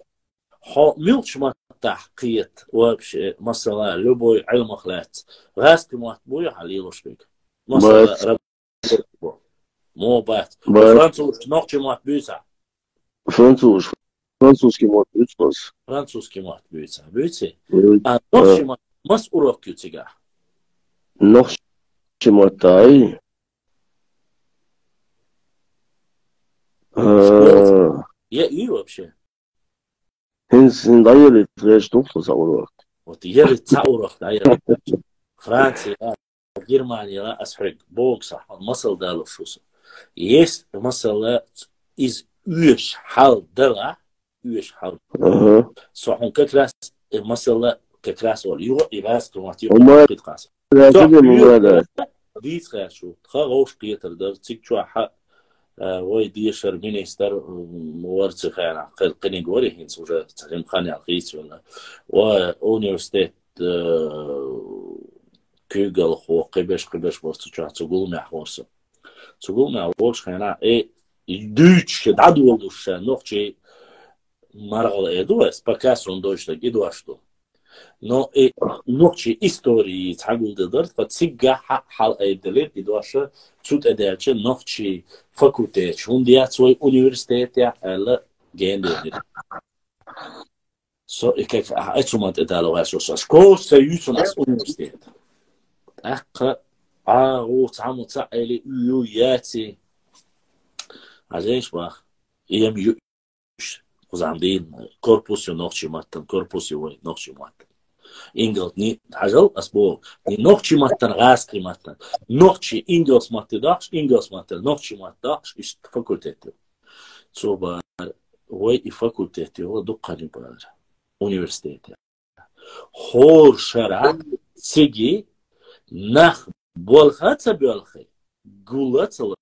Хьо муьлхачу маттахь кхета вообще, масала, любой Ӏилмах лаьцна? ГӀазкхийн мотт буй хьан лелош берг? Масала, рабочий. Мо бац. Французаш нохчийн мотт буьйцу хьан? Французаш, французский мотт буьйцу хьо? Французский мотт буьйцу хьан, буьйций? А нохчийн мотт маса урок ю цигахь? Нохчийн мотт ай? Школа. Я и вообще. ХӀинца, хӀинца дӀаелийта гӀерташ ду-кх сан урок. Вот ели цхьа урок дӀаелийта. Франция, Германия, ас хьоьга боху, сан хьуна масал далуш ву со. Если масала иза оьшуш хьал далахь, оьшуш хьал. Со хьуна как раз, э, масала как раз олу, юха и гӀазкхийн мотт юха кхин кхаса. Дийца гӀерташ ву. Тхан вовшах кхетар дара, цига чохь хьан, а, вай дешара министр, м, вара цу хенахь, кхин-, кхиниг вара хӀинца уже цхьа жимма хан яьлла хийцавелла. Ва университет, а, куьйгалхо, кхиберш, кхиберш вара цу чохь, цу гуламехь вара со. Цу гуламехь волчу хенахь, э, дуьйцуш, дӀадолуш ша нохчийн маргӀал э ду ас, пока суна дойчу дерг и дош ду. Но и нохчийн истории цхьа гулдина дара, ткъа цигахь хьа-, хьала айдалира и дош, цу тӀе даьлча нохчийн факультеташ хӀунда яц вай университетехь аьлла, генделира. Со и как, а, и цу ма тӀе дала ваьлла со, со школаш ца юьйцу ас университет. ТӀаккха, а, о, цхьаммо ца Ӏели, ю, ю, яций. Хьажийша бах. Эм ю, кхузахь дийна корпус ю нохчийн маттан, корпус ю вай нохчийн маттан. Ингал-, ни-, хьажал, ас боху, ни нохчийн маттан, гӀазкхийн маттан. Нохчийн ингалс матте доккхуш, ингалс матте нохчийн матте доккхуш, иштта факультет ю. Цо бара, вай и факультет ю дуккха хан ю бара. Университете. ХӀора шарахь цига нах болха ца боьлхий, гула ца лой,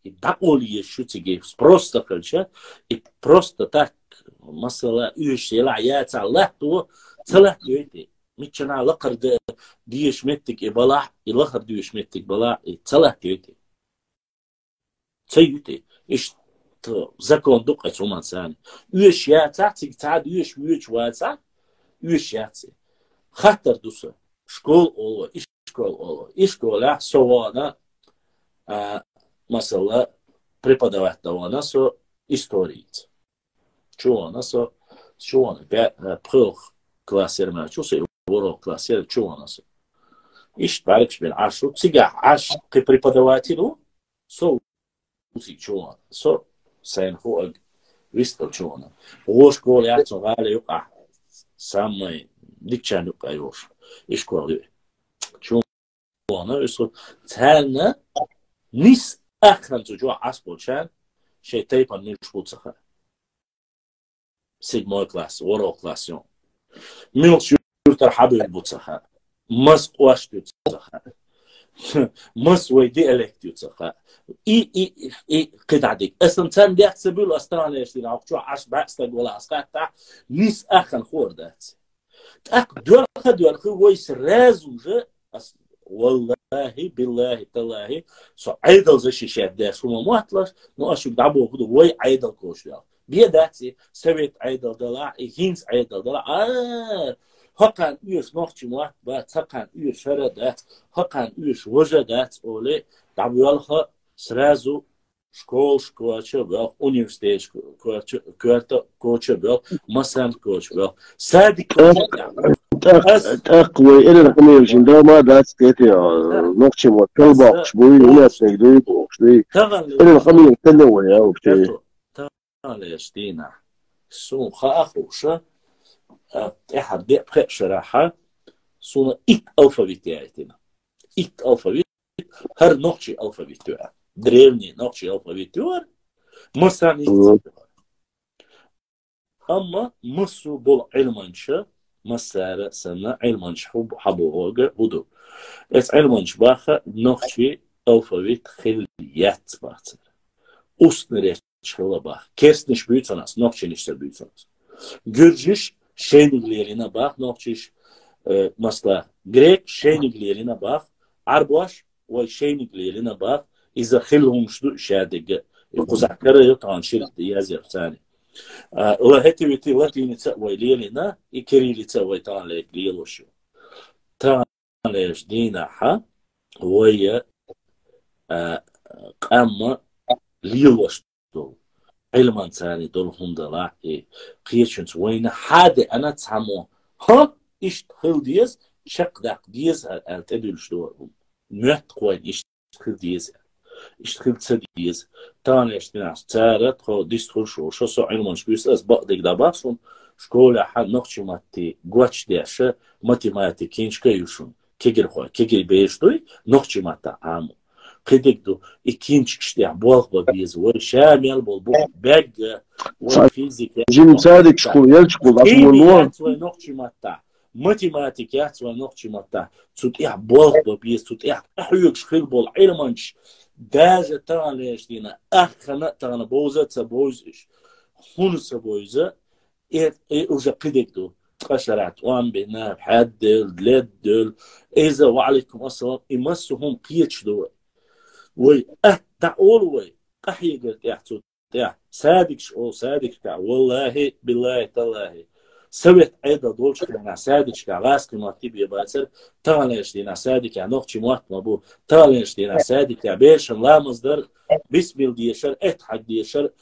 и дӀакъовла езаш ю цига, просто хилча, и просто так, масала, оьшуш елахь яцахь латто, ца латтайой те. Миччанхьа лакхара де-, дезаш меттиг и балахь, и лахара доьшуш меттиг балахь, и ца латтайой те. Ца ю те. Иштта закон ду-кх оцу хӀуманца. Оьшуш яцахь, цига цхьа доьшуш воьдуш вацахь, оьшуш яц. Хаттар ду сан. Школа олу, ишкола олу. Ишколехь со вахана, а, масала, преподавать дан вахана со историца. Чу вахана со, чу вахана, бе-, а, пхоьалгӀа класс яра ма чу со, ворхӀалгӀа класс яра, чу вахана со. Иштта бӀаьргаш бина Ӏаш ву, цигахь Ӏаш кхин преподаватель ву, со ву цига чу вахана. Со сайна хӀуъаг вистхила чу вахана. Вон школа яц цу гӀала юкъахь, самый дикачарна юкъахь йолуш. Ишкола ю. Чу вахана, уьш царна нис ахханца чохь Ӏаш болчарна шайн тайпана муьлш бу ца хаьа. Седьмой класс, ворхӀалгӀа класс ю. Муьлхачу юьртара хьабевлла бу ца хаьа. Маса кӀошт ю ца хаьа. Маса вай диалект ю ца хаьа. И, и, и, и кхидӀа дика. Асан царна дехка ца буьллу, ас тахана еш дина, хьокху чохь Ӏаш бӀе стаг вала ас хаттахь, нис аххана хуур дац. ТӀаккха доьлха-доьлхий вай сразу же, ас, валлахи, биллахи, таллахи, со Ӏедал за ши шаьрда деш хӀума мотталаш, но ас шуьга дӀабоху ду, вай Ӏедал кочу дел. Бен дац и, совет Ӏедал далахь, и хӀинца Ӏедал далахь, а, хӀокхарна оьшу нохчийн мотт бац, хӀокхарна оьшу хӀара дац, хӀокхарна оьшу важа дац, олий, дӀабоьлха сразу школаш коча а боьлху, университеташ коча, коьрта коча а боьлху, массарна коча а боьлху. Садик коча а боьлху. ТӀаккха, тӀаккха вай эрна къамелашна дан ма дац те, нохчийн мотт кхел боккхуш буй, хӀунда аьлча дуй бохуш дуй. Эрна къамелаш дан вай, а, вообще. Тахана леш дийнахь. Суна хаа хууша, а, тӀаьхьара деа пхеа шарахьа, суна итт алфавит яйтина. Итт алфавит, хӀара нохчийн алфавит ю аьлла. Древний нохчийн алфавит ю хӀара. Массарна итт ца ю хӀара. Амма массо а болу Ӏилманча, массара санна Ӏилманча хьу-, хьабохург хӀу ду. Эцу Ӏилманча баха нохчийн алфавит хилла яц бацара. Устный речь хилла баха. Керстанаш буьйцу ас, нохчийнаш ца буьйцу ас. Гуьржиш шайниг лелийна баха, нохчиш, э, масала, грек шайниг лелийна баха, Ӏарбош вай шайниг лелийна баха, иза хилла хӀумаш ду шадерг. И кхузахь кара ю тахана шира язъяр царна. А, ла хӀетивити латиница вай лелина, и кириллица вай тӀалег лелошу. ТӀалеш дийнахьа вай, а, къамма лелош долу. Ӏилманцани долу хӀума дала и кхечунца вайна хьаде ана цхьаммо. Хьо, иштта хила деза, чекхдаккха деза, а, а, тӀедуьллуш дора. Моьтту вайна иштта хила деза. Иштта хила ца деза. Таханлерчу дийнахь цара тхо дистхуьлуш волу, шо со Ӏилманаш буьйса ас бакъдерг дӀабахча шуна, школехь нохчи матте гочдеша, математика кинчка ю шуна. Кегирхой, кегир беш дуй, нохчи матта Ӏамо. Кхидиг ду, и кинчкаш тӀехь болх бан беза, вай ша мел болу бу бегга, вай физика, жим садик школ, ял школ, аш химия вон яц вай нохчи матта. Математика яц вай нохчи матта, цу тӀехь болх бан беза, цу тӀехь къахьоьгуш хила болу Ӏилманчаш, даже таханлерчу дийнахь, аххана а тахана бовза а ца бовза уьш, хӀунда ца бовза, э, э, уже кхидерг ду. Ткъа шарахь тӀом бина, хьаьдделла, ледделла, иза, ва Ӏалайкум ассалам, и массо а хӀума кхеташ ду вай. Вай атта дӀаолу вай, къахьегар тӀехь цу тӀехь, садикаш олу, садикашкахь, валлахӀи, биллахӀи, таллахӀи. Совет Ӏедал долчу хенахь садикашкахь гӀазкхи мотт бе бацара, таханлерчу дийнахь садикехь нохчи мотт ма бу, таханлерчу дийнахь садикехь берашна ламаз дар, бисмилла дешар, эттахьад дешар,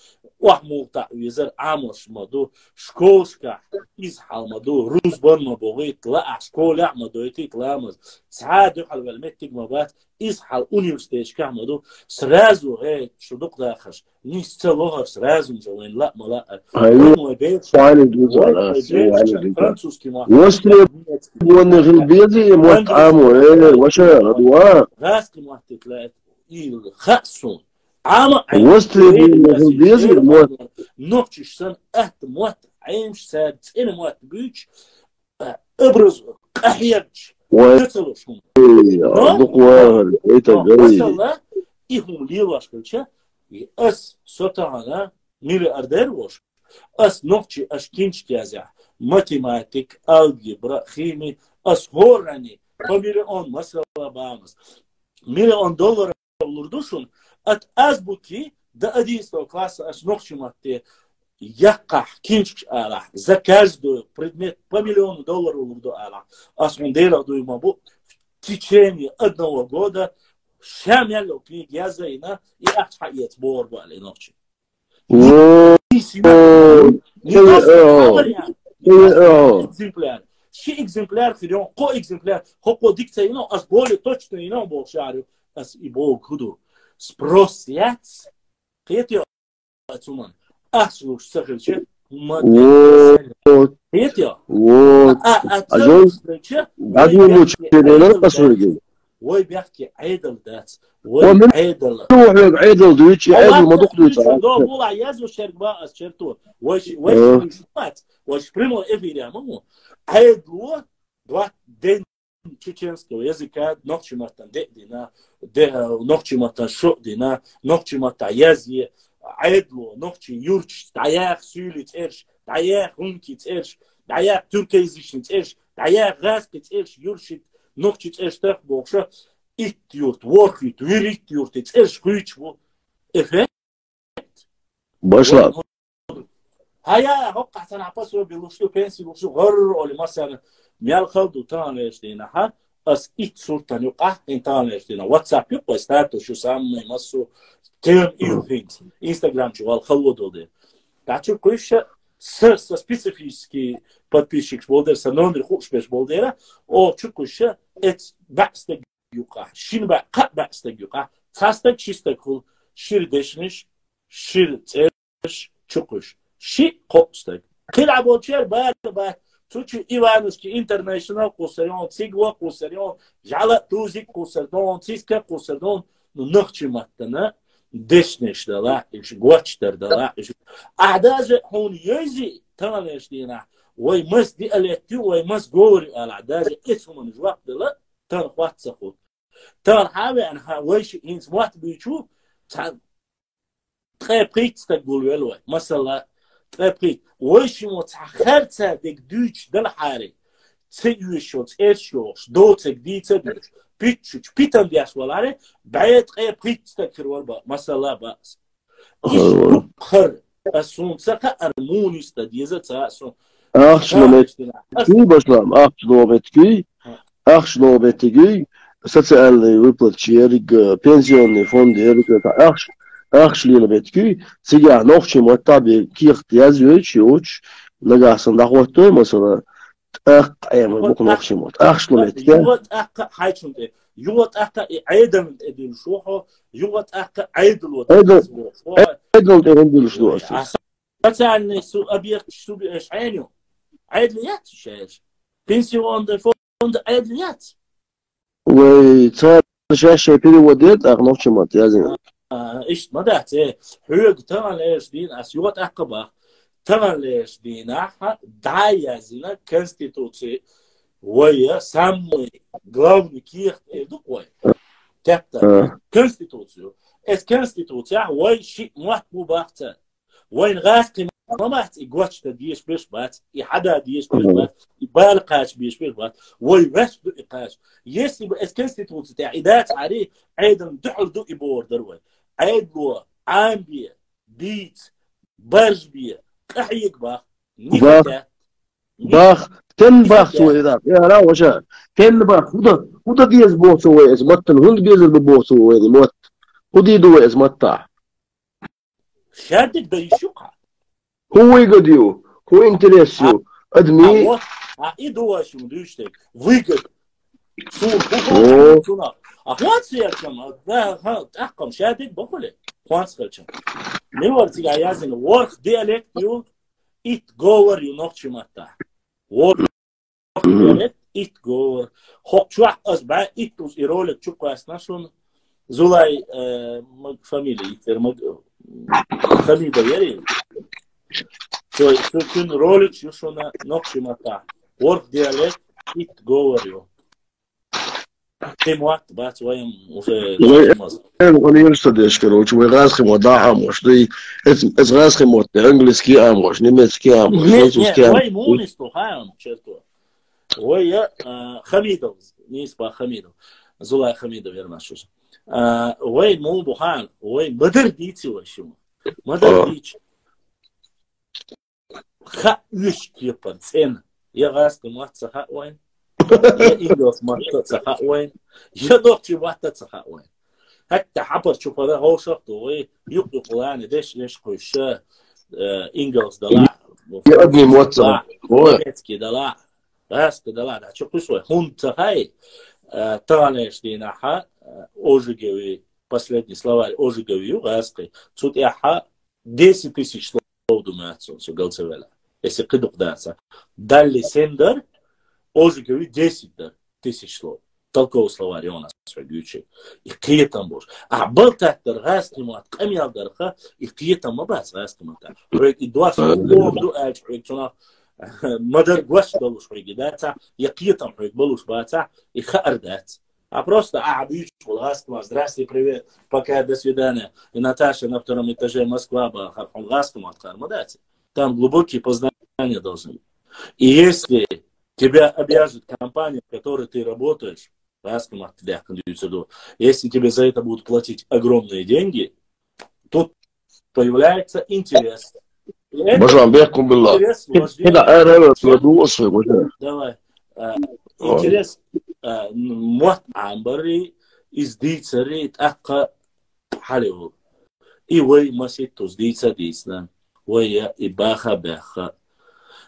охьа муха таӀ везар Ӏамош ма ду, школашкахь иза хьал ма ду, рузбан ма бохийта, лаахь школехь ма дойтийта ламаз, цхьа а дуьхьал ваьлла меттиг ма бац, иза хьал университеташкахь ма ду, сразу, э, шу дукха дахарш, нис ца лохар сразу же вайн лаъ ма лаъар. Ай, вайн вай бераш, вайн вай вай бераш, вайн французский ма. Востребованный хила беза и мотт Ӏамо, э, ваша, радуа. ГӀазкхи мотт тетла, и хаъ сун. Ӏама Востребованный хила беза и мотт. Нохчаш сан атта мотт, Ӏемаш цара цӀена мотт буьйцуш, а, образ къахьегча, вай, ца ца луш хӀума. Эй, но, а, дукха вахар, но, это но, гай. Масала, и хӀума лелош хилча, и ас со тахана миллиардер волуш, ас нохчи, аш кинчка язъяхь, математик, алгебра, хими, ас хӀоранна по миллион масала бамаз. Миллион доллар лур ду шуна, от азбуки до одиннадцатого класса аш нохчи матте яккхахь, кинчкаш алахь, за каждую предмет по миллиону долларов лур ду алахь. Ас хьуна Делах дуй ма бу, в течение одного года ша мел йолу книга язйина, и ахча хьаэца бохур бу аьлла и нохчи. Во, не то, что, э, хабар я, э, э, экземпляр. Ши экземпляр хир ю, кхо экземпляр, хӀокхо дика ца йина, ас более точно йина боху шарю, ас и боху хӀу ду. Спрос яц, кхетий, цунан. Ахча луш ца хилча, ма, вот, кхетий? Вот. А, а, а ца луш хилча, вай бехке Ӏедал дац. Вай бехке Ӏедал дац. Вай Ӏедал. Хьоьга Ӏедал дуьйцу, Ӏедал ма дукха дуьйцу. До була язу шерг ба ас черто. Вай ши, вай ши дуьйцу бац. Вай ши прямой эфир я ма ву. Ӏедало два день чеченского языка нохчи маттан де дина, де, нохчи маттан шо дина, нохчи матта язъе, Ӏедало, нохчи юрташ, дӀаяха суьйли цӀерш, дӀаяха гӀунки цӀерш, дӀаяха тюркоязычный цӀерш, дӀаяха гӀазкхи цӀерш, юршит, нохчи цӀерш тах бохуша, итт юрт, ворхӀ юрт, вир итт юрт, и цӀерш хуьйчу бу. Эффект? Башла. Хьая, хӀоккхахь цхьана пособи луш ду, пенси луш ду, гӀорра оли масана, мел хала ду таханлерчу дийнахьа, ас итт суртан юкъахь, хӀин таханлерчу дийнахь, WhatsApp юкъа, статус ю самый массо, тем и хӀинца, Instagram чу вал хала водал де. ТӀачу кхуьйша, са, са специфический подписчикаш болдера, са номер хууш беш болдера, о, чу кхуьйша, эц баьстаг юкъахь, шин баь, кхаъ баьстаг юкъахь, цхьа стаг, ши стаг хула, шира дешнаш, шира цӀерш, чу кхуьйш. Ши, кхоъ стаг. Кхин а болчер бара бац, цу чу Ивановский International кхуссар йон, цига ван кхуссар йон, жӀала тузик кхуссар дон, циска кхуссар дон, ну, нохчи маттана, дешнаш дала, иш гочдар дала, иш. А даже хьуна йойзи, таханлерчу дийнахь, вай мас диалект ю, вай мас говорю ала, даже эц хӀуманаш вакх дала, тан хӀотт ца хут. Тахана хьан веана, хьан вайша хӀинца мотт буьйчу, цхьа ткъе пхийтта стаг гулвелла вай. Масала, ткъе пхийтта. Вайша мо цхьа харца дерг дуьйчу далахьаре, ца оьшуш йолу цӀерш йохуш, доцург дийца а дуьйцуш, пиччучу питан деш валаре, бӀе ткъе пхийтта стаг хир вара бакъ, масала бакъ. Иштта дуккхара Ас сун ца кхаъар мунис да деза ца сун. Ахча ло меттиг, башлам, ахча ло меттиг, ахча ло меттиг, социальный выплат ерг, пенсионный фонд ерг, ахча, ахча лела меттиг, цига нохчи матта бе кехт язъёч, ёч, нагасан дахватто, масала, тӀаккха эма букъ нохчи мот. Ахча ло меттиг. Югъа тӀаккха хайчун те. Югъа тӀаккха и айдан те дил шухо, югъа тӀаккха айдал вот. Айдал, айдал те дил шухо. Социальный су-, объект субъект шайню. Айдлият шеш. Пенсионный фонд айдлият. Вай, ца шеше перевод ет, ах нохчи мат язин. А, ишт ма да, це, хьюг таган леш дин, ас югат аккаба. Таган леш дин, аха, да язина конституции. Вай, самый главный киехт эдук вай. Тепта. Конституцию. Эс конституция, вай, ши мат бу бахца. Вайн гӀаскхи ма бац, и гочда деш беш бац, и хьада деш беш бац, и бала кхач беш беш бац. Вай веш ду и кхач. Если бы эс конституция тя и дац ари, айдан духал ду и бор дар вай. Айдло, амбе, биц, баржбе, къахьег бах. Бах. Бах. Тен бах цо и да. Я ра ваша. Тен бах. Худа, худа дез бо цо вай эс маттан. Хунд безер бо цо вай мат. Худи ду вай эс матта. Шадик да ишука. Ху выгодю, ху интересю. Адми. А вот, а и дуашум дюштек. Выгод. Сур, ху суна. А хват сиячам, да, ха, таккам, шадик бахуле. Хват сиячам. Не вар цига язин, ворх диалект ю, ит говорю нохчи матта. Ворх Ит говор. Хок чуах аз ба ит уз и ролик чуквас нашун. Зулай, э, маг фамилия, итер маг, Хамидов яри. Цой, цой кун ролик юшуна нокши мата. Ворх диалект, ит говорю. Ты мат, бац, ваем уже. Университет, короче, вай гӀаскхи мо да амош, да и эц, эц гӀаскхи мо, английский амош, немецкий амош, французский амош. Вай мунис то хаям, черто. Вай я, а, Хамидов, нис ба Хамидов. Зулай Хамидов, верно, что же. А, вай му бухан, вай мадар дици вай шума. Мадар дич. Ха уьш кепан цен. Я гӀаскхи мотца ха вайн. Я ингилс мотца ха вайн. Я нохчи мотца ха вайн. Хатта хапар чупара гӀошах то вай. Юк юк лани деш деш куйша. Э, ингилс дала. Я одни мотца. Немецкий дала. ГӀаскхи дала, да, чу куш вай. Хун ца хай, э, танеш дина ха, э, ожигови, последний словарь ожигови ю, гӀаскхи. Цут я ха десять тысяч слов думается, всё, голцевела. Если кыдук даса. Далли сендер, ожигови десять дар, тысяч слов. Толковый словарь у нас, гючи. И киетам бош. А балтаттар гӀаскхи мат, къамял дарха, и киетам ма бац гӀаскхи мата. Проект и два, ду альч, проект цунах, мадар гваш далуш хойги даца, я киетам хойг балуш баца, и хаар дац. А просто, а, бич, гӀаскхи мат, здрасте, привет, пока, до свидания. И Наташа на втором этаже, Москва, ба, хар хон гӀаскхи мат хар ма дац. Там глубокие познания должны быть. И если тебя обяжет компания, в которой ты работаешь, гӀаскхи мат дяхкан дюйцаду, если тебе за это будут платить огромные деньги, тут появляется интерес. И это Бажан, бехкун билла. Интерес вождения. Кида ара ва ладу осве, бажан. Давай. А, интерес, а, н-, мот амбари, из дицари, такка халеу. И вай масит туз дица дисна. Вай я и баха бяха.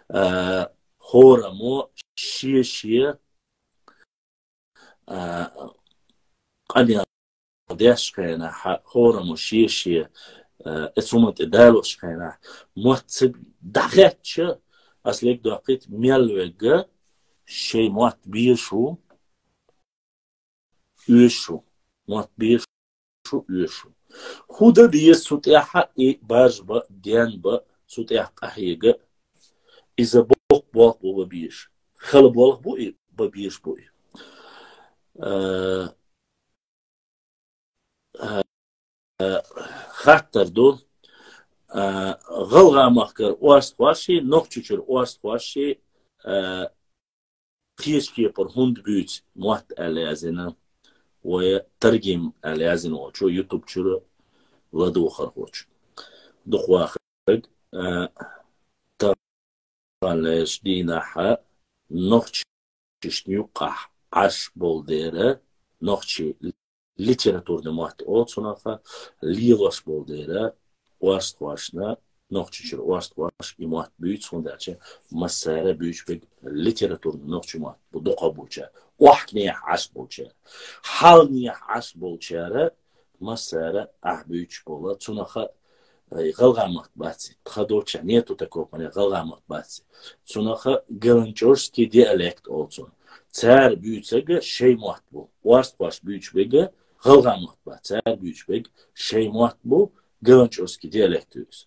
А, хора мо шие шие. А, къамя деш хена, ха-, хора мо шие шие, а, эцумат и далош хена. Мотци дахетча, аслик дохит мелвега, шей мот бишу, уьшу. Мот бишу, уьшу. Худа биесу тяха и барж ба, дян ба, цу тях къахьега. Иза бок болх бу ба биш. Хала болх бу и ба биш бу и. Э, э, э, хаттар ду. Э, гӀалгӀа махкар ост хоши, нохчучур ост хоши, э, кхечкепар хӀунда буьйцу мотт аьлла язина, вай таргим аьлла язина волчу, YouTube чура ладувгӀар хӀочу. Дукха ваха а, таханлерча дийнахьа нохчашна юккъехь Ӏаш болу дела, нохчийн литературный мотт олу цунах, лелош болу дела, орстхошна, Нохчийчуьра орстхоша и мотт буьйцу, хӀунда аьлча массара а буьйцуш берг литературный нохчийн мотт бу дукхах болчара, охьанехьа Ӏаш болчара. Хьалнехьа Ӏаш болчара массара а ахь буьйцуш болу, цунах, э, гӀалгӀай мотт бац и. Тхан долчохь нету такого понятия, гӀалгӀай мотт бац и. Цунах галанчожский диалект олу цунах. Цара буьйцург шайн мотт бу. Орстхоша буьйцуш берг гӀалгӀай мотт бац. Цара буьйцуш берг шайн мотт бу, галанчожский диалект ю иза.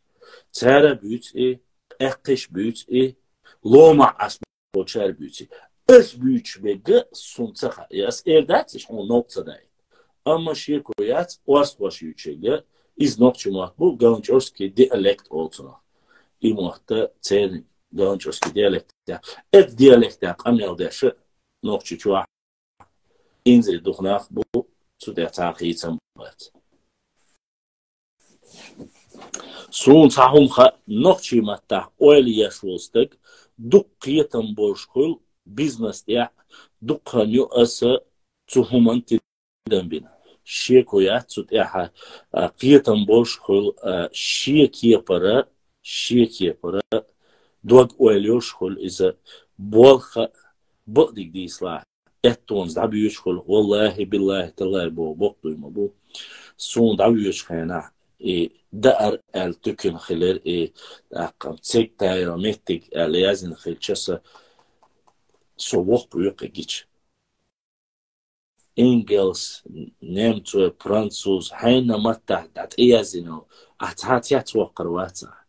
Цара буьйцу и, аьккхиша буьйцу и, ломахь Ӏаш болчара буьйцу и. Аша буьйцуш берг суна ца хаьа. Ас эр дац, иш хьуна новкъа ца дайта. Амма шеко яц, орстхоша юьйцуш ерг, иза нохчийн мотт бу, галанчожский диалект олу цунах. И мотт церан галанчожский диалект. Эцу диалектехь къамел деш нохчи чохь инзаре дукха нах бу, цу тӀехь цхьа хийцам бац. Суна цхьа хӀума хаьа, нохчийн маттахь ойла еш волу стаг дукха кхетам болуш хуьлу бизнес тӀехь, дукха хан ю аса цу хӀуманна тидам бина. Шеко яц цу тӀехь, а, кхетам болуш хуьлу, а, шен кепара, шен кепара дог-ойла йолуш хуьлу иза, болх а бакъдерг дийцалахь, аьттонца дӀабоьдуш хуьлу, валлахӀи, биллахӀи, таллахӀи боху, бакъ дуй ма бу. Суна дӀавоьдучу хенахь, и даар аьлла туькина хилира, и тӀаккха цигтайо меттиг аьлла яздина хилча, аса со воккха вуьйкъиг гича. Ингалс, немцой, француз, хьенан маттахь дӀа тӀеяздина, ахь цхьа а цецвоккхур вац ахь.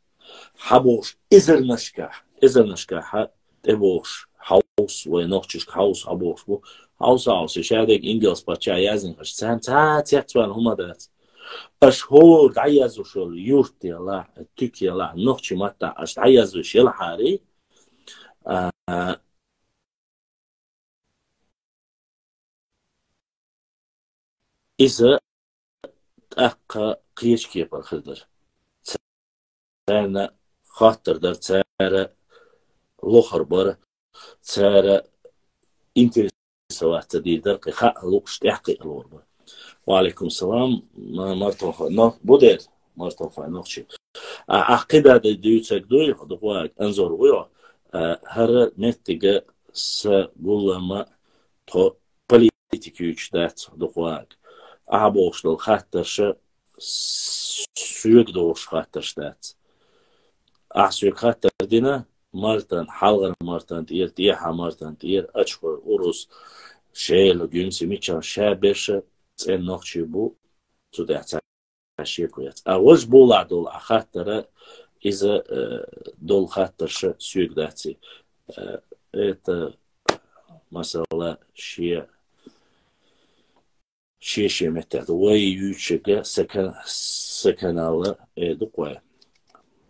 Хьан бохуш, эзарнашкахь, эзарнашкахь хьан тӀебогӀуш, хьовса, вай нохчашка хьовса, хьан бохуш бу. Хьовса, хьовса, ша дерг ингалс паччахь яздина хилча, царна цхьа а цецваьлла хӀума дац. Аша хӀора дӀаязъеш йолу юрт елахь, туька елахь, нохчийн маттахь аша дӀаязъеш елахьара, а, иза тӀаккха кхечу кепара хир дара. Царна хоттур дара, цара лохур бара, цара интересоваться дийр дара, кхин хаа лууш тӀаьхьакхиалур бара. Ва алейкум салам, ма-, Мартон хой, но, бу дер, Мартон хой, нохчи. А, ахь кхидӀа де дуьйцург дуй, дукха ваг, Анзор вуй, а, хӀара меттига са гуллама тхо политика юьйцуш дац дукха ваг. Ахьа бохуш долу хаттарша соьга догӀуш хаттарш дац. Ахьа соьга хаттар дина, Мартан, хьалхара Мартан тӀера, тӀехьа Мартан тӀера, ачхой, урус, шела, гуьмси, мича, ша берша цӀена нохчий бу, цу тӀехь ца шеко яц. А важа болахь долу а хаттара, иза, э, долу хаттарша соьга дац и. Э, это, масала, шен, шен-шен меттехь ду. Вай юьйцург са ка-, са канала, э, ду-кх вай.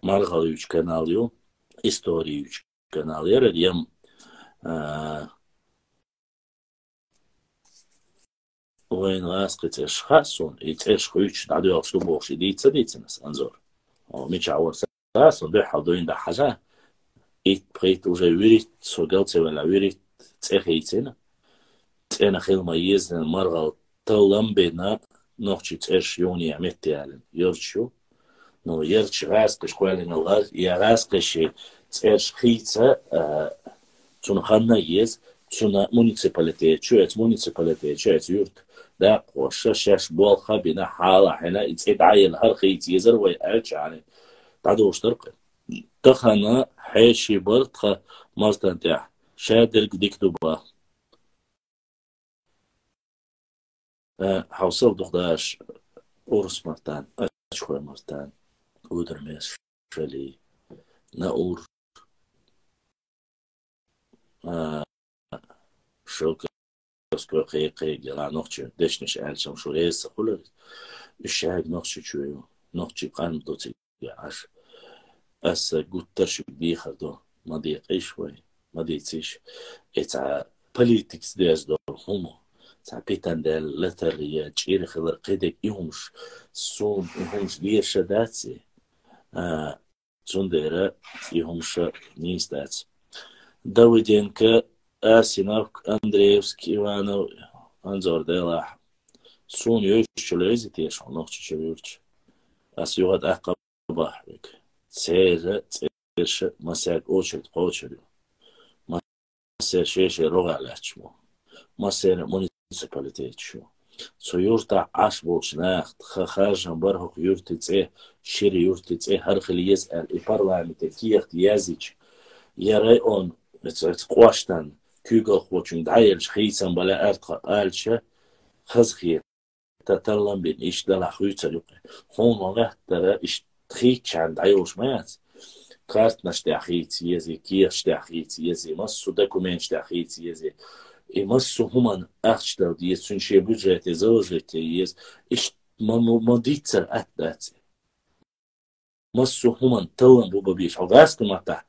Маргал юьйцу канал ю, истори юьйцу канал яра, ям, а, вайна гӀазкхи цӀерш хаьа суна, и цӀерш хуьйцуш дӀадоьлхуш ду бохуш, и дийца ца дийцина ас, Анзор? Хьо мичахь вара ца хаьа суна, дуьххьал дуьйна дӀахьажа, итт-пхийтта уже вуьрхӀитта, со галце велла вуьрхӀитта цӀе хийцина. ЦӀена хила ма еза, маргӀал таллам бина, нохчийн цӀерш юханехьа метта ялина, йорчу ю. Ну, ярчу гӀазкхиш кхоьллина лар, я гӀазкхиши цӀерш хийца, а, цунна ханна еза, цунна муниципалитет чу эца, муниципалитет чу эца юрт даккхоша, шаьш болх а бина, хьала а хьина, и цӀе дӀаяла хӀара хийца езар вай аьлча, дӀадугӀуш дара-кх. Тахана хьеший бара тхан Мартан тӀехь, ша дерг дика ду бан. Э, хьовсал дукха даш, урус Мартан, ачхой Мартан, удармес шали, Наур, э, Шелковской кхе-, кхе-, гела нохчи дешнаш аьлчам шу реза ца хуьлар. Уьш шаьрга нохчи чу ю, нохчи къам ду цига. Аш, аса гуттар шуьга дехар ду, ма декъийша вай, ма дийцийша. И цхьа политикаца деза долу хӀума, цхьа питан даьлла латар я чӀир хилар, кхидерг и хӀумаш, суна и хӀумаш дезаш дац и. А, цундела и хӀумаш нийса дац. Давыденко, Асинов, Андреевский, Иванов, Анзор делахь. Суна йовзачул йовзи теша хьо Нохчийчоь юрташ. Ас юха тӀаккха бахьарг. Церан цӀераш массаьрга очередь кхочур ю. Массеран шен-шен рогӀехь лаьтташ бу. Массеран муниципалитеташ ю. Цу юртахь Ӏаш болчу нахах тхан харжам бара хӀокху юртан цӀе, шира юртан цӀе хӀара хила еза аьлла, и парламенте кехат язйича, я район, эца, эца кӀоштан куьйгалхочуьнга дӀаелча хийцам бан лаьара тхан аьлча, хазахета таллам бина, иштта далахь хуьйцур ю-кх. Хьуна ма гӀаттара, иштта хийцчарна дӀайолуш ма яц. Картанаш тӀехь хийца еза, кехаташ тӀехь хийца еза, массо а документаш тӀехь хийца еза. И массо а хӀуманна ахча дала деза, цуьнан шен бюджете заложить ян еза. Иштта ма, ма, ма дийццара атта дац. Массо а хӀуманна таллам бу бан безаш. Хьо гӀазкхийн маттахь,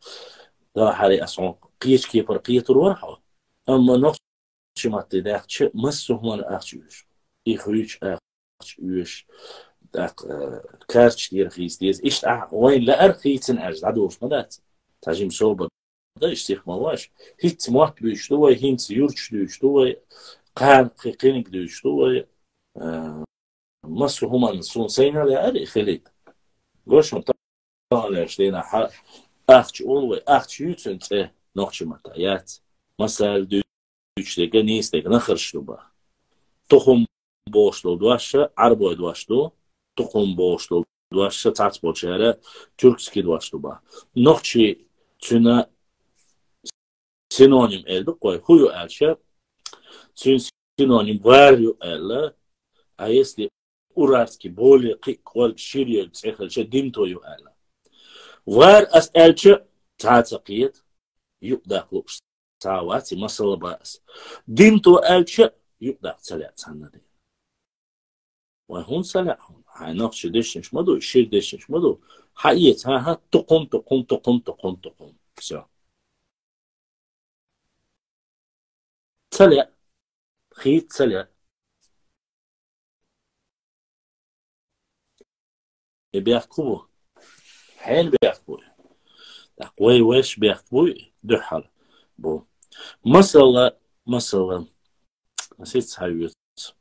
дахьара ас хьуна кхечу кепара кхетар вара хьо. Амма нохчийн матте даьхча, массо а хӀуманна ахча оьшу. И хуьйцу ахча оьшу. ТӀаккха, э, карташ тӀера хийца деза. Иштта ахь вайна лаьара хийцина аьлча, дӀадолуш ма дац. Цхьа жима собар дан, иштта сих ма ваш. ХӀинцца мотт буьйцуш ду вай, хӀинцца юрташ дуьйцуш ду вай, кхана кхин кхиниг дуьйцуш ду вай. Э, Массо а хӀуманна суна сайна лаьара и хилийта. Гой шуна, таханлерчу дийнахь ахча олу вай, ахча юй цуьнан цӀе нохчийн маттахь, яц. Масала дуьйцуш дерг а, нийса дерг а нахарш ду бан. Тухум бохуш долу дош а Ӏарбойн дош ду, тухум бохуш долу дош а цхьацца болчара тюркский дош ду бан. Нохчийн цуьнан синоним эр ду-кх вай, хӀун ю аьлча, цуьнан синоним вар ю аьлла, а если урартский более кхин а кӀорга шира йолу цӀе хилча, димто ю аьлла. Вар ас аьлча, цхьа а ца кхета, юкъадаккха лууш цхьа а вац, и масала бан ас. Димто аьлча, юкъадаккха ца лаьа цхьанна а дена. Вай хӀунда ца лаьа хьуна? Хьайн нохчийн дешнаш ма ду, шира дешнаш ма ду. Хьаэца, хӀан-хӀа, тукхум, тукхум, тукхум, тукхум, тукхум. Всё. Ца лаьа. Хийца ца лаьа. И бехк хӀун бу? Хьенан бехк бу? ТӀаккха вай вайша бехк буй, дуьххьара бу. Масала, масала, ас хӀинцца хьаоьцу.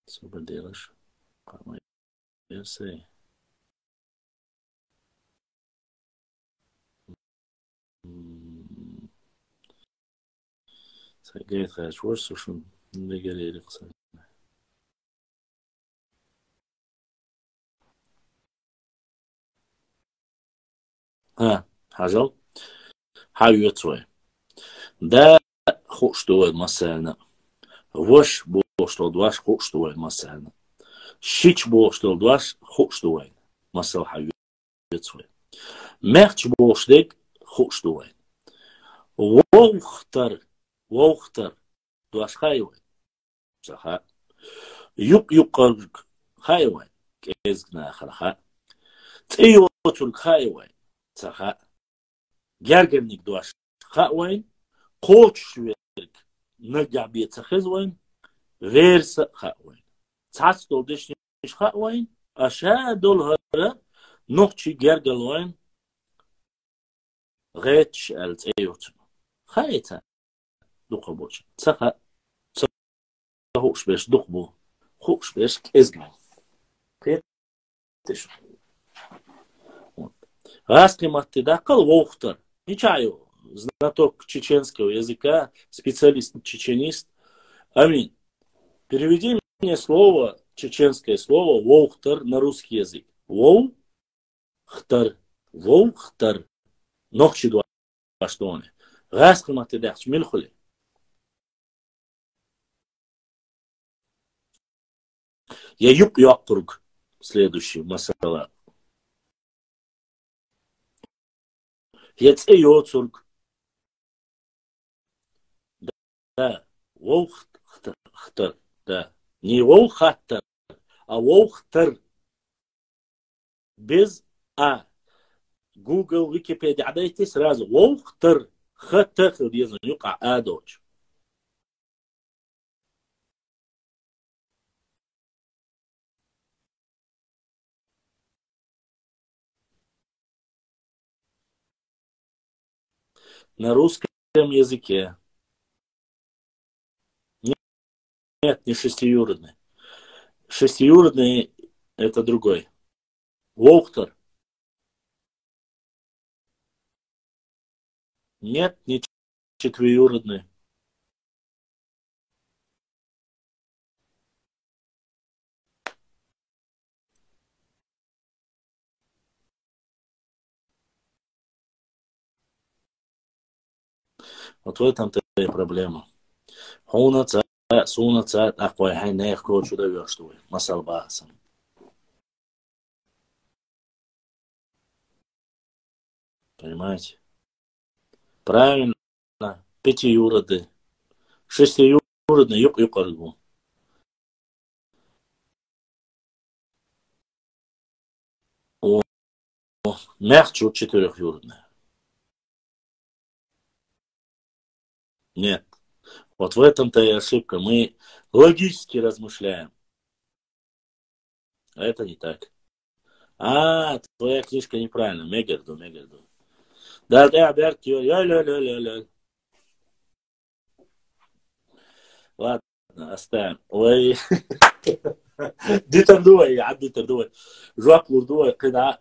Собар делаш. Кхаа ма ясай. М. Сайн гайта хаьржа вара со шуна, мегар яра-кх сайн. ХӀа, хьажал. Хьаоьцу вай. Да хууш ду вай массарна. Ваш бохуш долу дош хууш ду вай массарна. Шича бохуш долу дош хууш ду вайна. Масала хьаоьцу вай. Мехча бохуш дерг хууш ду вайна. Вовхтар, вовхтар дош хаьа вайна? Ца хаьа. Юкъ-юккъерг хаьа вайна? КӀезиг нахана хаьа. ЦӀе йоцург хаьа вайна? Ца хаьа. Гергарниг дош хаьа вайна, кхочушверг наггахь бен ца хеза вайна, верса а хаьа вайна. Цхьацца долу дешнаш хаьа вайна, а ша долу хӀара нохчийн гергарло вайна, гӀеташ аьлла цӀе йоцург. Хаьа царна дукхахболчарна? Ца хаьа. Ца хууш берш дукха бу, хууш берш кӀезиг бу. Кхетий шу? Вот. ГӀазкхийн матте даккхал вовхтар. Мичахь ю? Знаток чеченского языка, специалист, чеченист. Амин. Переведи мне слово, чеченское слово вовхтар на русский язык. Вов хтар, вовхтар. Нохчийн дош дуй. ГӀазкхийн матте даьхча мила хуьлу? Я юкъ йоккхург, следующий, масала. Я цӀе йоцург. Да, вовх хт-, хтар, да. Не вовхаттар, а вовхтар. Без а. Google, Википедия Ӏадайти, сразу вовхтар, х, т хила деза юкъахь а доцуш. На русском языке. Нет, не шестиюродный. Шестиюродный — это другой. Вовхтар. Нет, не четвоюродный. Вот в этом-то и проблема. Хьуна цаӀ, суна цаӀ, тӀаккха вай хьайн нехан кочу да веш ду вай. Масал бахасан. Понимаете? Правильно. Пятиюродный. Шестиюродный юкъ-юкъара ву. О, маьхчу четырёхюродный. Нет. Вот в этом-то и ошибка. Мы логически размышляем. А это не так. А, твоя книжка неправильная. Мегаргда, мегаргда. Да, да, Берт, ё, ё, ё, ё, ё, ё. Ладно, оставим. Вай. Дитар ду вай, я дитар ду вай. Жоп лур ду вай, кхы дӀа.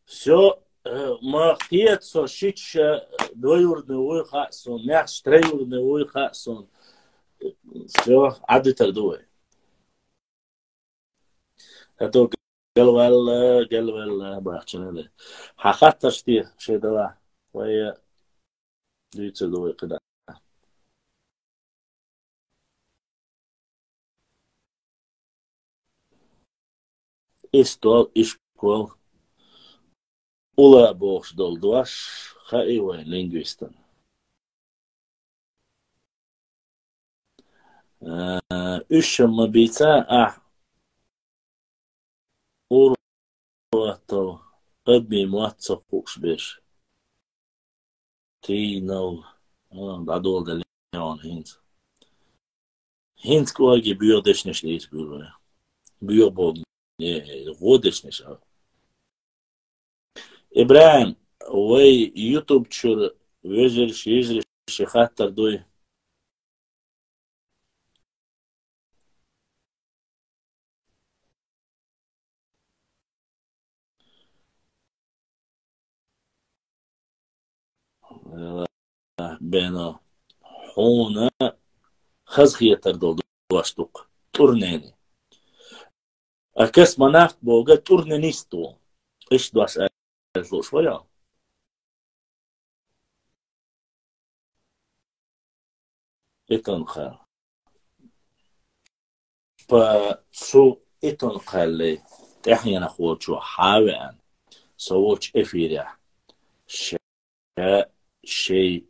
Всё, э, ма хета со, шича, э, двоюродный вуй хаьа сона, маьхча троюродный вуй хаьа сона. Всё, Ӏадитар ду вай. А то галваьлла, галваьлла, бахчана да. Хьа хаттарш де, шоай дала. Вай, э, дуьйцар ду вай кхы дӀа. Истол, ишкол, ула бохуш долу дош хаьий вайн лингвистана? Э, уьш ма бийца ахь ур-, ваттал, адамийн мотт ца хууш берш. Тийнал, а, дӀадоладелла хьуна хӀинца. ХӀинца кӀорге боьха дешнаш дийца буьйлу вай. Боьха боху, э, гӀо дешнаш а. ИбрахӀим, вай YouTube чуьра вежарш, йижарш ши хаттар дуй? Бено, хьуна хазахетар долу дош ду-кх, тӀурнени. А космонавт бохург тӀурненист ву. Иштта дош аьлла лууш вара хьо? Итон-Кхаьлла. По цу Итон-Кхаьллин тӀаьхьенах волчо хьа а веана, со волчу эфирехь ша шайн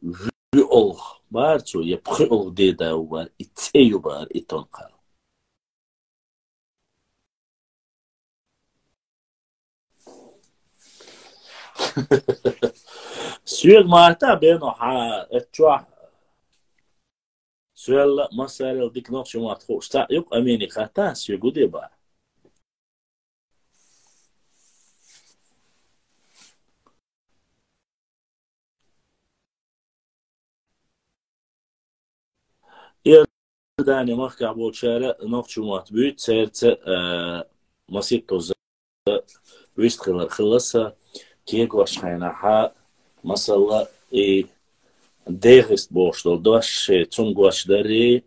вуьалгӀа бара цо, я пхоьалгӀа деда ву бара, и цӀе ю бара Итон-Кхаьлла. Соьга ма хатта, Бено, хьан эцчохь. Соьлла а, массарел а дика нохчийн мотт хууш цхьаъ ю-кх, Аминиг хатта, соьга гу де бахьа. Иордани махкахь болчара нохчийн мотт буьйцу, цаьрца, а, маситтаза вистхилар хилла сан, кегош хенахь, масала, и дехист бохуш долу дош шен цунна гочдарий,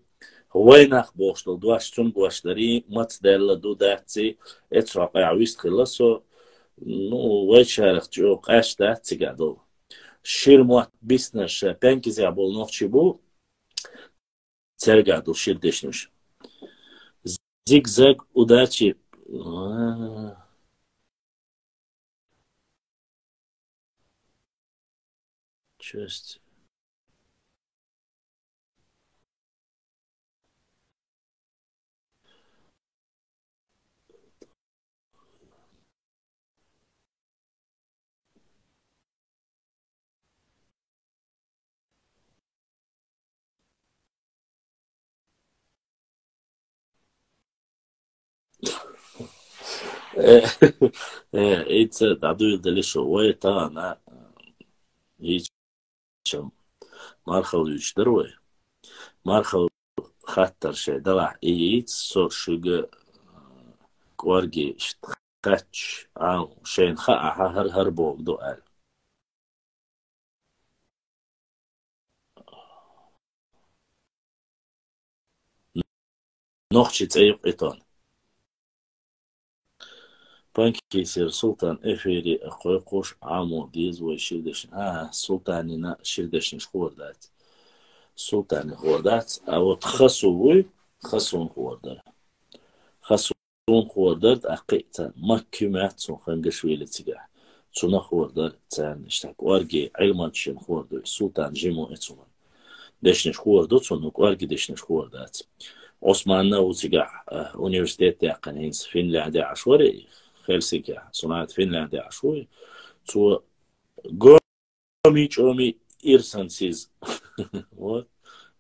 вайнах бохуш долу дош цунна гочдарий, маца даьлла ду дацций, эцу хьокъехь вистхилла со, ну, вайчарах чӀогӀа къаьсташ дац цигахь долу. Шира мотт биснарш, пенкизехь болу нохчий бу, цаьргахь ду шира дешнаш. Зиг-заг, удачи. А. Честь. Э, э, ица дӀадуьйладелла шу вай тахана, ХӀинца мархал вуьйцуш дара вай. Мархал хаттар шайн далахь ийца, со шуьга, а, кӀорге иштта кхаьчча, а, шайна хаахь, хӀара-хӀара бохург ду аьлла. Нохчийн цӀе юкъа итон. Панкисера Султан эфире а кхойкхуш, Ӏамо деза вай шира дешнаш. А, Султанина шира дешнаш ховр дац. Султанин ховр дац. А вот Хасу вуй, Хасун ховр дара. Хасун ховр дара, тӀаккха кхин а царна Макки ма яц цунна Хангашвили цигахь. Цунах ховр дара царна, иштта кӀорге Ӏилманчийн ховр ду, Султан жима ву и цунна. Дешнаш ховр ду цунна, кӀорге дешнаш ховр дац. Ӏусманна ву цигахь, а, университет яьккхина, хӀинца Финляндехь Ӏаш вара, Хельсинкехь, цунах Финляндехь Ӏаш ву. Цо гоми-чӀоми ирсанциз. Вот.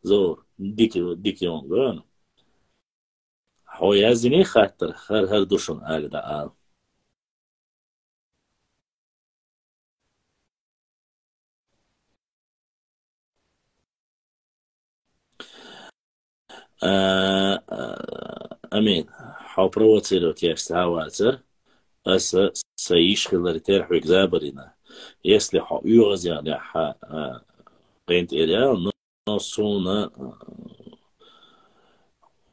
Зовр, дика, дика йон гана. Хьо яздиний хаттар, хӀара-хӀара ду шуна ала дӀаала. А, а, Амин, хьо провоцировать еш ца вацар, аса сан йиш хиларе терахь хьоьга забар йина. Если хьо оьгӀазъяхьа, а, къинтӀера ял, но, но суна, а,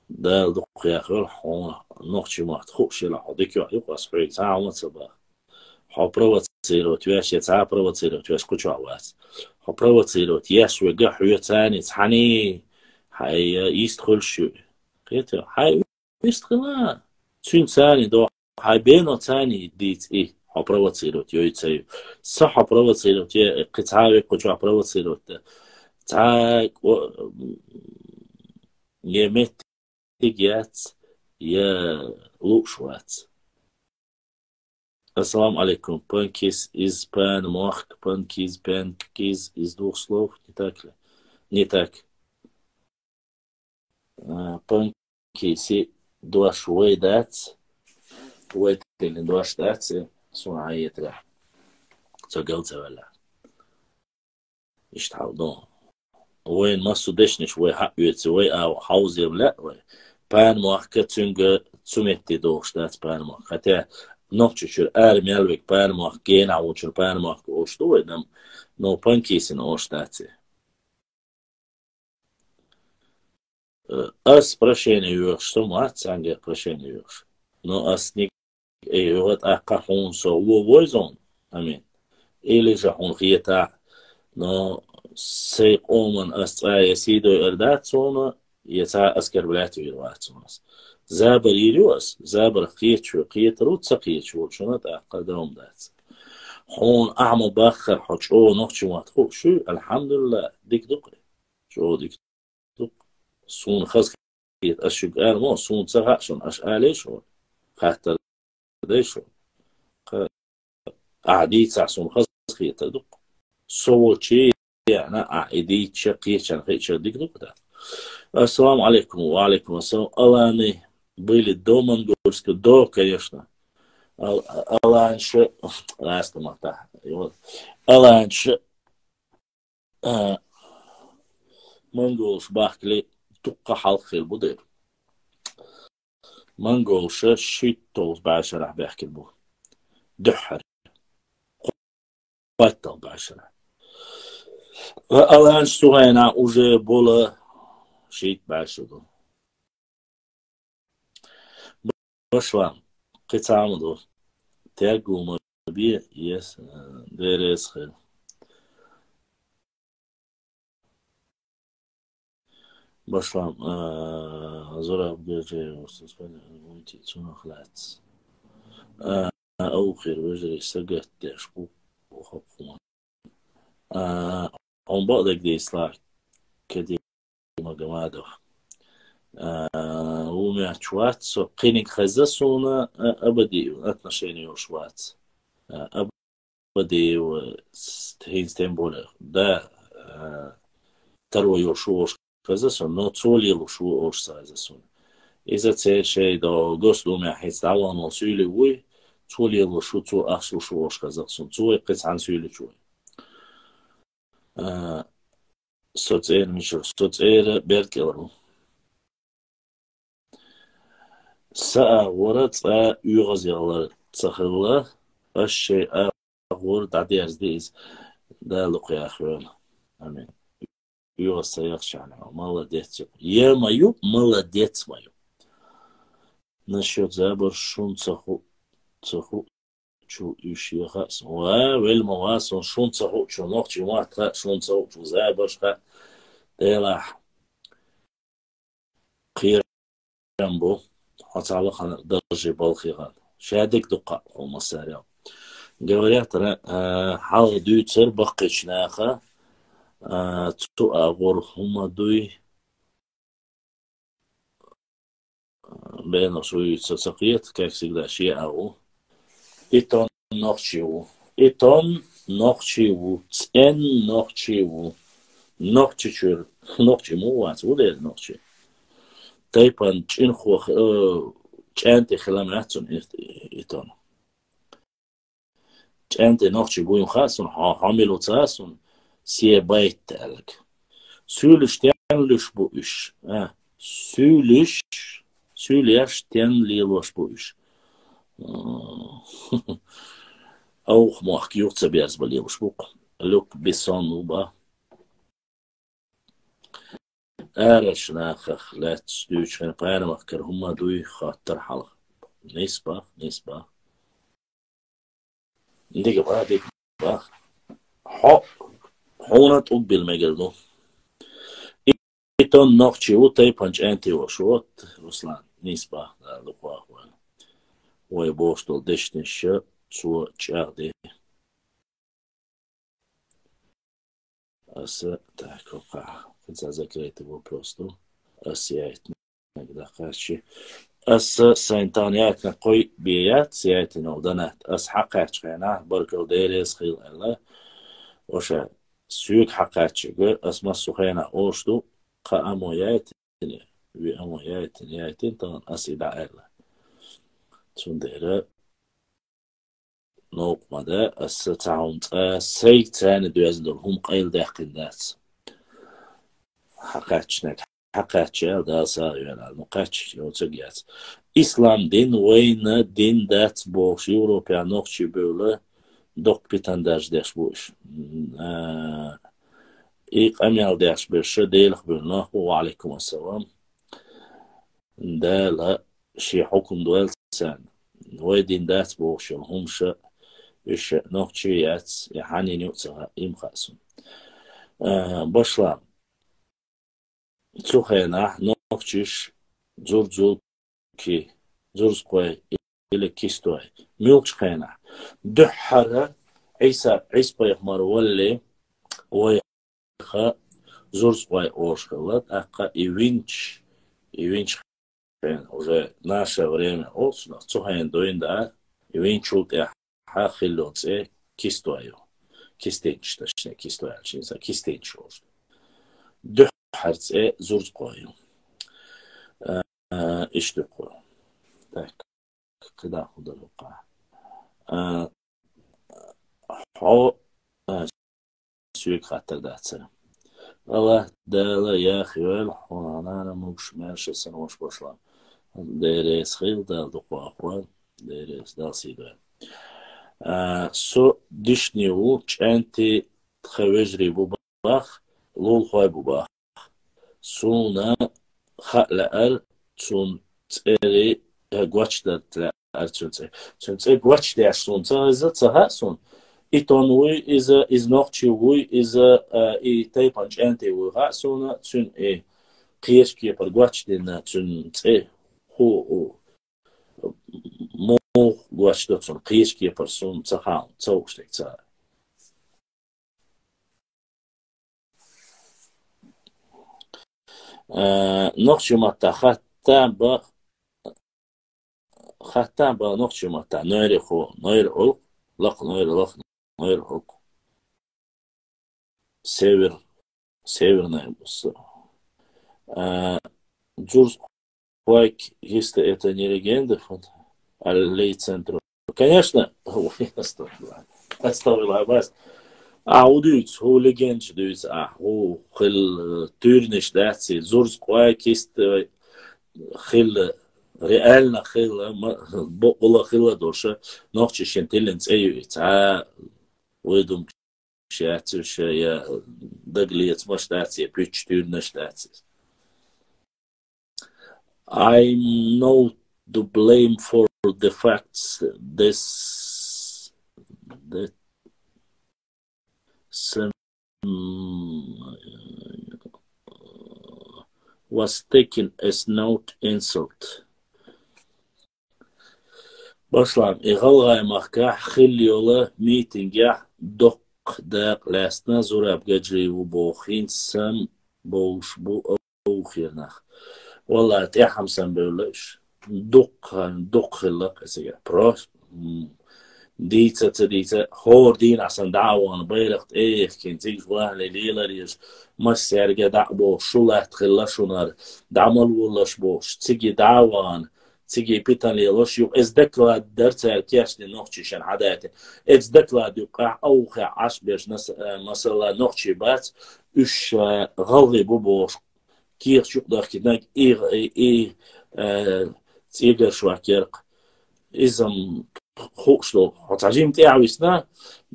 Дала дукха яхар, хьуна нохчийн мотт хууш хилахь, хьо дика йоӀ ю-кх, ас хьоьга цхьа хӀума ца боху. Хьо провоцировать веш, я цхьа провоцировать веш кху чохь вац. Хьо провоцировать еш верг хьоьца цхьаьний, цхьаьний, хьай йист хуьлуш ю. Кхетий, хьай йист хила. Цуьнан цхьаьний доху, хьай бено цхьаьний дийца и, хьо провоцировать йой ца ю. Са хьо провоцировать е, кхин цхьа а верг кху чохь провоцировать дан. Цхьа кӀо-, я меттиг яц, я лууш вац. Ассаламу алейкум. Панкис из пан мохк, панкиз, панкиз из двух слов. Не так ли? Не так. А, панкиси дош вай дац. Вай тилин дош дац. Суна хьан етарехь. Цо гал ца ваьлла. Иштта хьал ду. Вайн массо а дешнаш вай хьаоьцу, вай а хьовзийла лаьа вай. Панмохк цуьнга цу метте догӀуш дац панмохк. Хотя Нохчийчуьра ара мел верг панмохк, генахь волчуьра панмохк олуш ду вай, но, но панкисина олуш дац и. Э, ас прощение йоьхуш, со ма вац цхьаьнгге прощение йоьхуш. Но ас ниг-, эй, йогӀу тӀаккха хьуна со вон войзун, амин. Или же хьуна хетахь, но сайн къоман ас цкъа я сий дойур дац суна, я цхьа оскорблять йийр вац суна ас. Забар йийр ю ас, забарх кхеташ ю, кхетар ву, ца кхеташ волчунна тӀаккха дан дац. Хьуна ахьа ма баххара хьо чӀогӀа нохчийн мотт хууш ю, алхьамдулиллахӀ, дика ду-кх. ЧӀогӀа дика ду-кх. Суна хаза хета, ас шуьга ала ма, суна ца хаьа шуна, аш алий шуна? Хаттар дай шуна? Кха, ахьа дийцахь, суна хаза хетар ду-кх. Со волчу яна, ахьа и дийцча, кхечарна хиъча дика ду-кх да. Ассаламу алейкум, ва алейкум ассалам. Аланы были до монгольского, до, конечно. Ал-, аланша, ласта мата. И вот. Аланша, а, монголаш бахкале дуккха хьалха хилла бу дера. Монголаша шийтталгӀа бӀешарахь баьхкина бу. Дуьххьара. ХӀотталгӀа бӀешарахь. Ва аланаш цу хенахь уже бола шийтта бӀешо ду. Башлам, кхин цхьа хӀума ду. Тергума бе, ес, э, дерес хир. Башлам, э, Зураб Геджиев, цунах лаьцна. Э, аухир вежарий сагатдеш бу хапхун. А, хьуна бакъдерг дийцалахь, Кадир Магомадов. А, ву меч вац, со кхиниг хеза суна, а, Абадиев отношение йолуш вац. А, Абадиев, с-, хӀинца тем более, да, а, таро йолуш ву ош хеза со, но цо лелуш ву ош ца хеза суна. Иза церан шайн до Госдумехь хӀинца дӀавахана волу суьйле вуй, цо лелуш ву, цо ахча луш ву ош хеза суна. Цо вай кхин цхьаьна суьйличу вай. А, со цӀера мичара, со цӀера беркӀелра ву. Са агӀора цкъа оьгӀазъяхалар ца хилла, ас шоай агӀор дӀадерзаде иза. Дала дукха яхйойла. Амин. ОьгӀаз ца яхача хана, молодец ю. Е ма ю, молодец ма ю. Насчёт забар шун ца ху, ца ху, чу уьш е хаьа сона. Ва, вел ма ва сона, шун ца ху, чу нохчий мотт хаьа, шун ца ху, чу забарш хаьа. Делахь. Кхерам бу, хьо цхьа лахана даржи балхе гӀан. Шадерг дукха хьо массарел. Говорят, ра-, а, хьалха дуьйцар баккхийча наха, а, цу агӀор хӀума дуй, бена шуйца ца кхета, как всегда, шен агӀо. И тон нохчий ву. И тон нохчий ву. ЦӀен нохчий ву. Нохчийчуьра. Нохчий ма вац, ву дера нохчий. Тайпан чӀинхо, э, чӀаьнти хила ма яц цунна и, и тон. ЧӀаьнти нохчий бу юха сун, хьо-, хьо мила ву ца сун, се байт аьлларг. Суьйлуьш тен луьш бу уьш? А, суьйлуьш, суьйлуьш тен лелош бу уьш? М, Авха мохк юха ца берза ба лелош бу-кх. Люк Бессон ву ба. Арача нахах лаьтташ дуьйцу хьайна пхьармахкара хӀума дуй хоттар хьалха. Нийса бах, нийса бах. Дика бах, дика бах. Хьо, хьуна тӀулг била мегар ду. И, и тон нохчий ву, тайпан чӀаьнти вош вот, Руслан. Нийса бах, да, дукха вахван. Вай бохуш долу дешнаш цо чӀагӀде. Аса, так, хӀокхахь, хӀинца закрытый вопрос ду. Аса яйтинарг дӀакхаччи. Аса сайн тахана яйтинарг кхой бен яц, яйтина волу донат. Аса хьакхаьчча хенахь, баркалла, Дела реза хуьлда аьлла. Ваша, соьга хьакхаьчча, аса массо хенахь олуш ду, кхаа мо яйтина, виа мо яйтина, яйтина, тахана аса и дӀааьлла. Цундела Новкъа ма дан, аса цхьа хӀума цкъа, сайга царна доьзна долу хӀума къайладаьккхина дац. Хьакхаьччинарг хьакхаьчча, Дала сагӀа йойла, ну кхаьчча, йоцург яц. Ислам дин вайна дин дац бохуш, Европехь нохчий бевлла, доккха питана даржадеш бу уьш. М, а, и къамел деш берш Делах бевлла нах бу, ва Ӏалайкум ассалам. Дала шен хьукум дойла царна. Вай дин дац бохуш йолу хӀумаш, уьш нохчий яц, я хьанийна ю а ца хаьа, и ма хаьа суна. А, башла, цу хенахь нохчиш зур-зулки, зурзкъой или кистой. Муьлхачу хенахь? Дуьххьара Ӏийса, Ӏийса-пайхамар валале, вай ха зурзкъой олуш хилла, тӀаккха и винчу, и винчу хенахь, уже наше время олуш, цу хенахь дуьйна дара, и винчул тӀаьхьа хилла йолу цӀе кистой ю. Кистенчаш, точнее, кистой аьлча, иза кистенчаш олуш. Дуьххьара цӀе зурзкъой ю. А, иштта ю кху. Так, кхидӀа хӀун дара хӀокхахь? А, хьо, а, соьга хаттар дацара. Аллах Дала яхйойла хьуна, нана, могуш, маьрша санна ваша башла. Деррес хила Дала дукха вахван, деррес Дала сийдойла. А, со дишни ву, чӀаьнти тхан вежарий бу бах, лулахой бу бах. Суна хаа лаьара цунна цӀери, э, гочдар лаьара цуьнан цӀе. Цуьнан цӀе гочдеш суна ца хеза, ца хаьа суна. И тон вуй иза, иза нохчи вуй иза, э, и тайпан чӀаьнти вуй хаьа суна, цуьнан и кхечу кепара гочдина цуьнан цӀе хӀу, хӀу, муха гочдо цунна кхечу кепара суна ца хаьа, ца хууш дерг ца хаьа. Э, нохчийн маттахь хаттам ба, хаттам ба нохчийн маттахь, нойре хо, нойре олу, лакха нойре, лакха нойре хо. Север, северная. Э, Джурс Квайк, если это не легенда, вот, аллей центру. Конечно, ой, астагфируллах. Астагфируллах, Аббас. А, хӀу дуьйцу, хӀу легенда дуьйцу, а, хӀу хилла, э, туьйранаш дац, зурза къой киста, э, хилла, реально хилла, ма-, бакъволуш хилла долуш, нохчийн тиллина цӀе ю и, цхьа вай дуьйцуш яц уьш, я дагалецамаш дац, я пуьчаш, туьйранаш дац. I'm not to blame for the facts this, that some was taken as not insult. Башлам, и ГӀалгӀай махкахь хилла йолу митингехь доккха дакъа лаьцна Зураб Гаджиев ву боху хӀинца сам бовлуш бу Охернах. Валла, тӀаьхьа сам бевлла уьш. Дуккха, дуккха хилла кхезигахь. Просто, м, дийца а ца дийца, хӀора дийнахь санна дӀа а вахана, байракх тӀе а йихкина, цига вахана лелар еш, массаьрга дӀа а бохуш, шу латта хилла шунара, дӀа ма лолаш бохуш, цига дӀа а вахана, цига питана лелош, юха эцу доклад дара цара кечдина нохчийн шен хьадайтина. Эцу доклад юккъехь а ухехь Ӏаш берш, нас-, э, масала, нохчий бац, уьш, э, гӀалгӀий бу бохуш, кехат юкъадахкинарг и, и, и, э, цӀегара шок яра-кх. Иза-м хууш долу. Хьо цхьа жима тӀаьхьа висна,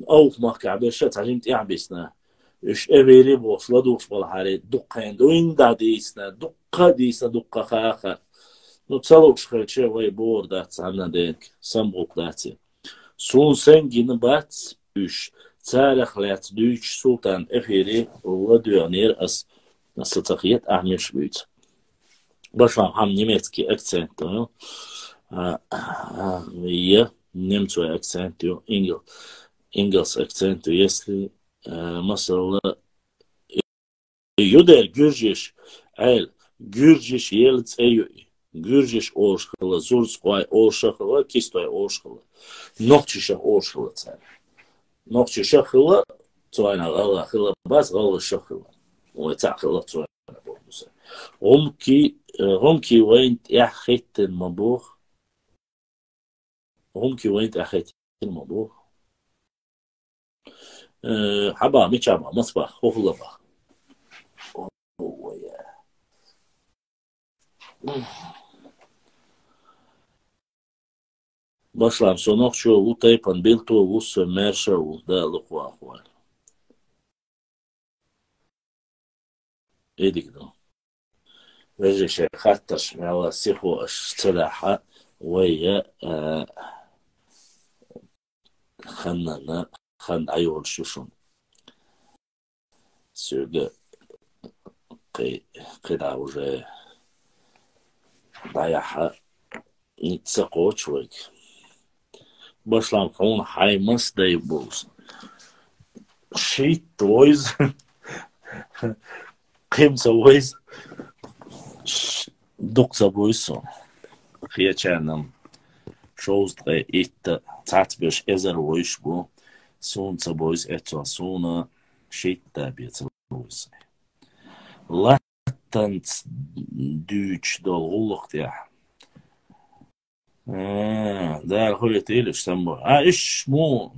Овха махкахь берш а цхьа жима тӀаьхьа бисна. Уьш эвери бохуш, ладугӀуш балахьара, дуккха дуьйна дӀа дийцина, дуккха а дийцина, дуккха а хаахара. Ну, ца лууш хилча, вай бора дац цхьанна денга, самгӀуллакх дац и. Суна сайн гина бац уьш. Царах лаьцна дуьйцуш Султан эфире ладоьгӀнера ас. Аса ца хета ахь муьлш буьйцу. Башлам хьан немецкий акцент ю. А, а, я немцовый акцент ю, ингл-, ингалс акцент ю. Если, э, масала, Ю дера гуьржиш, Ӏел, гуьржиш елла цӀе ю и. Гуьржиш олуш хилла, зурза къой олуш а хилла, кистой олуш хилла. Нохчиша олуш хилла цара. Нохчиша хилла, цойна гӀалгӀа хилла, бац гӀалгӀаша хилла. Вай цхьаъ хилла, цойна боху сан. ГӀумки, э, гӀумки вайна тӀехь хеттина ма боху. ГӀумки вайн тӀаьхьа хетина ма бу. Э, хьаба, мича ба, маца ба, хӀухула ба. Башлам, со нохчо ву, тайпан билто ву, со маьрша ву, Дала лукхвахван. И дика ду. Вежарий, шайн хаттарш мел сихо аш ца дахьа, вай, а, ханнана, хан дӀайолуш ю шуна. Соьга кхи-, кхидӀа уже дӀаяхьа. Ницца кхочу вайга. Башлам хьуна хьайн мас дай бовза. Шийтта войза. Кхин ца войза. Ш-, дукха ца буйза суна. Хечарна шовзткъе итта, цхьацца берш эзар войш бу. Суна ца буйза эцо, суна шийтта бен ца буйза. Ла- танца дуьйцуш долу гӀуллакх тӀехь. Э, Дала хуьлуьйтийла уьш самбо. А, уьш му?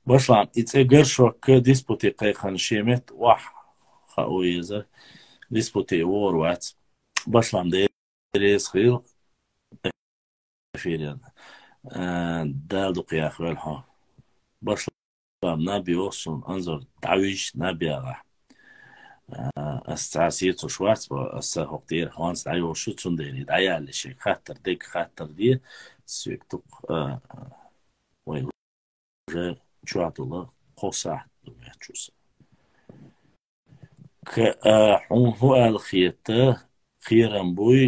Башлам, и цӀе горшокка диспути кхайкхина шен метта охьа хаа еза. Диспути вогӀур вац. Башлам, дерриза хила. Эфирен. Э, Дала дукха яхвелла хьо. Башлам наб йоху суна, Анзор, дӀавижа наб яла. Э, ас цхьа сецуш вац, ас сан хӀокху тӀера хьонца дӀайолуш ю, цундела и дӀаяьлла шега хаттар, дерг хаттар де, соьга тукха, э, вай уже чохь долу кхо сахьт ду ваьчча сан. К-, а, хьуна хӀун аьлла хета, кхерам буй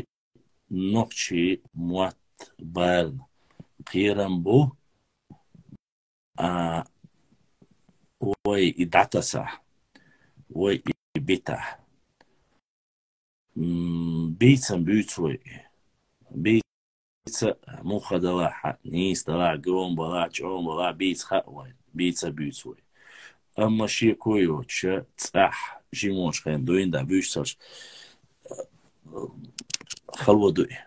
нохчийн мотт барна. Кхерам бу, а, вай и дӀатасахь, вай и битахь. М, бийцам буьйцу вай. Бийца муха далахь, нийса далахь, гом балахь, чӀогӀа балахь, бийца хаьа вайн, бийца буьйцу вай. Амма шеко йоцуша цӀахь жимочу хенахь дуьйна дӀа буьйцуш хало ду и.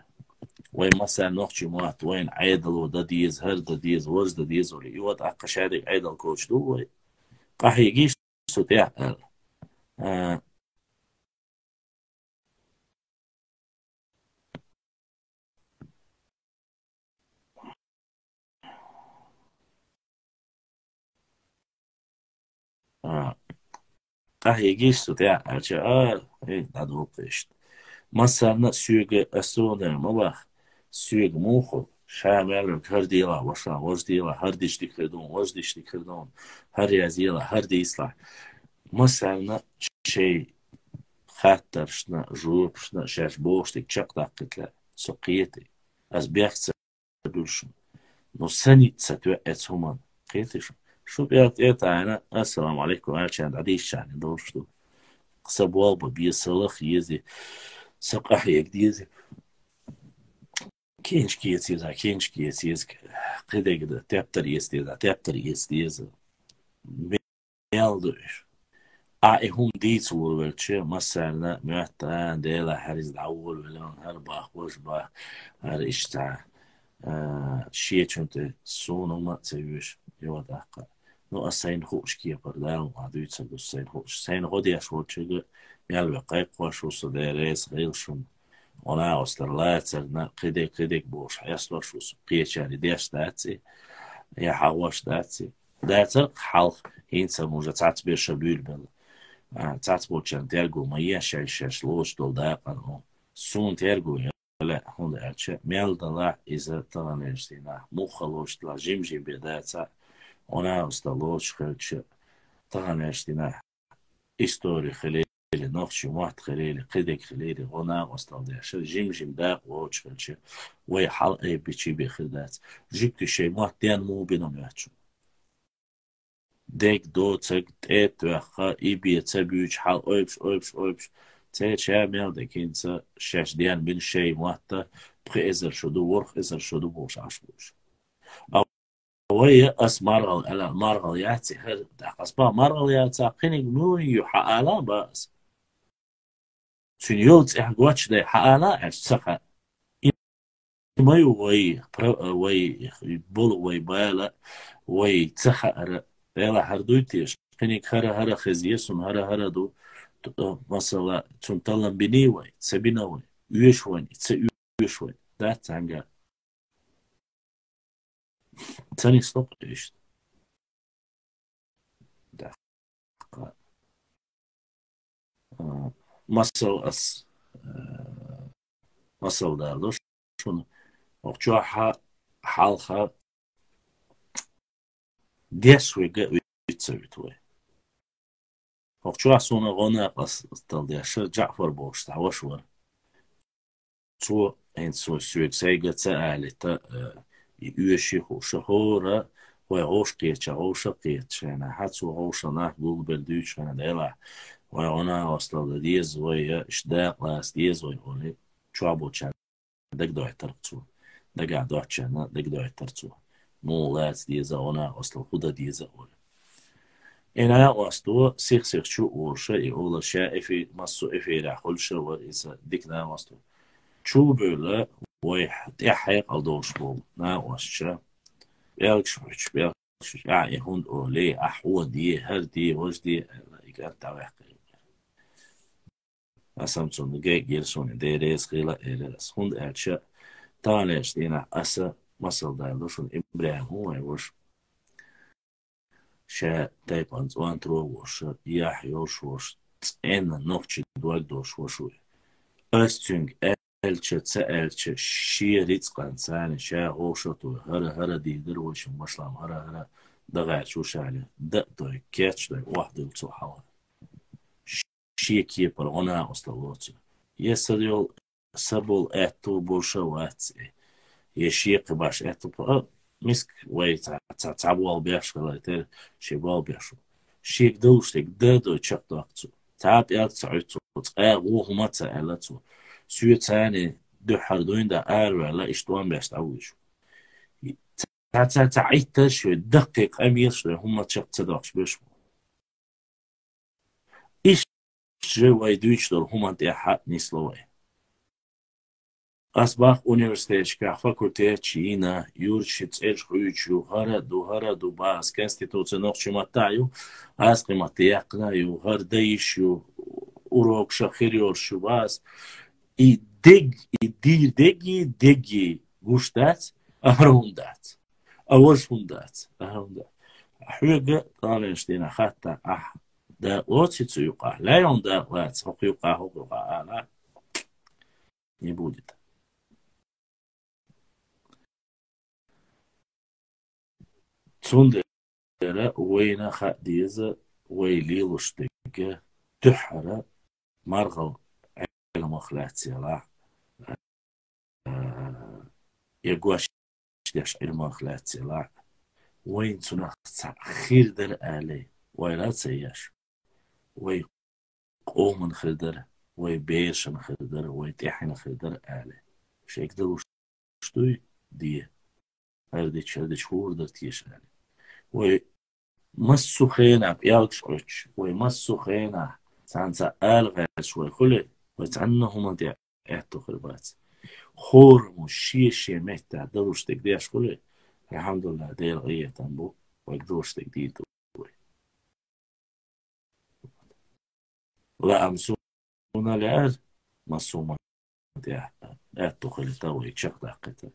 Вай массарна нохчийн мотт, вайна Ӏедало дан деза, хӀара дан деза, важа дан деза олий. И вот аккха шадерг Ӏедал коча ду вай. Къахьегийша цу тӀехь аьлла. А, А, къахьегийша цу тӀехь аьлча, а, э, дӀадолу иштта. Массарна а соьга ас ца ванера ма баха, соьга муха, ша мел верг хӀара делахь, ваша, важа делахь, хӀара дича дика хир ду, важа дича дика хир ду, хӀара язъелахь, хӀара дийцалахь. Массарна шайн хаттаршна, жопашна, шаьш бохуш дерг чекхдаккхийта лаьа, со кхетий. Ас бехк ца буьллу шуна. Ну, сан ницкъ ца тоьа эцу хӀуманна. Кхетий шу? Шу пӀелг тӀе а таьӀна, ассаламу Ӏалайкум аьлчарна дӀадийшчарна долуш ду. Сан болх бан беза, сан лаха еза, сан къахьега деза. Кенча кеца еза, кенча кеца еза. Кхидерг дан, тептар эца деза, тептар эца деза. Мел ду уьш. Ахь и хӀума дийца волавелча, массарна а моьтту, а, Делахь, хӀара иза дӀаволавелла, хӀара боху, важа боху, хӀара иштта, а, шечунна тӀе суна хӀума а ца оьшу, йо, тӀаккха. Ну, ас сайна хууш кепара, Дала ма дуьйцург ду сайна хууш. Сайна гӀо деш волчуьнга мел ве кхайкхош ву со, Дела реза хила шуна. Гьо, накъосталла лацарна, кхидерг, кхидерг бохуш, хьестош ву со, кхечаьрга деш дац и, я хьагӀош дац и. Дацара хьалха, хӀинца мужа цхьацца берш буьйлабелла. А, цхьацца болчарна терго ма е, шаьш-шаьш лоцуш долу дакъана хӀу. Суна терго е лаьа, хӀунда аьлча, мел далахь иза таханлерчу дийнахь, муха лоцуш делахь, жим-жим бен дацахь, гӀо, накъосталла лоцуш хилча, таханлерчу дийнахь истори хилийла, нохчийн мотт хилийла, кхидерг хилийла, гӀо, накъосталла деш, жим-жим дакъа лоцуш хилча, вай хьал айбичи бен хир дац. Жуьгтий шайн мотт ден муха бина моьтту шуна? Дерг доцург тӀе а тоьхна, и бен ца буьйцуш хьал ойбуш, ойбуш, ойбуш. Церан ша мел дерг хӀинца шаьш ден бина шайн мотт, пхи эзар шо ду, ворхӀ эзар шо ду бохуш Ӏаш бу уьш. А вай, ас маргӀал аьлла, маргӀал яц и хӀара, тӀаккха ас боху маргӀал яцахь, кхиниг муй ю хьаала боху ас. Цуьнан йолу цӀе гочдай хьаала аьлча ца хаьа. И ма ю вай, пра-, вай болу вай бала, вай ца хаьара, Делахь, хӀара дуй теша, кхиниг хӀара-хӀара хеза, суна хӀара-хӀара ду, т-, масала, цунна таллам биний вай, ца бина вай, оьшу вайн, ца оьшу вай, дац цхьаьнгга. Ца нисло-кх иштта. ТӀаккха, а, масал ас, а, масал далош шуна. ХӀокху чохь хьалха деш верг а вуьту ца вуьту вай. ХӀокху чохь суна гӀо накъосталла деш, Джаъфар бохуш цхьа ваша вара. Цо, хӀинца цо соьга сайга ца алийта, э, и оьший хууш, хӀора, вай гӀовша кхетча, гӀовша кхетча хьайна, хьан цо гӀовша нах гулбелла дуьйцу хьайна, Делахь, вай гӀо накъосталла дан деза вай, я иштта дакъа лаца деза вай олий, чохь болчарна дагадойтарх цо. Дагахь доцчарна дагадойтар цо. Муха лаца деза, гӀо накъосталла хӀун дан деза олий. И накъосто сих-сих чу а волуша, и олар ша эфи-, массо а эфирехь хуьлуша вара иза дика накъосто. Чу а бевлла, вай тӀехь хьекъал долуш болу накъосташа, пӀелгаш хьуьйтуш, пӀелгаш хьуьйтуш, ахь и хӀунда олий, ахь хьо де, хӀара де, важа де аьлла, и кӀант дӀаваьккхира. Аса-м цунна гайгира суна, Дела реза хила а элира ас. ХӀунда аьлча, таханлерчу дийнахь аса масал далла ду шуна, ИбрахӀим хӀун вай ваша. Ша тайпана цӀонтаро а волуш, яхь йолуш волуш, цӀена нохчийн дог долуш ваша ву. Ас цуьнга аьлча, ца аьлча, шен рицкъанца ша гӀовшалла, хӀара-хӀара дийр дара вайшимма, машалла, хӀара-хӀара дагӀаьрча ву ша аьлла, дан а дой, кеч а дой, охьадуьллу цо хьалха. Шен кепара гӀо накъосталла лоцу. Я са йолу, са болу аьтту болуша вац и. Я шен кхин баш аьтту, а, миска вай ца, ца, ца болу беш хилла, тера шен болу беш ву. Шега далуш дерг дан а дой чекхдоккху цо. Цхьа а пӀелг ца Ӏуьтту цо, цкъа а вон хӀума а ца аьлла цо. Соьца цхьаьна дуьххьара дуьйна дан араваьлла, иштта тӀом беш дӀавуьйшу. Цхьа, цхьа, цхьа Ӏиттарш вай, даккхий къамелаш вай, хӀумма чекх ца доккхуш беш ву. Иштта же вай дуьйцуш долу хӀуманна тӀехь хьа а нисло вай. Ас бах университеташкахь факультеташ йина, юрташи цӀераш хуьйцуш ю, хӀара а ду, хӀара а ду, бах ас, конституци нохчийн маттахь а ю, ас кхин матте яьккхина а ю, хӀара дан йиш ю, урокаш а хир йолуш ю, бах ас. И дег, и дийр дег, дег гуш дац, а хӀара хӀума дац, а важа хӀума дац, а хӀара хӀума дац. Хьоьга тӀалинаш дина хатта ахь дакъа лоций цу юкъахь, лайон дакъа лаца, хӀокху юкъахь, хӀокху юкъахь ала, не будет. Цундела вайна хаа деза, вай лелош дерг дуьххьара маргӀал Ӏилмах лаьцна елахь, я гочдеш Ӏилмах лаьцна елахь, вайна цунах цхьа хир дара алий, вай ла ца еш. Вай къоман хир дара, вай берашна хир дара, вай тӀаьхьенна хир дара алий. Шайга далуш дуй? Де. ХӀара дича, хӀара дича хӀора дара теша алий. Вай массо а хенахь пӀелгаш Ӏуьттуш, вай массо а хенахь царна цхьа ала гӀерташ вай хуьлий, вай цхьанна а хӀуманна тӀе аьтто хир бац. ХӀораммо шен-шен меттехь далуш дерг деш хуьлий, алхьамдулиллахӀ, Делан къинхетам бу, вайга далуш дерг дийр ду вай. Лаам суна лаьара, массо а хӀуманна тӀе аьтто хилийта вай, чекхдаккхийта.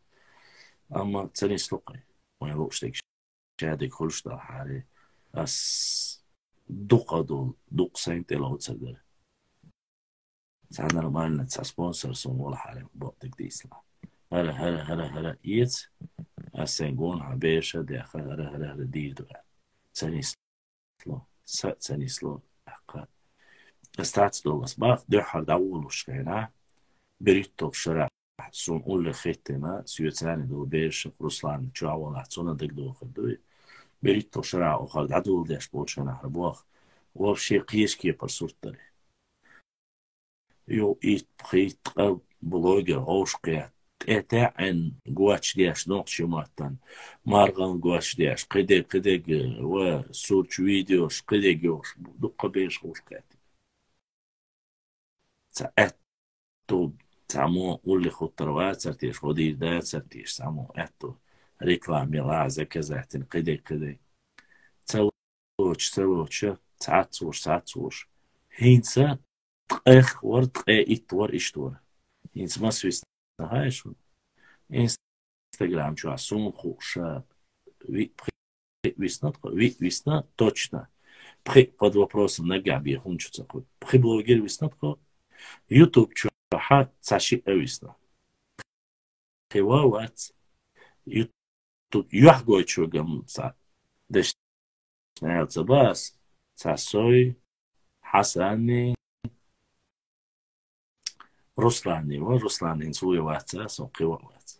Амма ца нисло-кх вай, вайна лууш дерг ша дерг хуьлуш делахьара, ас дукха долу, дукха сайна тӀелоцур дара. Цхьа нормально, цхьа спонсор суна валахьара, бакъдерг дийцина. ХӀара, хӀара, хӀара, хӀара эца, ас сайн гонахьа бераш а даьхна, хӀара, хӀара, хӀара дийр ду аьлла. Ца нисло, са а ца нисло, тӀаккха. Ас тац долу, ас бах, дуьххьара дӀаволуш хенахь, берхӀитталгӀа шарахь суна уллехь хӀиттина, соьца цхьаьна долу бераш, Руслан чохь валахь, цунна дагадохур дуй. БерхӀитталгӀа шарахь оха дӀадоладеш болчу хенахь хӀара бох, вообще кхечу кепара сурт дара. Юха итт-пхийтта-ткъа блогер вовшахкхетта, тӀе таьӀӀина гочдеш нохчийн маттана, маргӀална гочдеш, кхидерг, кхидерг, ва сурташ, видеош, кхидерг йохуш, дуккха бераш вовшахкхетта. Цхьа аьтту, цхьаммо уллехь хӀуттур вацара теша, хӀо дийр дацара теша, цхьаммо аьтту реклама елахь, заказать йина, кхидерг, кхидерг. Ца лоцуш, ца лоцуш, цхьацца волуш, цхьацца волуш. ХӀинца ткъех вара, ткъе итт вара, иштта вара. ХӀинца маса висна хаьий шуна? Инстаграм чохь суна хууш, виъ-пхиъ висна тхо, виъ висна точно. Пхиъ под вопросом наггахь бен хӀунда чу ца кхуьу. Пхи блогер висна тхо, YouTube чохь цхьа шиъ а висна. Кхин ван вац. YouTube юьхь гойтуш верг-м цхьа дешна аьлла ца бац, цхьа сой, Хьасанний, Русланний ван, Руслан хӀинца вуй вац, сан кхин ван вац.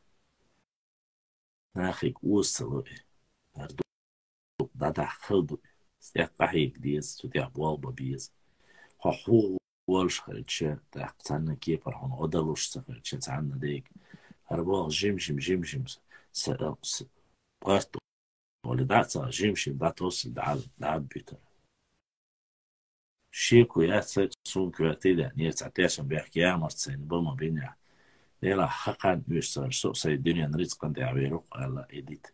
Нахе оза ца ло и. ХӀара ду дӀадахьа хала ду. СтӀехь къахьега деза, цу тӀехь болх бан беза. Хьо хьуна волуш хилча, тӀаккха цхьанна кепара хьуна гӀо далуш ца хилча, цхьанна дега. ХӀара болх жим-жим, жим-жим с-, с-, с-, гӀатта волу дӀа а ца, жим-жим дӀатосса, дӀа-, дӀа а буьтур. Шеко яц, суна коьрте а деанера цхьа тешнабехк ямарт сайна бан ма бинехь. Делахь хьан кхаьнна оьшуш ца хилча, со а сайн дуьненан рицкъан тӀехь вер ву-кх аьлла, и дита.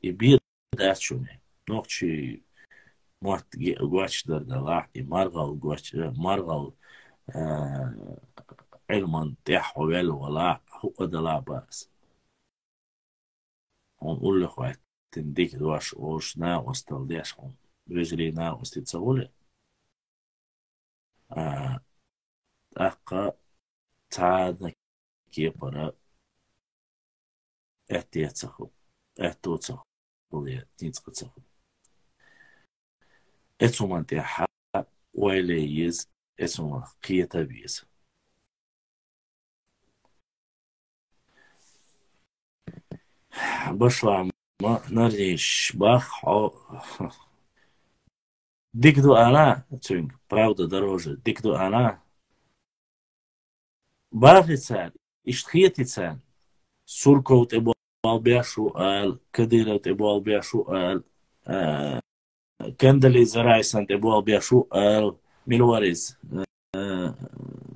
И бен дац шуна. Нохчийн мотт геа гочдар далахь, и маргӀал гоч-, маргӀал, а, Ӏилман тӀехь хьо велла валахь, хӀуъа далахь бац. Хьуна уллехь хӀоьттина дика дош олуш, накъосталла деш хьуна вежарий, накъостий ца хуьлу. А, тӀаккха цхьанна кепара аьтто ца хуьлу, аьтто ца хуьлу, я ницкъ ца хуьлу. Оцу хӀуманна тӀехь ойла е еза, оцу хӀуманах кхета а веза. Башлама, Нарниш, бах хьо. Дика ду ала цуьнга, правда дороже, дика ду ала. Бахи цара, иштта хети царна, Сурков тӀе болх беш ву ала, Кадыров тӀе болх беш ву ала, а, Кандализа Райсан тӀе болх беш ву ала, мила вара иза? Э,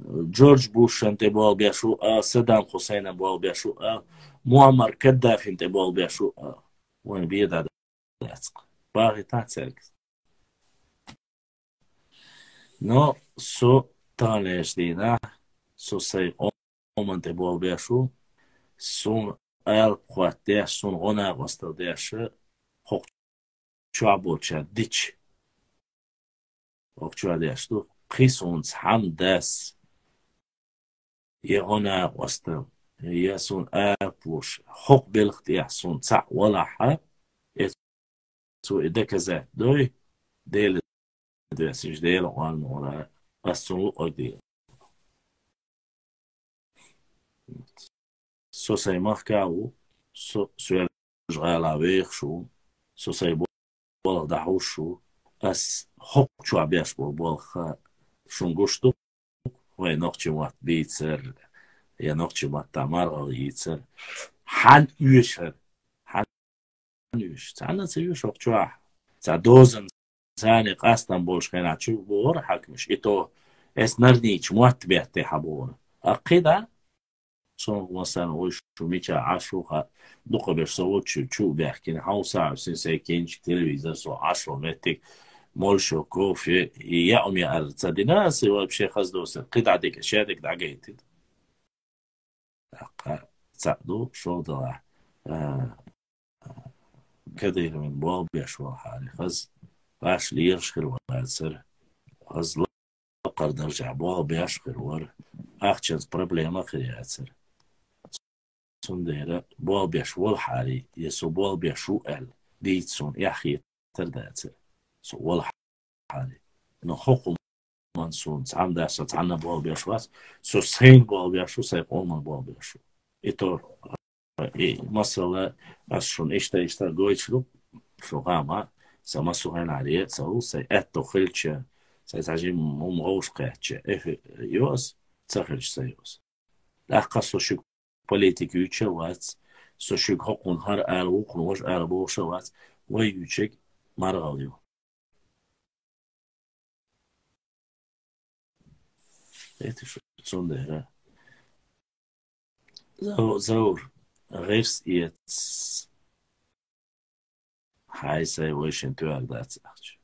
Джордж Бушан тӀе болх беш ву, а, Саддам Хусейнан болх беш ву, а, Муаммар Каддафин тӀе болх беш ву, а, вайн беда дац. БагӀийтахьа цаьрга. Но со таханлерчу дийнахь, со сайн къоман тӀе болх беш ву, суна алапа хӀоттадеш, суна гӀо-накъосталла деш, хӀокху чохь болчара дича. ХӀокху чохь деш ду, кхин суна цхьамма дац, я гӀо-накъосталла, я суна алапа луш, хӀокху белхан тӀехь суна цхьаъ валахь, э, цо и доказать дой, Делан доьссинчу Делан къонахчуьра, ас цунна луъург дийр. Со сайн махкахь ву, со Соьлжа-ГӀалахь вехаш ву, со сайн болх дӀахьуш ву, ас хӀокху чохь беш болу болх шуна гуш ду, вай нохчийн мотт бийцар, я нохчийн маттахь маргӀал йийцар. Хьан оьшу хӀара? Хьан оьшу? Цхьанна а ца оьшу хӀокху чохь. Цхьа дозанна царна къастам болчу хенахь чу бохура хьаькамаш. И то, эс нарнийчу мотт беттехь бохура. Аккхий да? Цунах массарна вуй шу мичахь Ӏаш ву, хаа, дукхахберш со волчу чу а баьхкина, хьовса а син сайн кинчик, телевизор, со Ӏаш волу меттиг, молуш йолу кофе, и яа хӀума яар ца дина, аса вообще хаза доцург, кхидӀа дика, шадерг дӀагайтина. ТӀаккха цхьаъ ду, шолгӀа делахь, а, Кадыровна болх беш валахьара, хаза ваьш лелаш хир вацара, хаза лакхара даржехь болх беш хир вара, ахчанца проблема хир яцара. Цундела болх беш валахьара, я со болх беш ву аьлла, дийца суна эхь хетар дацара. Со валахьара. Но хӀокху хӀуманна суна цхьамма дац, со цхьанна болх беш вац, со сайна болх беш ву, сайн къоман болх беш ву. И то, и масала, ас шуна иштта, иштта гойтуш ду, шу гӀама, сан массо а хенахь ре а ца ву, сайн аьтто хилча, сайн цхьа жимма хӀума гӀовш кхаьчча, эхь йо ас, ца хилча ца йо ас. ТӀаккха со шуьга политика юьйцуш а вац, со шуьга хӀокхунна хӀара ала, вукхунна важа ала бохуш а вац, вай юьйцург маргӀал ю. Эти шу цундела. Зау-, Заур, гӀирс эца. Хьай-сай вайшин тоьар дац ахча.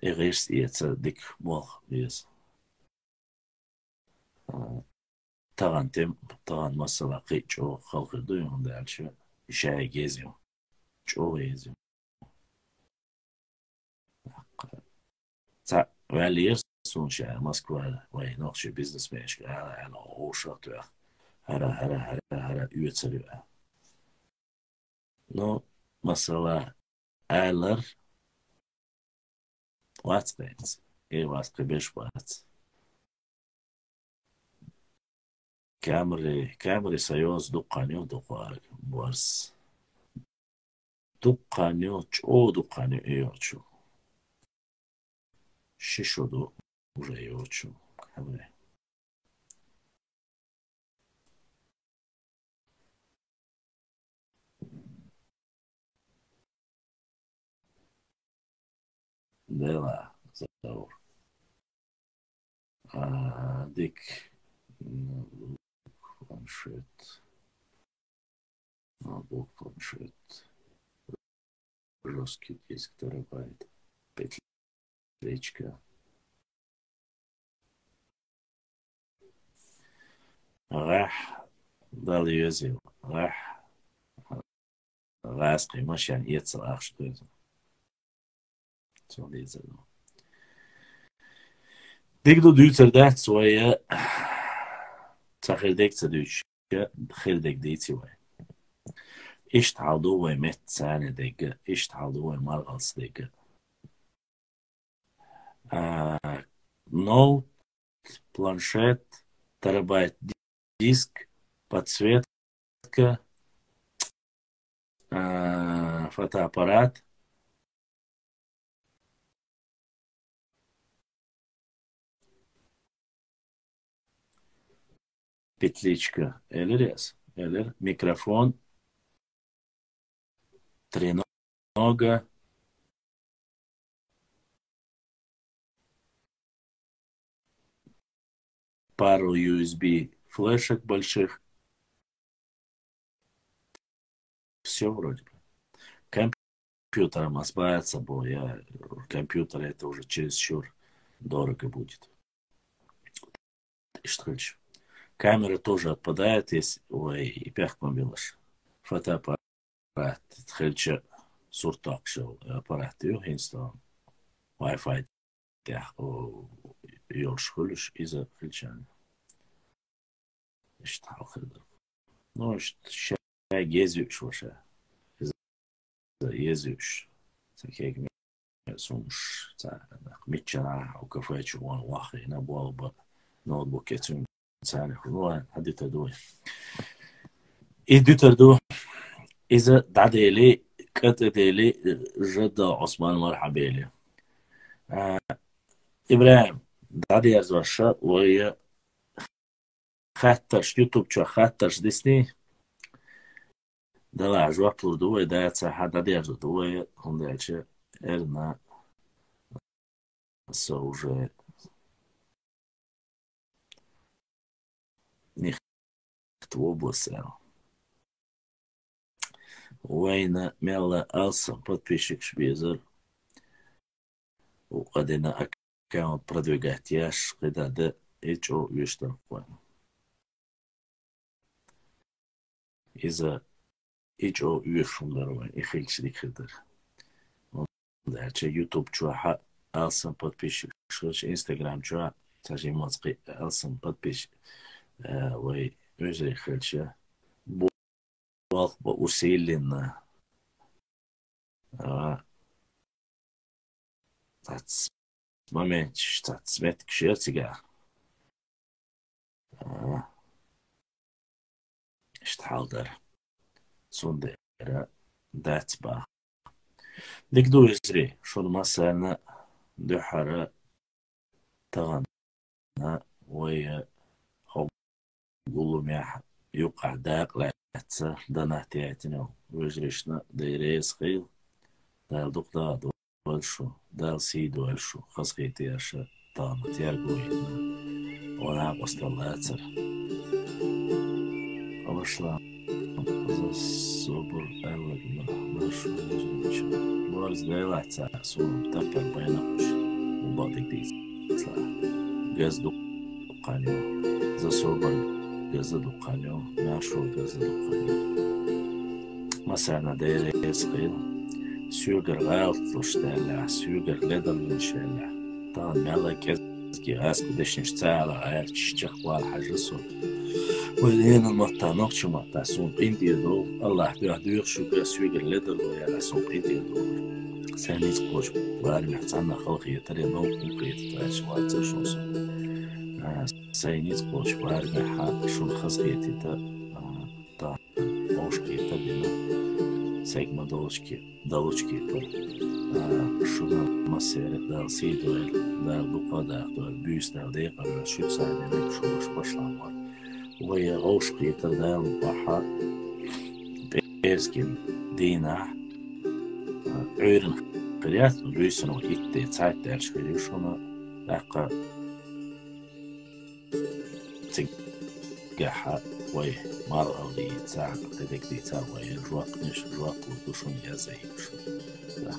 И гӀирс эца дика болх беза. А, тахана тем, тахана масала кхин а чӀогӀа халхир ду, хӀунда аьлча и шайга еза ю. ЧӀогӀа еза ю. Цхьаъ ваьллера суна ша Москва, вай нохчийн бизнесменашка ала, ала, гӀовшах тоьхна. ХӀара, хӀара, хӀара, хӀара, оьцур ю аьлла. Ну, масала, алар вац бенца. Э, вац кхин беш бац. Камри, Камри сан йоза дуккха хан ю дукха арг борс. Дуккха хан ю, чӀо дуккха хан ю и йоцу. Ши шо ду уже йоцу Камри. Дела, Заур. А, дик. Ноутбук, планшет. Ноутбук, планшет. Жёсткий диск терабайт. Петличка. ГӀехь дала еза ю. ГӀехь. ГӀазкхи машен эцал ахча доьзна. Цо дийцар ду. Дика ду, дуьйцур дац вай, ца хир дерг ца дуьйцуш, хир дерг дийци вай. Иштта хьал ду вай меттан цӀарна дерг, иштта хьал ду вай маргӀалц дерг. А, ноут, планшет, терабайт диск, подсветка, а, фотоаппарат, петличка, элира ас, элира, микрофон, тренога, пару ю эс би флешек больших. Все вроде бы. Компьютером ас баьца бо, я компьютер это уже чересчур дорого будет. Иштта хилча. Камера тоже отпадает, если, ой, и пехком билаш. Фотоаппарат хилча, сурт токхаш йола аппарат ю, хӀинца Wi-Fi тӀехь, о, йолуш хуьлуш, иза хилча. Иштта хьал хир ду. Ну, иштта шайга еза юуш ву ша. Иза еза юуш. Ца кегаме сумаш, ца, миччана, у кафе чу ван вахийна, болба, ноутбуке цуьнга царна хуьлу, хьан дуьтар ду вай. И дуьтар ду. Иза дӀадели, кӀа тӀедели, Жадда Ӏусман мархьабели. А, ИбрахӀим, дӀадерзош вай хаттарш, YouTube чохь хаттарш дисний. Делахь жоп лур ду вай, дацахь дӀадерзо ду вай, хӀунда аьлча эрна со уже нихт вобо сел. Вайна мелла алсам подписчикаш безар. Укъадина аккаунт продвигать еш, кхидӀа де, и чӀогӀа оьшуш дара вайн. Иза и чӀогӀа оьшуш хӀума дара вайн, и хилча дика хир дара. ХӀунда аьлча YouTube чохь алсам подписчик хилча, Instagram чохь ца жиммац кхин алсам подписчик, э, вай вежарий хилча, болх бан усиленно. А, цац моменташ, цац меттигаш яра цигахь. А, иштта хьал дара. Цундела дац боху. Дика ду, вежарий, шуна массарна дуьххьара тахана вай хӀокху гулламехь юккъехь дакъа лаьцна донат яйтина вежаршна Дела реза хуьлда. Дала дукха дакъа дойла шу, Дала сий дойла шу, хазахетарш тахана терго йина, ван накъосталла лацара. Алашла, за собар аьлларг ма, ма шу вежарша. Борз делахь цара суна таппар байна кхуш, бакъдерг дийцахь. Газ дуккха йо, за собар газ дуккха йо, маршо газ дуккха йо. Массарна Дела реза хуьлда. Соьгара гӀалат луш даьллехь, соьгара ледарлуш даьллехь, тахана мел а кӀезиг гӀазкхи дешнаш ца ала гӀерташ чекхвала хьажа со. Вай леррина маттахь, нохчийн маттахь суна къинтӀера довла, Аллахь дуьхьа доьху шуьга, соьгара ледарло яьлла суна къинтӀера довла. Сайн ницкъ кхочу барамехь цхьанна халахетар я новкъа хӀума хетар аьлча вацара шуна со. А, сайн ницкъ кхочу барамехь шуна хазахетийта, а, тахана вовшахкхетар дина, сайга ма долчу ке-, долчу кепара. А, шуна массеран Дала сий дойла, Дала дукха а дахдойла, буьйса Дала декъала йойла, шуьца дина шу ваша башламор. Вай вовшахкхетар Дала бахьа пӀераскан дийнахь, а, Ӏуьйранна хир яц, буьйсанна итт де цхьайтта даьлча хир ю шуна, тӀаккха цигахь вай марал дийцахь, кхидерг дийцахь вай, жоккханаш, жоп лур ду шуна, язйийр ду шуна.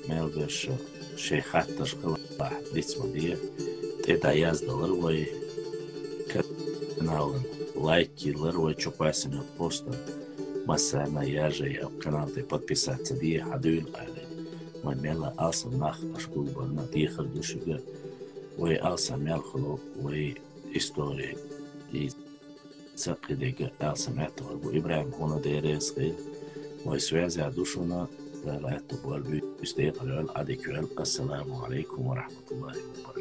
Мел берш шайн хаттарш хилахь, диц ма де, тӀе дӀаяздалар вай каналан, лайк йиллар вай чу кхоьссина постан. Массарна яжай, канал тӀе подписаться де, хьан дуьйна къайле. Вайн мелла алсам нах аша гулбарна дехар ду шуьга. Вай алсам мел хуьлу вай истори. И ца кхидерг алсам аьтту хир бу. ИбрахӀим, хьуна Дела реза хуьлда. Вай связехь ду шуна, Дала аьтту бойла, буьйса декъала йойла, Ӏадика йойла. Ассаламу Ӏалайкум ва рахьматуллахӀи ва баракатухӀ.